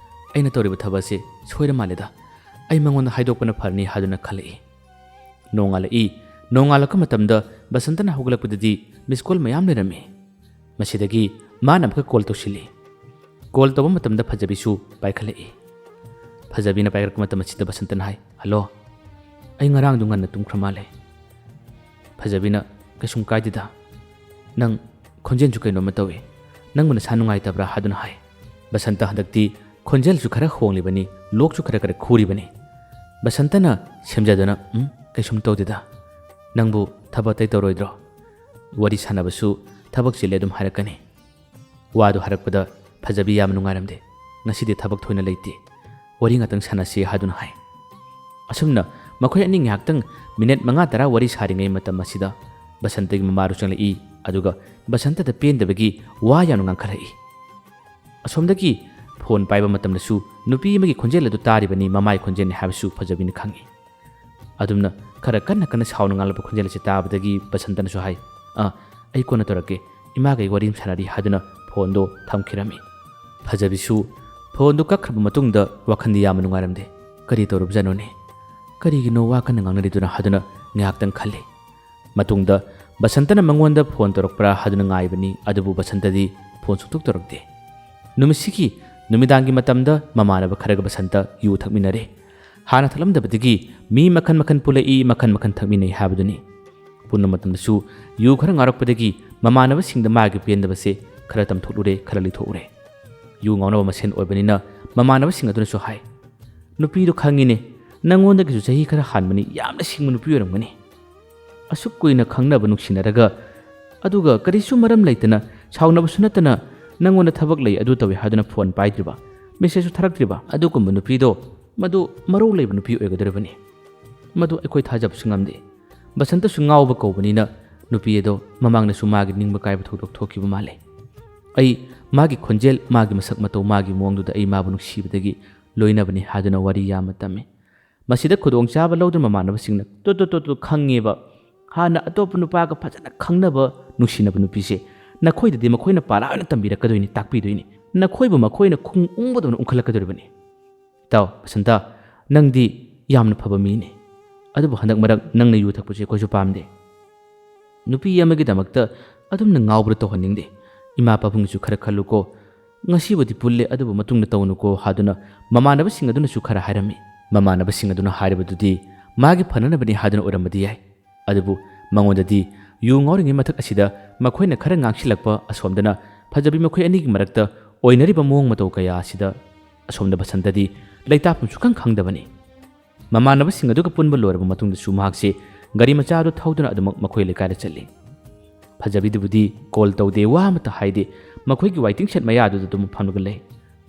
ꯑꯩꯅ ꯇꯧꯔꯤꯕ ꯊꯕꯛ ꯑꯁꯤ ꯁꯣꯏꯔ ꯃꯥꯜꯂꯦꯗ꯫ ꯑꯩ ꯃꯉꯣꯟꯗ ꯍꯥꯏꯗꯣꯛꯄꯅ ꯐꯔꯅꯤ ꯍꯥꯏꯗꯨꯅ ꯈꯜꯂꯛꯏ꯫ ꯅꯣꯡꯉꯥꯜꯂꯛꯏ꯫ ꯅꯣꯡꯉꯥꯜꯂꯛꯄ ꯃꯇꯝꯗ ꯕꯁꯟꯇꯅ ꯍꯧꯒꯠꯂꯛꯄꯗꯗꯤ ꯃꯤꯁ ꯀꯣꯜ ꯃꯌꯥꯝ ꯂꯩꯔꯝꯃꯤ꯫ ꯃꯁꯤꯗꯒꯤ ꯃꯥꯅ ꯑꯃꯨꯛꯀ ꯀꯣꯜ ꯇꯧꯁꯤꯜꯂꯤ꯫ ꯀꯣꯜ ꯇꯧꯕ ꯃꯇꯝꯗ ꯐꯖꯕꯤꯁꯨ ꯄꯥꯏꯈꯠꯂꯛꯏ꯫ ꯐꯖꯕꯤꯅ ꯄꯥꯏꯈꯠꯂꯛꯄ ꯃꯇꯝ ꯑꯁꯤꯗ ꯕꯁꯟꯇꯅ ꯍꯥꯏ, "ꯍꯜꯂꯣ, ꯑꯩ ꯉꯔꯥꯡꯗꯣ ꯉꯟꯅ ꯇꯨꯝꯈ꯭ꯔ ꯃꯥꯜꯂꯦ꯫" ꯐꯖꯕꯤꯅ, "ꯀꯩꯁꯨꯝ ꯀꯥꯏꯗꯦꯗ, ꯅꯪ ꯈꯣꯟꯖꯦꯜꯁꯨ ꯀꯩꯅꯣꯝꯃ ꯇꯧꯏ, ꯅꯪꯕꯨ ꯅꯁꯥ ꯅꯨꯡꯉꯥꯏꯇꯕ꯭ꯔꯥ?" ꯍꯥꯏꯗꯨꯅ ꯍꯥꯏ꯫ ꯕꯁꯟꯇ ꯍꯟꯗꯛꯇꯤ ꯈꯣꯟꯖꯦꯜꯁꯨ ꯈꯔ ꯍꯣꯡꯂꯤꯕꯅꯤ, ꯂꯣꯛꯁꯨ ꯈꯔ ꯈꯔ ꯈꯨꯔꯤꯕꯅꯤ꯫ ꯕꯁꯟꯇꯅ ꯁꯦꯝꯖꯗꯨꯅ, "ꯎꯝ, ꯀꯩꯁꯨꯝ ꯇꯧꯗꯦꯗ, ꯅꯪꯕꯨ ꯊꯕꯛ ꯑꯇꯩ ꯇꯧꯔꯣꯏꯗ꯭ꯔꯣ? ꯋꯥꯔꯤ ꯁꯥꯟꯅꯕꯁꯨ ꯊꯕꯛ ꯆꯤꯜꯂꯦ ꯑꯗꯨꯝ ꯍꯥꯏꯔꯛꯀꯅꯤ꯫" ꯋꯥꯗꯨ ꯍꯥꯏꯔꯛꯄꯗ ꯐꯖꯕꯤ ꯌꯥꯝ ꯅꯨꯡꯉꯥꯏꯔꯝꯗꯦ꯫ "ꯉꯁꯤꯗꯤ ꯊꯕꯛ ꯊꯣꯏꯅ ꯂꯩꯇꯦ, ꯋꯥꯔꯤ ꯉꯥꯛꯇꯪ ꯁꯥꯟꯅꯁꯤ" ꯍꯥꯏꯗꯨꯅ ꯍꯥꯏ꯫ ꯑꯁꯨꯝꯅ ꯃꯈꯣꯏ ꯑꯅꯤ ꯉꯥꯏꯍꯥꯛꯇꯪ ꯃꯤꯅꯤꯠ ꯃꯉꯥ ꯇꯔꯥ ꯋꯥꯔꯤ ꯁꯥꯔꯤꯉꯩ ꯃꯇꯝ ꯑꯁꯤꯗ ꯕꯁꯟꯇꯒꯤ ꯃꯃꯥꯗꯨ ꯆꯪꯂꯛꯏ, ꯑꯗꯨꯒ ꯕꯁꯟꯇꯗ ꯄꯦꯟꯗꯕꯒꯤ ꯋꯥ ꯌꯥꯝꯅ ꯉꯥꯡꯈꯠꯂꯛꯏ꯫ ꯑꯁꯣꯝꯗꯒꯤ ꯐꯣꯟ ꯄꯥꯏꯕ ꯃꯇꯝꯗꯁꯨ ꯅꯨꯄꯤ ꯑꯃꯒꯤ ꯈꯣꯟꯖꯦꯜ ꯑꯗꯨ ꯇꯥꯔꯤꯕꯅꯤ, ꯃꯃꯥꯏ ꯈꯣꯟꯖꯦꯜꯅꯤ ꯍꯥꯏꯕꯁꯨ ꯐꯖꯕꯤꯅ ꯈꯪꯏ꯫ ꯑꯗꯨꯝꯅ ꯈꯔ ꯀꯟꯅ ꯀꯟꯅ ꯁꯥꯎꯅ ꯉꯥꯡꯂꯛꯄ ꯈꯣꯟꯖꯦꯜ ꯑꯁꯤ ꯇꯥꯕꯗꯒꯤ ꯕꯁꯟꯇꯅꯁꯨ ꯍꯥꯏ, "ꯑꯥ, ꯑꯩ ꯀꯣꯟꯅ ꯇꯧꯔꯛꯀꯦ, ꯏꯃꯥꯒ ꯑꯩ ꯋꯥꯔꯤ ꯑꯃ ꯁꯥꯟꯅꯔꯤ" ꯍꯥꯏꯗꯨꯅ ꯐꯣꯟꯗꯣ ꯊꯝꯈꯤꯔꯝꯃꯤ꯫ ꯐꯖꯕꯤꯁꯨ ꯐꯣꯟꯗꯨ ꯀꯛꯈ꯭ꯔꯕ ꯃꯇꯨꯡꯗ ꯋꯥꯈꯜꯗꯤ ꯌꯥꯝꯅ ꯅꯨꯡꯉꯥꯏꯔꯝꯗꯦ꯫ "ꯀꯔꯤ ꯇꯧꯔꯕꯖꯥꯠꯅꯣꯅꯦ? ꯀꯔꯤꯒꯤꯅꯣ ꯋꯥ ꯀꯟꯅ ꯉꯥꯡꯅꯔꯤꯗꯨꯅ?" ꯍꯥꯏꯗꯨꯅ ꯉꯥꯏꯍꯥꯛꯇꯪ ꯈꯜꯂꯤ꯫ ꯃꯇꯨꯡꯗ ꯕꯁꯟꯇꯅ ꯃꯉꯣꯟꯗ ꯐꯣꯟ ꯇꯧꯔꯛꯄ꯭ꯔꯥ ꯍꯥꯏꯗꯨꯅ ꯉꯥꯏꯕꯅꯤ, ꯑꯗꯨꯕꯨ ꯕꯁꯟꯇꯗꯤ ꯐꯣꯟ ꯁꯨꯡꯇꯧ ꯇꯧꯔꯛꯇꯦ꯫ ꯅꯨꯃꯤꯠꯁꯤꯒꯤ ꯅꯨꯃꯤꯗꯥꯡꯒꯤ ꯃꯇꯝꯗ ꯃꯃꯥꯟꯅꯕ ꯈꯔꯒ ꯕꯁꯟꯇ ꯌꯨ ꯊꯛꯃꯤꯟꯅꯔꯦ꯫ ꯍꯥꯟꯅ ꯊꯛꯂꯝꯗꯕꯗꯒꯤ ꯃꯤ ꯃꯈꯜ ꯃꯈꯜ ꯄꯨꯜꯂꯛꯏ, ꯃꯈꯜ ꯃꯈꯜ ꯊꯛꯃꯤꯟꯅꯩ ꯍꯥꯏꯕꯗꯨꯅꯤ꯫ ꯄꯨꯟꯕ ꯃꯇꯝꯗꯁꯨ ꯌꯨ ꯈꯔ ꯉꯥꯎꯔꯛꯄꯗꯒꯤ ꯃꯃꯥꯟꯅꯕꯁꯤꯡꯗ ꯃꯥꯒꯤ ꯄꯦꯟꯗꯕꯁꯦ ꯈꯔ ꯇꯝꯊꯣꯛꯂꯨꯔꯦ, ꯈꯔ ꯂꯤꯊꯣꯛꯎꯔꯦ꯫ ꯌꯨ ꯉꯥꯎꯅꯕ ꯃꯁꯦꯟ ꯑꯣꯏꯕꯅꯤꯅ ꯃꯃꯥꯟꯅꯕꯁꯤꯡ ꯑꯗꯨꯅꯁꯨ ꯍꯥꯏ, "ꯅꯨꯄꯤꯗꯣ ꯈꯪꯉꯤꯅꯦ, ꯅꯪꯉꯣꯟꯗꯒꯤꯁꯨ ꯆꯍꯤ ꯈꯔ ꯍꯥꯟꯕꯅꯤ, ꯌꯥꯝꯅ ꯁꯤꯡꯕ ꯅꯨꯄꯤ ꯑꯣꯏꯔꯝꯒꯅꯤ꯫ ꯑꯁꯨꯛ ꯀꯨꯏꯅ ꯈꯪꯅꯕ ꯅꯨꯡꯁꯤꯅꯔꯒ, ꯑꯗꯨꯒ ꯀꯔꯤꯁꯨ ꯃꯔꯝ ꯂꯩꯇꯅ, ꯁꯥꯎꯅꯕꯁꯨ ꯅꯠꯇꯅ, ꯅꯪꯉꯣꯟꯗ ꯊꯕꯛ ꯂꯩ ꯑꯗꯨ ꯇꯧꯏ ꯍꯥꯏꯗꯨꯅ ꯐꯣꯟ ꯄꯥꯏꯗ꯭ꯔꯤꯕ, ꯃꯦꯁꯦꯖꯁꯨ ꯊꯥꯔꯛꯇ꯭ꯔꯤꯕ ꯑꯗꯨꯒꯨꯝꯕ ꯅꯨꯄꯤꯗꯣ, ꯃꯗꯨ ꯃꯔꯧ ꯂꯩꯕ ꯅꯨꯄꯤ ꯑꯣꯏꯒꯗꯧꯔꯤꯕꯅꯤ꯫ ꯃꯗꯨ ꯑꯩꯈꯣꯏ ꯊꯥꯖꯕꯁꯨ ꯉꯝꯗꯦ꯫" ꯕꯁꯟꯇꯁꯨ ꯉꯥꯎꯕ ꯀꯧꯕꯅꯤꯅ ꯅꯨꯄꯤ ꯑꯗꯣ ꯃꯃꯥꯡꯗꯁꯨ ꯃꯥꯒꯤ ꯅꯤꯡꯕ ꯀꯥꯏꯕ ꯊꯧꯗꯣꯛ ꯊꯣꯛꯈꯤꯕ ꯃꯥꯜꯂꯦ꯫ ꯑꯩ ꯃꯥꯒꯤ ꯈꯣꯟꯖꯦꯜ, ꯃꯥꯒꯤ ꯃꯁꯛ ꯃꯇꯧ, ꯃꯥꯒꯤ ꯃꯑꯣꯡꯗꯨꯗ ꯑꯩ ꯃꯥꯕꯨ ꯅꯨꯡꯁꯤꯕꯗꯒꯤ ꯂꯣꯏꯅꯕꯅꯤ ꯍꯥꯏꯗꯨꯅ ꯋꯥꯔꯤ ꯌꯥꯝꯅ ꯇꯝꯃꯤ꯫ ꯃꯁꯤꯗ ꯈꯨꯗꯣꯡꯆꯥꯕ ꯂꯧꯗꯨꯅ ꯃꯃꯥꯟꯅꯕꯁꯤꯡꯅ "ꯇꯨ ꯇꯨ ꯇꯨ ꯇꯨ, ꯈꯪꯉꯦꯕ, ꯍꯥꯟꯅ ꯑꯇꯣꯞꯄ ꯅꯨꯄꯥꯒ ꯐꯖꯅ ꯈꯪꯅꯕ, ꯅꯨꯡꯁꯤꯅꯕ ꯅꯨꯄꯤꯁꯦ ꯅꯈꯣꯏꯗꯗꯤ ꯃꯈꯣꯏꯅ ꯄꯥꯔꯥ ꯑꯣꯏꯅ ꯇꯝꯕꯤꯔꯛꯀꯗꯣꯏꯅꯤ, ꯇꯥꯛꯄꯤꯗꯣꯏꯅꯤ, ꯅꯈꯣꯏꯕꯨ ꯃꯈꯣꯏꯅ ꯈꯣꯡ ꯎꯪꯕꯗꯧꯅ ꯎꯪꯈꯠꯂꯛꯀꯗꯧꯔꯤꯕꯅꯤ꯫ ꯏꯇꯥꯎ ꯕꯁꯟꯇ, ꯅꯪꯗꯤ ꯌꯥꯝꯅ ꯐꯕ ꯃꯤꯅꯤ, ꯑꯗꯨꯕꯨ ꯍꯟꯗꯛ ꯃꯔꯛ ꯅꯪꯅ ꯌꯨ ꯊꯛꯄꯁꯦ ꯑꯩꯈꯣꯏꯁꯨ ꯄꯥꯝꯗꯦ꯫ ꯅꯨꯄꯤ ꯑꯃꯒꯤꯗꯃꯛꯇ ꯑꯗꯨꯝꯅ ꯉꯥꯎꯕ꯭ꯔꯥ ꯇꯧꯍꯟꯅꯤꯡꯗꯦ꯫ ꯏꯃꯥ ꯄꯥꯕꯨꯡꯒꯤꯁꯨ ꯈꯔ ꯈꯜꯂꯨꯀꯣ꯫ ꯉꯁꯤꯕꯨꯗꯤ ꯄꯨꯜꯂꯦ, ꯑꯗꯨꯕꯨ ꯃꯇꯨꯡꯗ ꯇꯧꯅꯨꯀꯣ" ꯍꯥꯏꯗꯨꯅ ꯃꯃꯥꯟꯅꯕꯁꯤꯡ ꯑꯗꯨꯅꯁꯨ ꯈꯔ ꯍꯥꯏꯔꯝꯃꯤ꯫ ꯃꯃꯥꯟꯅꯕꯁꯤꯡ ꯑꯗꯨꯅ ꯍꯥꯏꯔꯤꯕꯗꯨꯗꯤ ꯃꯥꯒꯤ ꯐꯅꯅꯕꯅꯤ ꯍꯥꯏꯗꯨꯅ ꯑꯣꯏꯔꯝꯕꯗꯤ ꯌꯥꯏ, ꯑꯗꯨꯕꯨ ꯃꯉꯣꯟꯗꯗꯤ ꯌꯨ ꯉꯥꯎꯔꯤꯉꯩ ꯃꯊꯛ ꯑꯁꯤꯗ ꯃꯈꯣꯏꯅ ꯈꯔ ꯉꯥꯡꯁꯤꯜꯂꯛꯄ, ꯑꯁꯣꯝꯗꯅ ꯐꯖꯕꯤ ꯃꯈꯣꯏ ꯑꯅꯤꯒꯤ ꯃꯔꯛꯇ ꯑꯣꯏꯅꯔꯤꯕ ꯃꯑꯣꯡ ꯃꯇꯧ ꯀꯌꯥ ꯑꯁꯤꯗ ꯑꯁꯣꯝꯗ ꯕꯁꯟꯇꯗꯤ ꯂꯩꯇꯥꯐꯝ ꯁꯨꯈꯪ ꯈꯪꯗꯕꯅꯤ꯫ ꯃꯃꯥꯟꯅꯕꯁꯤꯡ ꯑꯗꯨꯒ ꯄꯨꯟꯕ ꯂꯣꯏꯔꯕ ꯃꯇꯨꯡꯗꯁꯨ ꯃꯍꯥꯛꯁꯦ ꯒꯥꯔꯤ ꯃꯆꯥ ꯑꯗꯨ ꯊꯧꯗꯨꯅ ꯑꯗꯨꯃꯛ ꯃꯈꯣꯏ ꯂꯩꯀꯥꯏꯗ ꯆꯠꯂꯤ꯫ ꯐꯖꯕꯤꯗꯨꯕꯨꯗꯤ ꯀꯣꯜ ꯇꯧꯗꯦ, ꯋꯥ ꯑꯃꯠꯇ ꯍꯥꯏꯗꯦ꯫ ꯃꯈꯣꯏꯒꯤ ꯋꯥꯏꯇꯤꯡ ꯁꯦꯠ ꯃꯌꯥꯗꯨꯗ ꯑꯗꯨꯝ ꯐꯝꯂꯒ ꯂꯩ꯫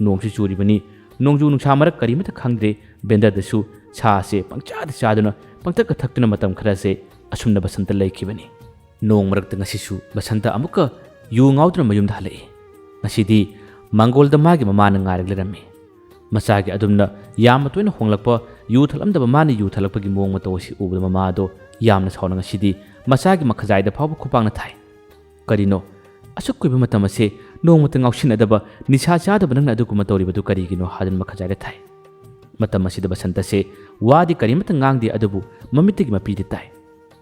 ꯅꯣꯡꯁꯨ ꯆꯨꯔꯤꯕꯅꯤ꯫ ꯅꯣꯡꯖꯨ ꯅꯨꯡꯁꯥ ꯃꯔꯛ ꯀꯔꯤꯃꯠꯇ ꯈꯪꯗ꯭ꯔꯦ꯫ ꯕꯦꯟꯗꯔꯗꯁꯨ ꯁꯥꯁꯦ ꯄꯪꯆꯥꯗ ꯆꯥꯗꯨꯅ, ꯄꯪꯊꯛꯀ ꯊꯛꯇꯨꯅ ꯃꯇꯝ ꯈꯔꯁꯦ ꯑꯁꯨꯝꯅ ꯕꯁꯟꯇ ꯂꯩꯈꯤꯕꯅꯤ꯫ ꯅꯣꯡ ꯃꯔꯛꯇ ꯉꯁꯤꯁꯨ ꯕꯁꯟꯇ ꯑꯃꯨꯛꯀ ꯌꯨ ꯉꯥꯎꯗꯨꯅ ꯃꯌꯨꯝꯗ ꯍꯜꯂꯛꯏ꯫ ꯉꯁꯤꯗꯤ ꯃꯥꯡꯒꯣꯜꯗ ꯃꯥꯒꯤ ꯃꯃꯥꯅ ꯉꯥꯏꯔꯒ ꯂꯩꯔꯝꯃꯤ꯫ ꯃꯆꯥꯒꯤ ꯑꯗꯨꯝꯅ ꯌꯥꯝꯅ ꯇꯣꯏꯅ ꯍꯣꯡꯂꯛꯄ, ꯌꯨ ꯊꯛꯂꯝꯗꯕ ꯃꯥꯅ ꯌꯨ ꯊꯛꯂꯛꯄꯒꯤ ꯃꯑꯣꯡ ꯃꯇꯧ ꯑꯁꯤ ꯎꯕꯗ ꯃꯃꯥ ꯑꯗꯣ ꯌꯥꯝꯅ ꯁꯥꯎꯅ ꯉꯁꯤꯗꯤ ꯃꯆꯥꯒꯤ ꯃꯈꯖꯥꯏꯗ ꯐꯥꯎꯕ ꯈꯨꯄꯥꯛꯅ ꯊꯥꯏ꯫ "ꯀꯔꯤꯅꯣ? ꯑꯁꯨꯛ ꯀꯨꯏꯕ ꯃꯇꯝ ꯑꯁꯦ ꯅꯣꯡꯃꯇ ꯉꯥꯎꯁꯤꯟꯅꯗꯕ, ꯅꯤꯁꯥ ꯆꯥꯗꯕ ꯅꯪꯅ ꯑꯗꯨꯒꯨꯝꯕ ꯇꯧꯔꯤꯕꯗꯨ ꯀꯔꯤꯒꯤꯅꯣ?" ꯍꯥꯏꯗꯨꯅ ꯃꯈꯖꯥꯏꯗ ꯊꯥꯏ꯫ ꯃꯇꯝ ꯑꯁꯤꯗ ꯕꯁꯟꯇꯁꯦ ꯋꯥꯗꯤ ꯀꯔꯤꯃꯠꯇ ꯉꯥꯡꯗꯦ, ꯑꯗꯨꯕꯨ ꯃꯃꯤꯠꯇꯒꯤ ꯃꯄꯤꯗꯤ ꯇꯥꯏ꯫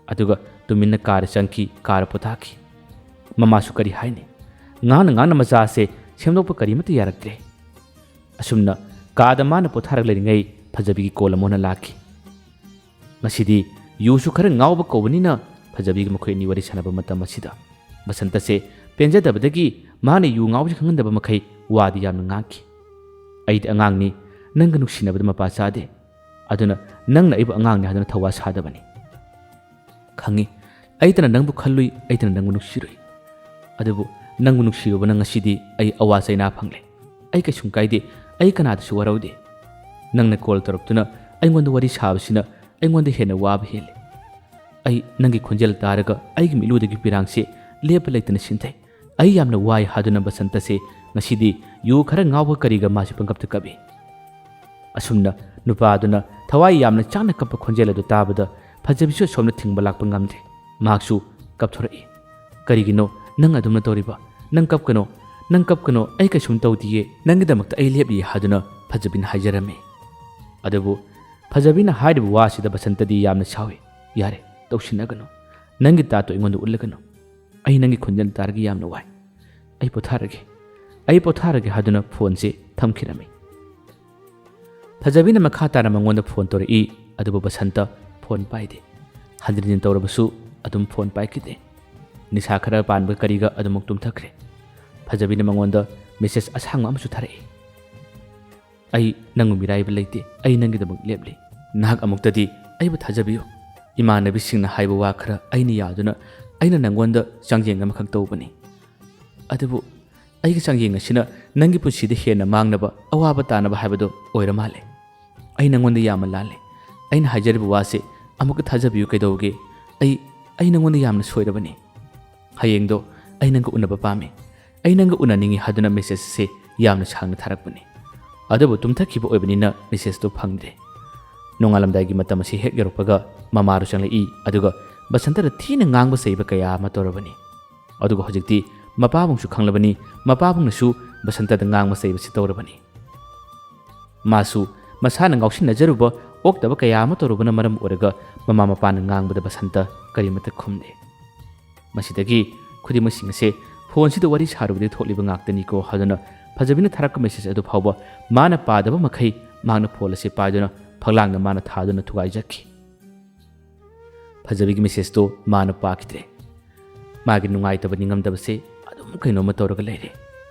ꯑꯗꯨꯒ ꯇꯨꯃꯤꯟꯅ ꯀꯥꯗ ꯆꯪꯈꯤ, ꯀꯥꯗ ꯄꯣꯊꯥꯈꯤ꯫ ꯃꯃꯥꯁꯨ ꯀꯔꯤ ꯍꯥꯏꯅꯤ? ꯉꯥꯡꯅ ꯉꯥꯡꯅ ꯃꯆꯥꯁꯦ ꯁꯦꯝꯗꯣꯛꯄ ꯀꯔꯤꯃꯠꯇ ꯌꯥꯔꯛꯇ꯭ꯔꯦ꯫ ꯑꯁꯨꯝꯅ ꯀꯥꯗ ꯃꯥꯅ ꯄꯣꯊꯥꯔꯒ ꯂꯩꯔꯤꯉꯩ ꯐꯖꯕꯤꯒꯤ ꯀꯣꯜ ꯑꯃ ꯑꯣꯏꯅ ꯂꯥꯛꯈꯤ꯫ ꯉꯁꯤꯗꯤ ꯌꯨꯁꯨ ꯈꯔ ꯉꯥꯎꯕ ꯀꯧꯕꯅꯤꯅ ꯐꯖꯕꯤꯒ ꯃꯈꯣꯏ ꯑꯅꯤ ꯋꯥꯔꯤ ꯁꯥꯟꯅꯕ ꯃꯇꯝ ꯑꯁꯤꯗ ꯕꯁꯟꯇꯁꯦ ꯄꯦꯟꯖꯗꯕꯗꯒꯤ ꯃꯥꯅ ꯌꯨ ꯉꯥꯎꯕꯁꯤ ꯈꯪꯍꯟꯗꯕ ꯃꯈꯩ ꯋꯥꯗꯤ ꯌꯥꯝꯅ ꯉꯥꯡꯈꯤ꯫ "ꯑꯩꯗꯤ ꯑꯉꯥꯡꯅꯤ, ꯅꯪꯒ ꯅꯨꯡꯁꯤꯅꯕꯗ ꯃꯄꯥ ꯆꯥꯗꯦ꯫ ꯑꯗꯨꯅ ꯅꯪꯅ ꯑꯩꯕꯨ ꯑꯉꯥꯡꯅꯤ ꯍꯥꯏꯗꯨꯅ ꯊꯧꯋꯥ ꯁꯥꯗꯕꯅꯤ꯫ ꯈꯪꯉꯤ, ꯑꯩꯇꯅ ꯅꯪꯕꯨ ꯈꯜꯂꯨꯏ, ꯑꯩꯇꯅ ꯅꯪꯕꯨ ꯅꯨꯡꯁꯤꯔꯨꯏ꯫ ꯑꯗꯨꯕꯨ ꯅꯪꯕꯨ ꯅꯨꯡꯁꯤꯔꯨꯕꯅ ꯉꯁꯤꯗꯤ ꯑꯩ ꯑꯋꯥ ꯆꯩꯅꯥ ꯐꯪꯂꯦ꯫ ꯑꯩ ꯀꯩꯁꯨꯝ ꯀꯥꯏꯗꯦ, ꯑꯩ ꯀꯅꯥꯗꯁꯨ ꯋꯥꯔꯧꯗꯦ꯫ ꯅꯪꯅ ꯀꯣꯜ ꯇꯧꯔꯛꯇꯨꯅ ꯑꯩꯉꯣꯟꯗ ꯋꯥꯔꯤ ꯁꯥꯕꯁꯤꯅ ꯑꯩꯉꯣꯟꯗ ꯍꯦꯟꯅ ꯋꯥꯕ ꯍꯦꯜꯂꯤ꯫ ꯑꯩ ꯅꯪꯒꯤ ꯈꯣꯟꯖꯦꯜ ꯇꯥꯔꯒ ꯑꯩꯒꯤ ꯃꯤꯠꯂꯨꯗꯒꯤ ꯄꯤꯔꯥꯡꯁꯦ ꯂꯦꯞꯄ ꯂꯩꯇꯅ ꯁꯤꯟꯊꯩ꯫ ꯑꯩ ꯌꯥꯝꯅ ꯋꯥꯏ ꯍꯥꯏꯗꯨꯅ ꯕꯁꯟꯇꯁꯦ ꯉꯁꯤꯗꯤ ꯌꯨ ꯈꯔ ꯉꯥꯎꯕ ꯀꯔꯤꯒ ꯃꯥꯁꯦ ꯄꯪꯀꯞꯇ ꯀꯞꯏ꯫ ꯑꯁꯨꯝꯅ ꯅꯨꯄꯥ ꯑꯗꯨꯅ ꯊꯋꯥꯏ ꯌꯥꯝꯅ ꯆꯥꯛꯅ ꯀꯞꯄ ꯈꯣꯟꯖꯦꯜ ꯑꯗꯨ ꯇꯥꯕꯗ ꯐꯖꯕꯤꯁꯨ ꯑꯁꯣꯝꯗ ꯊꯤꯡꯕ ꯂꯥꯛꯄ ꯉꯝꯗ꯭ꯔꯦ꯫ ꯃꯍꯥꯛꯁꯨ ꯀꯞꯊꯣꯔꯛꯏ꯫ "ꯀꯔꯤꯒꯤꯅꯣ ꯅꯪ ꯑꯗꯨꯝꯅ ꯇꯧꯔꯤꯕ? ꯅꯪ ꯀꯞꯀꯅꯣ, ꯅꯪ ꯀꯞꯀꯅꯣ, ꯑꯩ ꯀꯩꯁꯨꯝ ꯇꯧꯗꯤꯌꯦ, ꯅꯪꯒꯤꯗꯃꯛꯇ ꯑꯩ ꯂꯦꯞꯂꯤꯌꯦ" ꯍꯥꯏꯗꯨꯅ ꯐꯖꯕꯤꯅ ꯍꯥꯏꯖꯔꯝꯃꯤ꯫ ꯑꯗꯨꯕꯨ ꯐꯖꯕꯤꯅ ꯍꯥꯏꯔꯤꯕ ꯋꯥꯁꯤꯗ ꯕꯁꯟꯇꯗꯤ ꯌꯥꯝꯅ ꯁꯥꯎꯏ꯫ "ꯌꯥꯔꯦ, ꯇꯧꯁꯤꯟꯅꯒꯅꯨ꯫ ꯅꯪꯒꯤ ꯇꯥꯠꯇꯣ ꯑꯩꯉꯣꯟꯗ ꯎꯠꯂꯒꯅꯨ꯫ ꯑꯩ ꯅꯪꯒꯤ ꯈꯣꯟꯖꯦꯜ ꯇꯥꯔꯒ ꯌꯥꯝꯅ ꯋꯥꯏ꯫ ꯑꯩ ꯄꯣꯊꯥꯔꯒꯦ, ꯑꯩ ꯄꯣꯊꯥꯔꯒꯦ" ꯍꯥꯏꯗꯨꯅ ꯐꯣꯟꯁꯦ ꯊꯝꯈꯤꯔꯝꯃꯤ꯫ ꯐꯖꯕꯤꯅ ꯃꯈꯥ ꯇꯥꯅ ꯃꯉꯣꯟꯗ ꯐꯣꯟ ꯇꯧꯔꯛꯏ, ꯑꯗꯨꯕꯨ ꯕꯁꯟꯇ ꯐꯣꯟ ꯄꯥꯏꯗꯦ꯫ ꯍꯟꯖꯤꯟ ꯍꯟꯖꯤꯟ ꯇꯧꯔꯕꯁꯨ ꯑꯗꯨꯝ ꯐꯣꯟ ꯄꯥꯏꯈꯤꯗꯦ꯫ ꯅꯤꯁꯥ ꯈꯔ ꯄꯥꯟꯕ ꯀꯔꯤꯒ ꯑꯗꯨꯃꯛ ꯇꯨꯝꯊꯈ꯭ꯔꯦ꯫ ꯐꯖꯕꯤꯅ ꯃꯉꯣꯟꯗ ꯃꯦꯁꯦꯖ ꯑꯁꯥꯡꯕ ꯑꯃꯁꯨ ꯊꯥꯔꯛꯏ꯫ "ꯑꯩ ꯅꯪꯕꯨ ꯃꯤꯔꯥꯏꯕ ꯂꯩꯇꯦ, ꯑꯩ ꯅꯪꯒꯤꯗꯃꯛ ꯂꯦꯞꯂꯤ꯫ ꯅꯍꯥꯛ ꯑꯃꯨꯛꯇꯗꯤ ꯑꯩꯕꯨ ꯊꯥꯖꯕꯤꯌꯨ꯫ ꯏꯃꯥꯟꯅꯕꯤꯁꯤꯡꯅ ꯍꯥꯏꯕ ꯋꯥ ꯈꯔ ꯑꯩꯅ ꯌꯥꯗꯨꯅ ꯑꯩꯅ ꯅꯪꯉꯣꯟꯗ ꯆꯥꯡꯌꯦꯡ ꯑꯃꯈꯛ ꯇꯧꯕꯅꯤ꯫ ꯑꯗꯨꯕꯨ ꯑꯩꯒꯤ ꯆꯥꯡꯌꯦꯡ ꯑꯁꯤꯅ ꯅꯪꯒꯤ ꯄꯨꯟꯁꯤꯗ ꯍꯦꯟꯅ ꯃꯥꯡꯅꯕ, ꯑꯋꯥꯕ ꯇꯥꯅꯕ ꯍꯥꯏꯕꯗꯨ ꯑꯣꯏꯔ ꯃꯥꯜꯂꯦ꯫ ꯑꯩ ꯅꯪꯉꯣꯟꯗ ꯌꯥꯝꯅ ꯂꯥꯜꯂꯦ꯫ ꯑꯩꯅ ꯍꯥꯏꯖꯔꯤꯕ ꯋꯥꯁꯦ ꯑꯃꯨꯛꯀ ꯊꯥꯖꯕꯤꯌꯨ ꯀꯩꯗꯧꯒꯦ? ꯑꯩ, ꯑꯩ ꯅꯪꯉꯣꯟꯗ ꯌꯥꯝꯅ ꯁꯣꯏꯔꯕꯅꯤ꯫ ꯍꯌꯦꯡꯗꯣ ꯑꯩ ꯅꯪꯒ ꯎꯅꯕ ꯄꯥꯝꯃꯤ꯫ ꯑꯩ ꯅꯪꯒ ꯎꯅꯅꯤꯡꯉꯤ" ꯍꯥꯏꯗꯨꯅ ꯃꯦꯁꯦꯖꯁꯦ ꯌꯥꯝꯅ ꯁꯥꯡꯅ ꯊꯥꯔꯛꯄꯅꯤ꯫ ꯑꯗꯨꯕꯨ ꯇꯨꯝꯊꯈꯤꯕ ꯑꯣꯏꯕꯅꯤꯅ ꯃꯦꯁꯦꯖꯇꯨ ꯐꯪꯗ꯭ꯔꯦ꯫ ꯅꯣꯡꯉꯥꯜꯂꯝꯗꯥꯏꯒꯤ ꯃꯇꯝ ꯑꯁꯤ ꯍꯦꯛ ꯌꯧꯔꯛꯄꯒ ꯃꯃꯥꯗꯨ ꯆꯪꯂꯛꯏ, ꯑꯗꯨꯒ ꯕꯁꯟꯇꯗ ꯊꯤꯅ ꯉꯥꯡꯕ ꯆꯩꯕ ꯀꯌꯥ ꯑꯃ ꯇꯧꯔꯕꯅꯤ꯫ ꯑꯗꯨꯒ ꯍꯧꯖꯤꯛꯇꯤ ꯃꯄꯥꯕꯨꯡꯁꯨ ꯈꯪꯂꯕꯅꯤ, ꯃꯄꯥꯕꯨꯡꯅꯁꯨ ꯕꯁꯟꯇꯗ ꯉꯥꯡꯕ ꯆꯩꯕꯁꯤ ꯇꯧꯔꯕꯅꯤ꯫ ꯃꯥꯁꯨ ꯃꯁꯥꯅ ꯉꯥꯎꯁꯤꯟꯅꯖꯔꯨꯕ ꯑꯣꯛꯇꯕ ꯀꯌꯥ ꯑꯃ ꯇꯧꯔꯨꯕꯅ ꯃꯔꯝ ꯑꯣꯏꯔꯒ ꯃꯃꯥ ꯃꯄꯥꯅ ꯉꯥꯡꯕꯗ ꯕꯁꯟꯇ ꯀꯔꯤꯃꯠꯇ ꯈꯨꯝꯗꯦ꯫ ꯃꯁꯤꯗꯒꯤ ꯈꯨꯗꯤꯡꯃꯛꯁꯤꯡ ꯑꯁꯦ ꯐꯣꯟꯁꯤꯗ ꯋꯥꯔꯤ ꯁꯥꯔꯨꯕꯗꯒꯤ ꯊꯣꯛꯂꯤꯕ ꯉꯥꯛꯇꯅꯤꯀꯣ ꯍꯥꯏꯗꯨꯅ ꯐꯖꯕꯤꯅ ꯊꯥꯔꯛꯄ ꯃꯦꯁꯦꯖ ꯑꯗꯨ ꯐꯥꯎꯕ ꯃꯥꯅ ꯄꯥꯗꯕ ꯃꯈꯩ ꯃꯍꯥꯛꯅ ꯐꯣꯟ ꯑꯁꯤ ꯄꯥꯏꯗꯨꯅ ꯐꯛꯂꯥꯡꯗ ꯃꯥꯅ ꯊꯥꯗꯨꯅ ꯊꯨꯒꯥꯏꯖꯈꯤ꯫ ꯐꯖꯕꯤꯒꯤ ꯃꯦꯁꯦꯖꯇꯣ ꯃꯥꯅ ꯄꯥꯈꯤꯗ꯭ꯔꯦ꯫ ꯃꯥꯒꯤ ꯅꯨꯡꯉꯥꯏꯇꯕ ꯅꯤꯡꯉꯝꯗꯕꯁꯦ ꯑꯗꯨꯝ ꯀꯩꯅꯣꯝꯃ ꯇꯧꯔꯒ ꯂꯩꯔꯦ꯫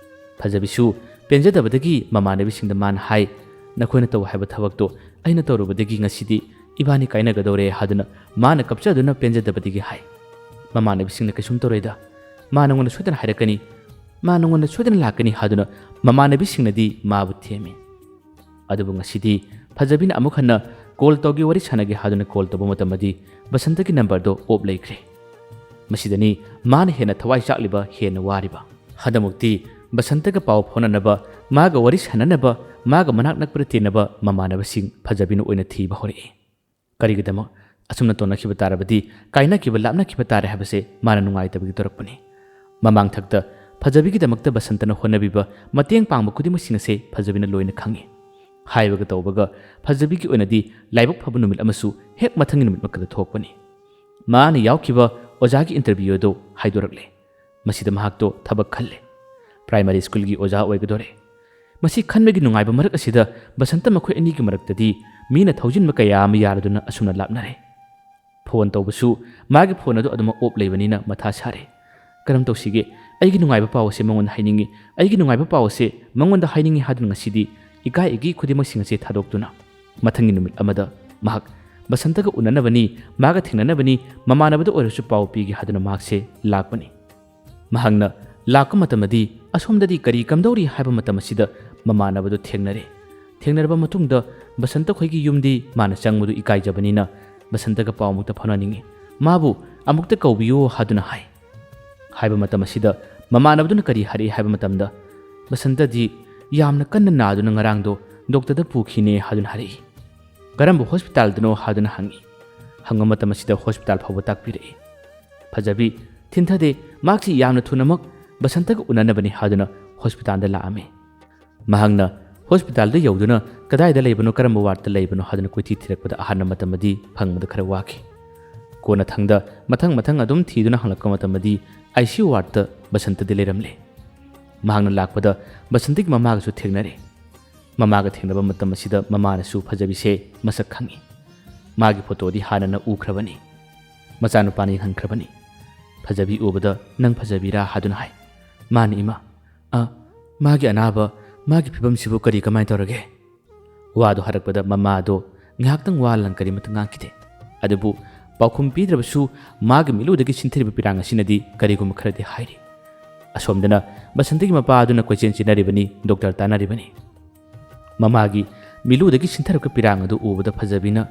ꯐꯖꯕꯤꯁꯨ ꯄꯦꯟꯖꯗꯕꯗꯒꯤ ꯃꯃꯥꯟꯅꯕꯤꯁꯤꯡꯗ ꯃꯥꯅ ꯍꯥꯏ, "ꯅꯈꯣꯏꯅ ꯇꯧ ꯍꯥꯏꯕ ꯊꯕꯛꯇꯣ ꯑꯩꯅ ꯇꯧꯔꯨꯕꯗꯒꯤ ꯉꯁꯤꯗꯤ ꯏꯕꯥꯅꯤ ꯀꯥꯏꯅꯒꯗꯧꯔꯦ" ꯍꯥꯏꯗꯨꯅ ꯃꯥꯅ ꯀꯞꯆꯗꯨꯅ ꯄꯦꯟꯖꯗꯕꯗꯒꯤ ꯍꯥꯏ꯫ ꯃꯃꯥꯟꯅꯕꯤꯁꯤꯡꯅ "ꯀꯩꯁꯨꯝ ꯇꯧꯔꯣꯏꯗ, ꯃꯥ ꯅꯉꯣꯟꯗ ꯁꯣꯏꯗꯅ ꯍꯥꯏꯔꯛꯀꯅꯤ, ꯃꯥ ꯅꯉꯣꯟꯗ ꯁꯣꯏꯗꯅ ꯂꯥꯛꯀꯅꯤ" ꯍꯥꯏꯗꯨꯅ ꯃꯃꯥꯟꯅꯕꯤꯁꯤꯡꯅꯗꯤ ꯃꯥꯕꯨ ꯊꯦꯝꯃꯤ꯫ ꯑꯗꯨꯕꯨ ꯉꯁꯤꯗꯤ ꯐꯖꯕꯤꯅ ꯑꯃꯨꯛ ꯍꯟꯅ ꯀꯣꯜ ꯇꯧꯒꯦ, ꯋꯥꯔꯤ ꯁꯥꯟꯅꯒꯦ ꯍꯥꯏꯗꯨꯅ ꯀꯣꯜ ꯇꯧꯕ ꯃꯇꯝꯗꯗꯤ ꯕꯁꯟꯇꯒꯤ ꯅꯝꯕꯔꯗꯣ ꯑꯣꯞ ꯂꯩꯈ꯭ꯔꯦ꯫ ꯃꯁꯤꯗꯅꯤ ꯃꯥꯅ ꯍꯦꯟꯅ ꯊꯋꯥꯏ ꯆꯥꯛꯂꯤꯕ, ꯍꯦꯟꯅ ꯋꯥꯔꯤꯕ꯫ ꯍꯟꯗꯛꯃꯨꯛꯇꯤ ꯕꯁꯟꯇꯒ ꯄꯥꯎ ꯐꯥꯎꯅꯅꯕ, ꯃꯥꯒ ꯋꯥꯔꯤ ꯁꯥꯟꯅꯅꯕ, ꯃꯥꯒ ꯃꯅꯥꯛ ꯅꯛꯄꯗ ꯇꯤꯟꯅꯕ ꯃꯃꯥꯟꯅꯕꯁꯤꯡ ꯐꯖꯕꯤꯅ ꯑꯣꯏꯅ ꯊꯤꯕ ꯍꯧꯔꯛꯏ꯫ ꯀꯔꯤꯒꯤꯗꯃꯛ? ꯑꯁꯨꯝꯅ ꯇꯧꯅꯈꯤꯕ ꯇꯥꯔꯕꯗꯤ ꯀꯥꯏꯅꯈꯤꯕ, ꯂꯥꯞꯅꯈꯤꯕ ꯇꯥꯔꯦ ꯍꯥꯏꯕꯁꯦ ꯃꯥꯅ ꯅꯨꯡꯉꯥꯏꯇꯕꯒꯤ ꯇꯧꯔꯛꯄꯅꯤ꯫ ꯃꯃꯥꯡꯊꯛꯇ ꯐꯖꯕꯤꯒꯤꯗꯃꯛꯇ ꯕꯁꯟꯇꯅ ꯍꯣꯠꯅꯕꯤꯕ, ꯃꯇꯦꯡ ꯄꯥꯡꯕ ꯈꯨꯗꯤꯡꯃꯛꯁꯤꯡ ꯑꯁꯦ ꯐꯖꯕꯤꯅ ꯂꯣꯏꯅ ꯈꯪꯏ꯫ ꯍꯥꯏꯕꯒ ꯇꯧꯕꯒ ꯐꯖꯕꯤꯒꯤ ꯑꯣꯏꯅꯗꯤ ꯂꯥꯏꯕꯛ ꯐꯕ ꯅꯨꯃꯤꯠ ꯑꯃꯁꯨ ꯍꯦꯛ ꯃꯊꯪꯒꯤ ꯅꯨꯃꯤꯠꯃꯛꯇꯗ ꯊꯣꯛꯄꯅꯤ꯫ ꯃꯥꯅ ꯌꯥꯎꯈꯤꯕ ꯑꯣꯖꯥꯒꯤ interview ꯑꯗꯨ ꯍꯥꯏꯗꯣꯔꯛꯂꯦ꯫ ꯃꯁꯤꯗ ꯃꯍꯥꯛꯇꯣ ꯊꯕꯛ ꯈꯜꯂꯦ꯫ Primary schoolꯒꯤ ꯑꯣꯖꯥ ꯑꯣꯏꯒꯗꯣꯔꯦ꯫ ꯃꯁꯤ ꯈꯟꯕꯒꯤ ꯅꯨꯡꯉꯥꯏꯕ ꯃꯔꯛ ꯑꯁꯤꯗ ꯕꯁꯟꯇ ꯃꯈꯣꯏ ꯑꯅꯤꯒꯤ ꯃꯔꯛꯇꯗꯤ ꯃꯤꯅ ꯊꯧꯖꯤꯟꯕ ꯀꯌꯥ ꯑꯃ ꯌꯥꯔꯗꯨꯅ ꯑꯁꯨꯝꯅ ꯂꯥꯞꯅꯔꯦ꯫ Phone ꯇꯧꯕꯁꯨ ꯃꯥꯒꯤ phone ꯑꯗꯨ ꯑꯗꯨꯃꯛ off ꯂꯩꯕꯅꯤꯅ ꯃꯊꯥ ꯁꯥꯔꯦ꯫ ꯀꯔꯝ ꯇꯧꯁꯤꯒꯦ? ꯑꯩꯒꯤ ꯅꯨꯡꯉꯥꯏꯕ ꯄꯥꯎ ꯑꯁꯦ ꯃꯉꯣꯟꯗ ꯍꯥꯏꯅꯤꯡꯏ, ꯑꯩꯒꯤ ꯅꯨꯡꯉꯥꯏꯕ ꯄꯥꯎ ꯑꯁꯦ ꯃꯉꯣꯟꯗ ꯍꯥꯏꯅꯤꯡꯏ ꯍꯥꯏꯗꯨꯅ ꯉꯁꯤꯗꯤ ꯏꯀꯥꯏ ꯏꯒꯤ ꯈꯨꯗꯤꯡꯃꯛꯁꯤꯡ ꯑꯁꯦ ꯊꯥꯗꯣꯛꯇꯨꯅ ꯃꯊꯪꯒꯤ ꯅꯨꯃꯤꯠ ꯑꯃꯗ ꯃꯍꯥꯛ ꯕꯁꯟꯇꯒ ꯎꯅꯅꯕꯅꯤ, ꯃꯥꯒ ꯊꯦꯡꯅꯅꯕꯅꯤ, ꯃꯃꯥꯟꯅꯕꯗ ꯑꯣꯏꯔꯁꯨ ꯄꯥꯎ ꯄꯤꯒꯦ ꯍꯥꯏꯗꯨꯅ ꯃꯍꯥꯛꯁꯦ ꯂꯥꯛꯄꯅꯤ꯫ ꯃꯍꯥꯛꯅ ꯂꯥꯛꯄ ꯃꯇꯝꯗꯗꯤ ꯑꯁꯣꯝꯗꯗꯤ ꯀꯔꯤ ꯀꯝꯗꯧꯔꯤ ꯍꯥꯏꯕ ꯃꯇꯝ ꯑꯁꯤꯗ ꯃꯃꯥꯟꯅꯕꯗꯨ ꯊꯦꯡꯅꯔꯦ꯫ ꯊꯦꯡꯅꯔꯕ ꯃꯇꯨꯡꯗ ꯕꯁꯟꯇ ꯈꯣꯏꯒꯤ ꯌꯨꯝꯗꯤ ꯃꯥꯅ ꯆꯪꯕꯗꯨ ꯏꯀꯥꯏꯖꯕꯅꯤꯅ ꯕꯁꯟꯇꯒ ꯄꯥꯎ ꯑꯃꯨꯛꯇ ꯐꯥꯎꯅꯅꯤꯡꯏ꯫ ꯃꯥꯕꯨ ꯑꯃꯨꯛꯇ ꯀꯧꯕꯤꯌꯨ ꯍꯥꯏꯗꯨꯅ ꯍꯥꯏ꯫ ꯍꯥꯏꯕ ꯃꯇꯝ ꯑꯁꯤꯗ ꯃꯃꯥꯟꯅꯕꯗꯨꯅ ꯀꯔꯤ ꯍꯥꯏꯔꯛꯏ ꯍꯥꯏꯕ ꯃꯇꯝꯗ ꯕꯁꯟꯇꯗꯤ ꯌꯥꯝꯅ ꯀꯟꯅ ꯅꯥꯗꯨꯅ ꯉꯔꯥꯡꯗꯣ doctorꯗ ꯄꯨꯈꯤꯅꯦ ꯍꯥꯏꯗꯨꯅ ꯍꯥꯏꯔꯛꯏ꯫ ꯀꯔꯝꯕ hospitalꯗꯅꯣ ꯍꯥꯏꯗꯨꯅ ꯍꯪꯏ꯫ ꯍꯪꯕ ꯃꯇꯝ ꯑꯁꯤꯗ hospital ꯐꯥꯎꯕ ꯇꯥꯛꯄꯤꯔꯛꯏ꯫ ꯐꯖꯕꯤ ꯊꯤꯟꯊꯗꯦ, ꯃꯍꯥꯛꯁꯤ ꯌꯥꯝꯅ ꯊꯨꯅꯃꯛ ꯕꯁꯟꯇꯒ ꯎꯅꯅꯕꯅꯤ ꯍꯥꯏꯗꯨꯅ hospitalꯗ ꯂꯥꯛꯑꯝꯃꯤ꯫ ꯃꯍꯥꯛꯅ hospitalꯗ ꯌꯧꯗꯨꯅ ꯀꯗꯥꯏꯗ ꯂꯩꯕꯅꯣ, ꯀꯔꯝꯕ wardꯇ ꯂꯩꯕꯅꯣ ꯍꯥꯏꯗꯨꯅ ꯀꯣꯏꯊꯤ ꯊꯤꯔꯛꯄꯗ ꯑꯍꯥꯟꯕ ꯃꯇꯝꯗꯗꯤ ꯐꯪꯕꯗ ꯈꯔ ꯋꯥꯈꯤ꯫ ꯀꯣꯟꯅꯊꯪꯗ ꯃꯊꯪ ꯃꯊꯪ ꯑꯗꯨꯝ ꯊꯤꯗꯨꯅ ꯍꯪꯂꯛꯄ ꯃꯇꯝꯗꯗꯤ ICU wardꯇ ꯕꯁꯟꯇꯗꯤ ꯂꯩꯔꯝꯂꯦ꯫ ꯃꯍꯥꯛꯅ ꯂꯥꯛꯄꯗ ꯕꯁꯟꯇꯒꯤ ꯃꯃꯥꯒꯁꯨ ꯊꯦꯡꯅꯔꯦ꯫ ꯃꯃꯥꯒ ꯊꯦꯡꯅꯕ ꯃꯇꯝ ꯑꯁꯤꯗ ꯃꯃꯥꯅꯁꯨ ꯐꯖꯕꯤꯁꯦ ꯃꯁꯛ ꯈꯪꯏ꯫ ꯃꯥꯒꯤ photoꯗꯤ ꯍꯥꯟꯅꯅ ꯎꯈ꯭ꯔꯕꯅꯤ꯫ ꯃꯆꯥꯅꯨꯄꯥꯅ ꯌꯦꯡꯍꯟꯈ꯭ꯔꯕꯅꯤ꯫ ꯐꯖꯕꯤ ꯎꯕꯗ "ꯅꯪ ꯐꯖꯕꯤꯔꯥ?" ꯍꯥꯏꯗꯨꯅ ꯍꯥꯏ꯫ ꯃꯥꯅ "ꯏꯃꯥ, ꯑ, ꯃꯥꯒꯤ ꯑꯅꯥꯕ, ꯃꯥꯒꯤ ꯐꯤꯕꯝꯁꯤꯕꯨ ꯀꯔꯤ ꯀꯃꯥꯏꯅ ꯇꯧꯔꯒꯦ?" ꯋꯥꯗꯨ ꯍꯥꯏꯔꯛꯄꯗ ꯃꯃꯥꯗꯣ ꯉꯥꯏꯍꯥꯛꯇꯪ ꯋꯥ ꯂꯥꯡ ꯀꯔꯤꯃꯠꯇ ꯉꯥꯡꯈꯤꯗꯦ꯫ ꯑꯗꯨꯕꯨ ꯄꯥꯎꯈꯨꯝ ꯄꯤꯗ꯭ꯔꯕꯁꯨ ꯃꯥꯒꯤ ꯃꯤꯠꯂꯨꯗꯒꯤ ꯁꯤꯟꯊꯔꯤꯕ ꯄꯤꯔꯥꯡ ꯑꯁꯤꯅꯗꯤ ꯀꯔꯤꯒꯨꯝꯕ ꯈꯔꯗꯤ ꯍꯥꯏꯔꯤ꯫ ꯑꯁꯣꯝꯗꯅ ꯕꯁꯟꯇꯒꯤ ꯃꯄꯥ ꯑꯗꯨꯅ ꯀꯣꯏꯆꯦꯟ ꯆꯦꯟꯅꯔꯤꯕꯅꯤ, doctor ꯇꯥꯟꯅꯔꯤꯕꯅꯤ꯫ ꯃꯃꯥꯒꯤ ꯃꯤꯠꯂꯨꯗꯒꯤ ꯁꯤꯟꯊꯔꯛꯄ ꯄꯤꯔꯥꯡ ꯑꯗꯨ ꯎꯕꯗ ꯐꯖꯕꯤꯅ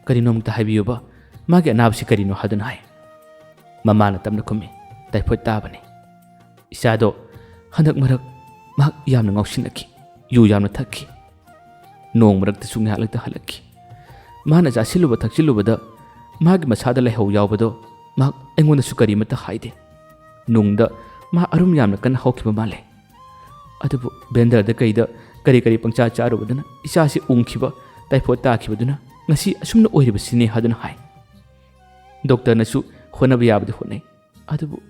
"ꯀꯔꯤꯅꯣ ꯑꯃꯨꯛꯇ ꯍꯥꯏꯕꯤꯌꯨꯕ, ꯃꯥꯒꯤ ꯑꯅꯥꯕꯁꯤ ꯀꯔꯤꯅꯣ?" ꯍꯥꯏꯗꯨꯅ ꯍꯥꯏ꯫ ꯃꯃꯥꯅ ꯇꯞꯅ ꯈꯨꯝꯃꯤ, "ꯇꯥꯏꯐꯣꯏꯗ ꯇꯥꯕꯅꯤ꯫ ꯏꯆꯥꯗꯣ ꯍꯟꯗꯛ ꯃꯔꯛ ꯃꯍꯥꯛ ꯌꯥꯝꯅ ꯉꯥꯎꯁꯤꯟꯅꯈꯤ, ꯌꯨ ꯌꯥꯝꯅ ꯊꯛꯈꯤ꯫ ꯅꯣꯡ ꯃꯔꯛꯇꯁꯨ ꯉꯥꯏꯍꯥꯛ ꯂꯩꯇ ꯍꯜꯂꯛꯈꯤ꯫ ꯃꯥꯅ ꯆꯥꯁꯤꯜꯂꯨꯕ ꯊꯛꯆꯤꯜꯂꯨꯕꯗ ꯃꯥꯒꯤ ꯃꯁꯥꯗ ꯂꯥꯏꯍꯧ ꯌꯥꯎꯕꯗꯣ ꯃꯍꯥꯛ ꯑꯩꯉꯣꯟꯗꯁꯨ ꯀꯔꯤꯃꯠꯇ ꯍꯥꯏꯗꯦ꯫ ꯅꯨꯡꯗ ꯃꯥ ꯑꯔꯨꯝ ꯌꯥꯝꯅ ꯀꯟꯅ ꯍꯧꯈꯤꯕ ꯃꯥꯜꯂꯦ꯫ ꯑꯗꯨꯕꯨ ꯕꯦꯟꯗꯔꯗ ꯀꯩꯗ ꯀꯔꯤ ꯀꯔꯤ ꯄꯪꯆꯥ ꯆꯥꯔꯨꯕꯗꯨꯅ ꯏꯆꯥꯁꯤ ꯎꯪꯈꯤꯕ, ꯇꯥꯏꯐꯣꯏꯗ ꯇꯥꯈꯤꯕꯗꯨꯅ ꯉꯁꯤ ꯑꯁꯨꯝꯅ ꯑꯣꯏꯔꯤꯕꯁꯤꯅꯤ" ꯍꯥꯏꯗꯨꯅ ꯍꯥꯏ꯫ ꯗꯣꯛꯇꯔꯅꯁꯨ ꯍꯣꯠꯅꯕ ꯌꯥꯕꯗꯤ ꯍꯣꯠꯅꯩ, ꯑꯗꯨꯕꯨ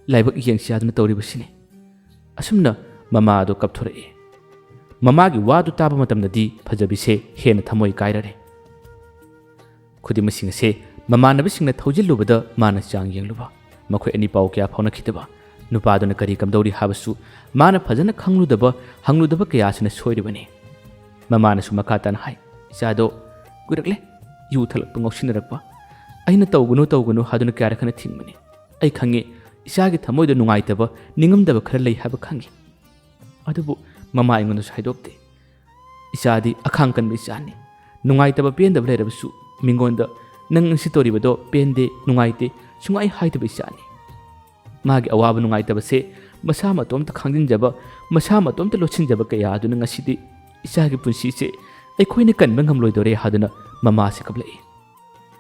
ꯂꯥꯏꯕꯛ ꯌꯦꯡꯁꯤ ꯍꯥꯏꯗꯨꯅ ꯇꯧꯔꯤꯕꯁꯤꯅꯤ꯫ ꯑꯁꯨꯝꯅ ꯃꯃꯥ ꯑꯗꯨ ꯀꯞꯊꯣꯔꯛꯏ꯫ ꯃꯃꯥꯒꯤ ꯋꯥꯗꯨ ꯇꯥꯕ ꯃꯇꯝꯗꯗꯤ ꯐꯖꯕꯤꯁꯦ ꯍꯦꯟꯅ ꯊꯃꯣꯏ ꯀꯥꯏꯔꯔꯦ꯫ ꯈꯨꯗꯤꯡꯃꯛꯁꯤꯡ ꯑꯁꯦ ꯃꯃꯥꯟꯅꯕꯁꯤꯡꯅ ꯊꯧꯖꯤꯜꯂꯨꯕꯗ ꯃꯥꯅ ꯆꯥꯡ ꯌꯦꯡꯂꯨꯕ꯫ ꯃꯈꯣꯏ ꯑꯅꯤ ꯄꯥꯎ ꯀꯌꯥ ꯐꯥꯎꯅꯈꯤꯗꯕ꯫ ꯅꯨꯄꯥꯗꯨꯅ ꯀꯔꯤ ꯀꯝꯗꯧꯔꯤ ꯍꯥꯏꯕꯁꯨ ꯃꯥꯅ ꯐꯖꯅ ꯈꯪꯂꯨꯗꯕ, ꯍꯪꯂꯨꯗꯕ ꯀꯌꯥꯁꯤꯅ ꯁꯣꯏꯔꯤꯕꯅꯤ꯫ ꯃꯃꯥꯅꯁꯨ ꯃꯈꯥ ꯇꯥꯅ ꯍꯥꯏ, "ꯏꯆꯥꯗꯣ ꯀꯨꯏꯔꯛꯂꯦ ꯌꯨ ꯊꯛꯂꯛꯄ, ꯉꯥꯎꯁꯤꯟꯅꯔꯛꯄ꯫ ꯑꯩꯅ ꯇꯧꯒꯅꯨ ꯇꯧꯒꯅꯨ ꯍꯥꯏꯗꯨꯅ ꯀꯌꯥꯔꯛ ꯍꯟꯅ ꯊꯤꯡꯕꯅꯤ꯫ ꯑꯩ ꯈꯪꯉꯤ, ꯏꯆꯥꯒꯤ ꯊꯃꯣꯏꯗ ꯅꯨꯡꯉꯥꯏꯇꯕ, ꯅꯤꯡꯉꯝꯗꯕ ꯈꯔ ꯂꯩ ꯍꯥꯏꯕ ꯈꯪꯉꯤ꯫ ꯑꯗꯨꯕꯨ ꯃꯃꯥ ꯑꯩꯉꯣꯟꯗꯁꯨ ꯍꯥꯏꯗꯣꯛꯇꯦ꯫ ꯏꯆꯥꯗꯤ ꯑꯈꯥꯡ ꯀꯟꯕ ꯏꯆꯥꯅꯤ꯫ ꯅꯨꯡꯉꯥꯏꯇꯕ ꯄꯦꯟꯗꯕ ꯂꯩꯔꯕꯁꯨ ꯃꯤꯉꯣꯟꯗ 'ꯅꯪ ꯉꯁꯤ ꯇꯧꯔꯤꯕꯗꯣ ꯄꯦꯟꯗꯦ, ꯅꯨꯡꯉꯥꯏꯇꯦ' ꯁꯨꯡꯍꯥꯏ ꯍꯥꯏꯗꯕ ꯏꯆꯥꯅꯤ꯫ ꯃꯥꯒꯤ ꯑꯋꯥꯕ ꯅꯨꯡꯉꯥꯏꯇꯕꯁꯦ ꯃꯁꯥ ꯃꯇꯣꯝꯇ ꯈꯥꯡꯖꯤꯟꯖꯕ, ꯃꯁꯥ ꯃꯇꯣꯝꯇ ꯂꯣꯠꯁꯤꯟꯖꯕ ꯀꯌꯥ ꯑꯗꯨꯅ ꯉꯁꯤꯗꯤ ꯏꯆꯥꯒꯤ ꯄꯨꯟꯁꯤꯁꯦ ꯑꯩꯈꯣꯏꯅ ꯀꯟꯕ ꯉꯝꯂꯣꯏꯗꯧꯔꯦ" ꯍꯥꯏꯗꯨꯅ ꯃꯃꯥꯁꯦ ꯀꯞꯂꯛꯏ꯫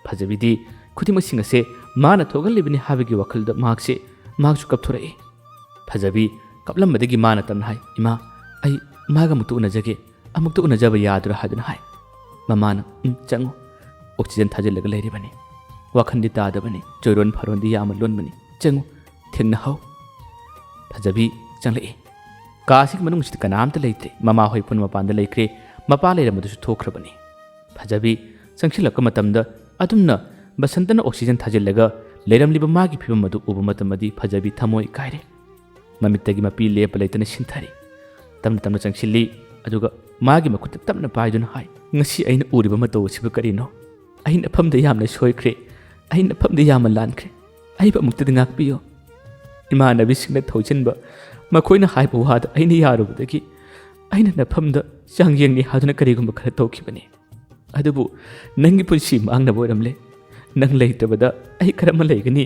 ꯐꯖꯕꯤꯗꯤ ꯈꯨꯗꯤꯡꯃꯛꯁꯤꯡ ꯑꯁꯦ ꯃꯥꯅ ꯊꯣꯛꯍꯜꯂꯤꯕꯅꯤ ꯍꯥꯏꯕꯒꯤ ꯋꯥꯈꯜꯗ ꯃꯍꯥꯛꯁꯦ, ꯃꯍꯥꯛꯁꯨ ꯀꯞꯊꯣꯔꯛꯏ꯫ ꯐꯖꯕꯤ ꯀꯞꯂꯝꯕꯗꯒꯤ ꯃꯥꯅ ꯇꯞꯅ ꯍꯥꯏ, "ꯏꯃꯥ, ꯑꯩ ꯃꯥꯒ ꯑꯃꯨꯛꯇ ꯎꯅꯖꯒꯦ, ꯑꯃꯨꯛꯇ ꯎꯅꯖꯕ ꯌꯥꯗ꯭ꯔꯥ?" ꯍꯥꯏꯗꯨꯅ ꯍꯥꯏ꯫ ꯃꯃꯥꯅ, "ꯎꯝ, ꯆꯪꯉꯨ꯫ ꯑꯣꯛꯁꯤꯖꯟ ꯊꯥꯖꯤꯜꯂꯒ ꯂꯩꯔꯤꯕꯅꯤ꯫ ꯋꯥꯈꯜꯗꯤ ꯇꯥꯗꯕꯅꯤ, ꯆꯣꯏꯔꯣꯟ ꯐꯥꯔꯣꯟꯗꯤ ꯌꯥꯝꯅ ꯂꯣꯟꯕꯅꯤ꯫ ꯆꯪꯉꯨ, ꯊꯦꯡꯅꯍꯧ"꯫ ꯐꯖꯕꯤ ꯆꯪꯂꯛꯏ꯫ ꯀꯥꯁꯤꯒꯤ ꯃꯅꯨꯡꯁꯤꯗ ꯀꯅꯥꯝꯇ ꯂꯩꯇ꯭ꯔꯦ꯫ ꯃꯃꯥꯍꯣꯏ ꯄꯨꯟꯅ ꯃꯄꯥꯟꯗ ꯂꯩꯈ꯭ꯔꯦ꯫ ꯃꯄꯥ ꯂꯩꯔꯝꯕꯗꯨꯁꯨ ꯊꯣꯛꯈ꯭ꯔꯕꯅꯤ꯫ ꯐꯖꯕꯤ ꯆꯪꯁꯤꯜꯂꯛꯄ ꯃꯇꯝꯗ ꯑꯗꯨꯝꯅ ꯕꯁꯟꯇꯅ ꯑꯣꯛꯁꯤꯖꯟ ꯊꯥꯖꯤꯜꯂꯒ ꯂꯩꯔꯝꯂꯤꯕ ꯃꯥꯒꯤ ꯐꯤꯕꯝ ꯑꯗꯨ ꯎꯕ ꯃꯇꯝꯗꯗꯤ ꯐꯖꯕꯤ ꯊꯃꯣꯏ ꯀꯥꯏꯔꯦ꯫ ꯃꯃꯤꯠꯇꯒꯤ ꯃꯄꯤ ꯂꯦꯞꯄ ꯂꯩꯇꯅ ꯁꯤꯟꯊꯔꯤ꯫ ꯇꯞꯅ ꯇꯞꯅ ꯆꯪꯁꯤꯜꯂꯤ, ꯑꯗꯨꯒ ꯃꯥꯒꯤ ꯃꯈꯨꯠꯇ ꯇꯞꯅ ꯄꯥꯏꯗꯨꯅ ꯍꯥꯏ, "ꯉꯁꯤ ꯑꯩꯅ ꯎꯔꯤꯕ ꯃꯇꯧ ꯑꯁꯤꯕꯨ ꯀꯔꯤꯅꯣ? ꯑꯩ ꯅꯐꯝꯗ ꯌꯥꯝꯅ ꯁꯣꯏꯈ꯭ꯔꯦ꯫ ꯑꯩ ꯅꯐꯝꯗ ꯌꯥꯝꯅ ꯂꯥꯟꯈ꯭ꯔꯦ꯫ ꯑꯩꯕꯨ ꯑꯃꯨꯛꯇꯗꯤ ꯉꯥꯛꯄꯤꯌꯨ"꯫ ꯏꯃꯥꯟꯅꯕꯤꯁꯤꯡꯅ ꯊꯧꯖꯤꯟꯕ, ꯃꯈꯣꯏꯅ ꯍꯥꯏꯕ ꯋꯥꯗ ꯑꯩꯅ ꯌꯥꯔꯨꯕꯗꯒꯤ ꯑꯩꯅ ꯅꯐꯝꯗ ꯆꯥꯡꯌꯦꯡꯅꯤ ꯍꯥꯏꯗꯨꯅ ꯀꯔꯤꯒꯨꯝꯕ ꯈꯔ ꯇꯧꯈꯤꯕꯅꯤ꯫ ꯑꯗꯨꯕꯨ ꯅꯪꯒꯤ ꯄꯨꯟꯁꯤ ꯃꯥꯡꯅꯕ ꯑꯣꯏꯔꯝꯂꯦ꯫ ꯅꯪ ꯂꯩꯇꯕꯗ ꯑꯩ ꯀꯔꯝꯅ ꯂꯩꯒꯅꯤ?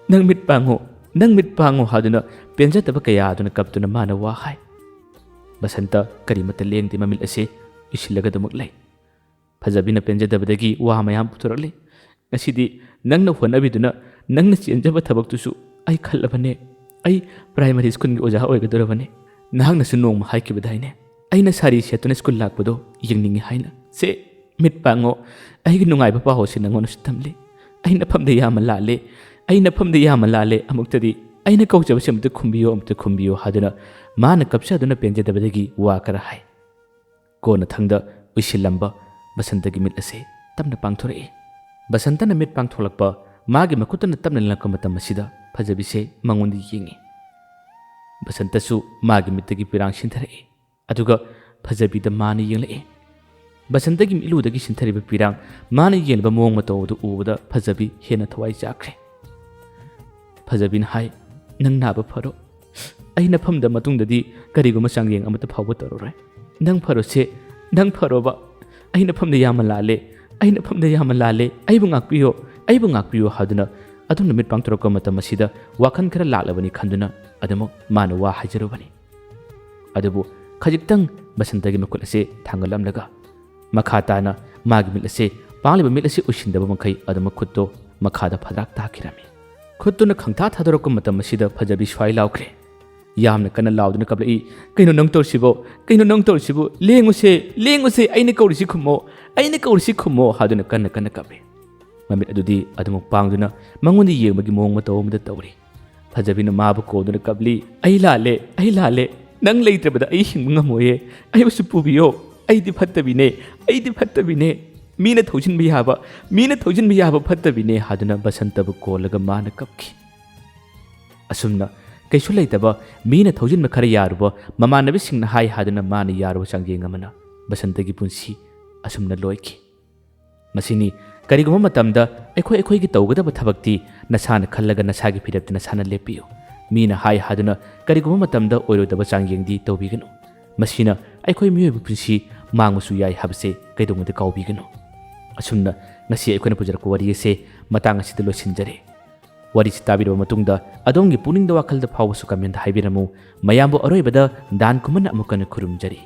"ꯅꯪ ꯃꯤꯠ ꯄꯥꯡꯉꯨ, ꯅꯪ ꯃꯤꯠ ꯄꯥꯡꯉꯨ" ꯍꯥꯏꯗꯨꯅ ꯄꯦꯟꯖꯗꯕ ꯀꯌꯥ ꯑꯗꯨꯅ ꯀꯞꯇꯨꯅ ꯃꯥꯅ ꯋꯥ ꯍꯥꯏ꯫ ꯕꯁꯟꯇ ꯀꯔꯤꯃꯠꯇ ꯂꯦꯡꯗꯦ, ꯃꯃꯤꯠ ꯑꯁꯦ ꯎꯏꯁꯤꯜꯂꯒ ꯑꯗꯨꯃꯛ ꯂꯩ꯫ ꯐꯖꯕꯤꯅ ꯄꯦꯟꯖꯗꯕꯗꯒꯤ ꯋꯥ ꯃꯌꯥꯝ ꯄꯨꯊꯣꯔꯛꯂꯤ꯫ "ꯉꯁꯤꯗꯤ ꯅꯪꯅ ꯍꯣꯠꯅꯕꯤꯗꯨꯅ, ꯅꯪꯅ ꯆꯦꯟꯖꯕ ꯊꯕꯛꯇꯨꯁꯨ ꯑꯩ ꯈꯜꯂꯕꯅꯦ꯫ ꯑꯩ ꯄ꯭ꯔꯥꯏꯃꯔꯤ ꯁ꯭ꯀꯨꯜꯒꯤ ꯑꯣꯖꯥ ꯑꯣꯏꯒꯗꯧꯔꯕꯅꯦ꯫ ꯅꯍꯥꯛꯅꯁꯨ ꯅꯣꯡꯃ ꯍꯥꯏꯈꯤꯕꯗꯥꯏꯅꯦ, ꯑꯩꯅ ꯁꯥꯔꯤ ꯁꯦꯠꯇꯨꯅ ꯁ꯭ꯀꯨꯜ ꯂꯥꯛꯄꯗꯣ ꯌꯦꯡꯅꯤꯡꯉꯤ ꯍꯥꯏꯅ꯫ ꯁꯦ, ꯃꯤꯠ ꯄꯥꯡꯉꯣ, ꯑꯩꯒꯤ ꯅꯨꯡꯉꯥꯏꯕ ꯄꯥꯎ ꯑꯁꯤ ꯅꯪꯉꯣꯟꯗꯁꯨ ꯇꯝꯂꯤ꯫ ꯑꯩ ꯅꯐꯝꯗ ꯌꯥꯝꯅ ꯂꯥꯜꯂꯦ, ꯑꯩ ꯅꯐꯝꯗ ꯌꯥꯝꯅ ꯂꯥꯜꯂꯦ, ꯑꯃꯨꯛꯇꯗꯤ ꯑꯩꯅ ꯀꯧꯖꯕꯁꯤ ꯑꯃꯨꯛꯇ ꯈꯨꯝꯕꯤꯌꯨ, ꯑꯃꯨꯛꯇ ꯈꯨꯝꯕꯤꯌꯨ" ꯍꯥꯏꯗꯨꯅ ꯃꯥꯅ ꯀꯞꯆꯗꯨꯅ ꯄꯦꯟꯖꯗꯕꯗꯒꯤ ꯋꯥ ꯈꯔ ꯍꯥꯏ꯫ ꯀꯣꯟꯅꯊꯪꯗ ꯎꯏꯁꯤꯜꯂꯝꯕ ꯕꯁꯟꯇꯒꯤ ꯃꯤꯠ ꯑꯁꯦ ꯇꯞꯅ ꯄꯥꯡꯊꯣꯔꯛꯏ꯫ ꯕꯁꯟꯇꯅ ꯃꯤꯠ ꯄꯥꯡꯊꯣꯛꯂꯛꯄ, ꯃꯥꯒꯤ ꯃꯈꯨꯠꯇꯅ ꯇꯞꯅ ꯂꯦꯡꯂꯛꯄ ꯃꯇꯝ ꯑꯁꯤꯗ ꯐꯖꯕꯤꯁꯦ ꯃꯉꯣꯟꯗ ꯌꯦꯡꯉꯤ꯫ ꯕꯁꯟꯇꯁꯨ ꯃꯥꯒꯤ ꯃꯤꯠꯇꯒꯤ ꯄꯤꯔꯥꯡ ꯁꯤꯟꯊꯔꯛꯏ꯫ ꯑꯗꯨꯒ ꯐꯖꯕꯤꯗ ꯃꯥꯅ ꯌꯦꯡꯂꯛꯏ꯫ ꯕꯁꯟꯇꯒꯤ ꯃꯤꯠꯂꯨꯗꯒꯤ ꯁꯤꯟꯊꯔꯤꯕ ꯄꯤꯔꯥꯡ, ꯃꯥꯅ ꯌꯦꯡꯂꯤꯕ ꯃꯑꯣꯡ ꯃꯇꯧ ꯑꯗꯨ ꯎꯕꯗ ꯐꯖꯕꯤ ꯍꯦꯟꯅ ꯊꯋꯥꯏ ꯆꯥꯛꯈ꯭ꯔꯦ꯫ ꯐꯖꯕꯤꯅ ꯍꯥꯏ, "ꯅꯪ ꯅꯥꯕ ꯐꯔꯣ꯫ ꯑꯩ ꯅꯐꯝꯗ ꯃꯇꯨꯡꯗꯗꯤ ꯀꯔꯤꯒꯨꯝꯕ ꯆꯥꯡꯌꯦꯡ ꯑꯃꯠꯇ ꯐꯥꯎꯕ ꯇꯧꯔꯔꯣꯏ꯫ ꯅꯪ ꯐꯔꯣꯁꯦ, ꯅꯪ ꯐꯔꯣꯕ꯫ ꯑꯩ ꯅꯐꯝꯗ ꯌꯥꯝꯅ ꯂꯥꯜꯂꯦ, ꯑꯩ ꯅꯐꯝꯗ ꯌꯥꯝꯅ ꯂꯥꯜꯂꯦ, ꯑꯩꯕꯨ ꯉꯥꯛꯄꯤꯌꯣ, ꯑꯩꯕꯨ ꯉꯥꯛꯄꯤꯌꯣ" ꯍꯥꯏꯗꯨꯅ ꯑꯗꯨꯝꯅ ꯃꯤꯠ ꯄꯥꯡꯊꯣꯔꯛꯄ ꯃꯇꯝ ꯑꯁꯤꯗ ꯋꯥꯈꯜ ꯈꯔ ꯂꯥꯛꯂꯕꯅꯤ ꯈꯟꯗꯨꯅ ꯑꯗꯨꯃꯛ ꯃꯥꯅ ꯋꯥ ꯍꯥꯏꯖꯔꯨꯕꯅꯤ꯫ ꯑꯗꯨꯕꯨ ꯈꯖꯤꯛꯇꯪ ꯕꯁꯟꯇꯒꯤ ꯃꯈꯨꯠ ꯑꯁꯦ ꯊꯥꯡꯒꯠꯂꯝꯂꯒ ꯃꯈꯥ ꯇꯥꯅ ꯃꯥꯒꯤ ꯃꯤꯠ ꯑꯁꯦ, ꯄꯥꯡꯂꯤꯕ ꯃꯤꯠ ꯑꯁꯦ ꯎꯏꯁꯤꯟꯗꯕ ꯃꯈꯩ ꯑꯗꯨꯃꯛ ꯈꯨꯠꯇꯣ ꯃꯈꯥꯗ ꯐꯗ꯭ꯔꯥꯛ ꯇꯥꯈꯤꯔꯝꯃꯤ꯫ ꯈꯨꯠꯇꯨꯅ ꯈꯪꯊꯥ ꯊꯥꯗꯣꯔꯛꯄ ꯃꯇꯝ ꯑꯁꯤꯗ ꯐꯖꯕꯤ ꯁ꯭ꯋꯥꯏ ꯂꯥꯎꯈ꯭ꯔꯦ꯫ ꯌꯥꯝꯅ ꯀꯟꯅ ꯂꯥꯎꯗꯨꯅ ꯀꯞꯂꯛꯏ, "ꯀꯩꯅꯣ ꯅꯪ ꯇꯧꯔꯤꯁꯤꯕꯣ? ꯀꯩꯅꯣ ꯅꯪ ꯇꯧꯔꯤꯁꯤꯕꯨ? ꯂꯦꯡꯉꯨꯁꯦ, ꯂꯦꯡꯉꯨꯁꯦ, ꯑꯩꯅ ꯀꯧꯔꯤꯁꯤ ꯈꯨꯝꯃꯣ, ꯑꯩꯅ ꯀꯧꯔꯤꯁꯤ ꯈꯨꯝꯃꯣ" ꯍꯥꯏꯗꯨꯅ ꯀꯟꯅ ꯀꯟꯅ ꯀꯞꯄꯤ꯫ ꯃꯃꯤꯠ ꯑꯗꯨꯗꯤ ꯑꯗꯨꯃꯛ ꯄꯥꯡꯗꯨꯅ ꯃꯉꯣꯟꯗ ꯌꯦꯡꯕꯒꯤ ꯃꯑꯣꯡ ꯃꯇꯧ ꯑꯃꯗ ꯇꯧꯔꯤ꯫ ꯐꯖꯕꯤꯅ ꯃꯥꯕꯨ ꯀꯣꯟꯗꯨꯅ ꯀꯞꯂꯤ, "ꯑꯩ ꯂꯥꯜꯂꯦ, ꯑꯩ ꯂꯥꯜꯂꯦ꯫ ꯅꯪ ꯂꯩꯇ꯭ꯔꯕꯗ ꯑꯩ ꯍꯤꯡꯕ ꯉꯝꯃꯣꯏꯌꯦ꯫ ꯑꯩꯕꯨꯁꯨ ꯄꯨꯕꯤꯌꯣ꯫ ꯑꯩꯗꯤ ꯐꯠꯇꯕꯤꯅꯦ, ꯑꯩꯗꯤ ꯐꯠꯇꯕꯤꯅꯦ꯫ ꯃꯤꯅ ꯊꯧꯖꯤꯟꯕ ꯌꯥꯕ, ꯃꯤꯅ ꯊꯧꯖꯤꯟꯕ ꯌꯥꯕ ꯐꯠꯇꯕꯤꯅꯦ" ꯍꯥꯏꯗꯨꯅ ꯕꯁꯟꯇꯕꯨ ꯀꯣꯜꯂꯒ ꯃꯥꯅ ꯀꯞꯈꯤ꯫ ꯑꯁꯨꯝꯅ ꯀꯩꯁꯨ ꯂꯩꯇꯕ, ꯃꯤꯅ ꯊꯧꯖꯤꯟꯕ ꯈꯔ ꯌꯥꯔꯨꯕ, ꯃꯃꯥꯟꯅꯕꯤꯁꯤꯡꯅ ꯍꯥꯏ ꯍꯥꯏꯗꯨꯅ ꯃꯥꯅ ꯌꯥꯔꯨꯕ ꯆꯥꯡꯌꯦꯡ ꯑꯃꯅ ꯕꯁꯟꯇꯒꯤ ꯄꯨꯟꯁꯤ ꯑꯁꯨꯝꯅ ꯂꯣꯏꯈꯤ꯫ ꯃꯁꯤꯅꯤ, ꯀꯔꯤꯒꯨꯝꯕ ꯃꯇꯝꯗ ꯑꯩꯈꯣꯏ ꯑꯩꯈꯣꯏꯒꯤ ꯇꯧꯒꯗꯕ ꯊꯕꯛꯇꯤ ꯅꯁꯥꯅ ꯈꯜꯂꯒ ꯅꯁꯥꯒꯤ ꯐꯤꯔꯦꯞꯇ ꯅꯁꯥꯅ ꯂꯦꯞꯄꯤꯌꯨ꯫ ꯃꯤꯅ ꯍꯥꯏ ꯍꯥꯏꯗꯨꯅ ꯀꯔꯤꯒꯨꯝꯕ ꯃꯇꯝꯗ ꯑꯣꯏꯔꯣꯏꯗꯕ ꯆꯥꯡꯌꯦꯡꯗꯤ ꯇꯧꯕꯤꯒꯅꯨ꯫ ꯃꯁꯤꯅ ꯑꯩꯈꯣꯏ ꯃꯤꯑꯣꯏꯕ ꯄꯨꯟꯁꯤ ꯃꯥꯡꯕꯁꯨ ꯌꯥꯏ ꯍꯥꯏꯕꯁꯦ ꯀꯩꯗꯧꯉꯩꯗ ꯀꯥꯎꯕꯤꯒꯅꯨ꯫ ꯑꯁꯨꯝꯅ ꯉꯁꯤ ꯑꯩꯈꯣꯏꯅ ꯄꯨꯖꯔꯛꯄ ꯋꯥꯔꯤ ꯑꯁꯦ ꯃꯇꯥꯡ ꯑꯁꯤꯗ ꯂꯣꯏꯁꯤꯟꯖꯔꯦ꯫ ꯋꯥꯔꯤꯁꯤ ꯇꯥꯕꯤꯔꯕ ꯃꯇꯨꯡꯗ ꯑꯗꯣꯝꯒꯤ ꯄꯨꯛꯅꯤꯡꯗ ꯋꯥꯈꯜꯗ ꯐꯥꯎꯕꯁꯨ comment ꯍꯥꯏꯕꯤꯔꯝꯃꯨ꯫ ꯃꯌꯥꯝꯕꯨ ꯑꯔꯣꯏꯕꯗ ꯗꯥꯟ ꯀꯨꯃꯟꯅ ꯑꯃꯨꯛ ꯍꯟꯅ ꯈꯨꯔꯨꯝꯖꯔꯤ꯫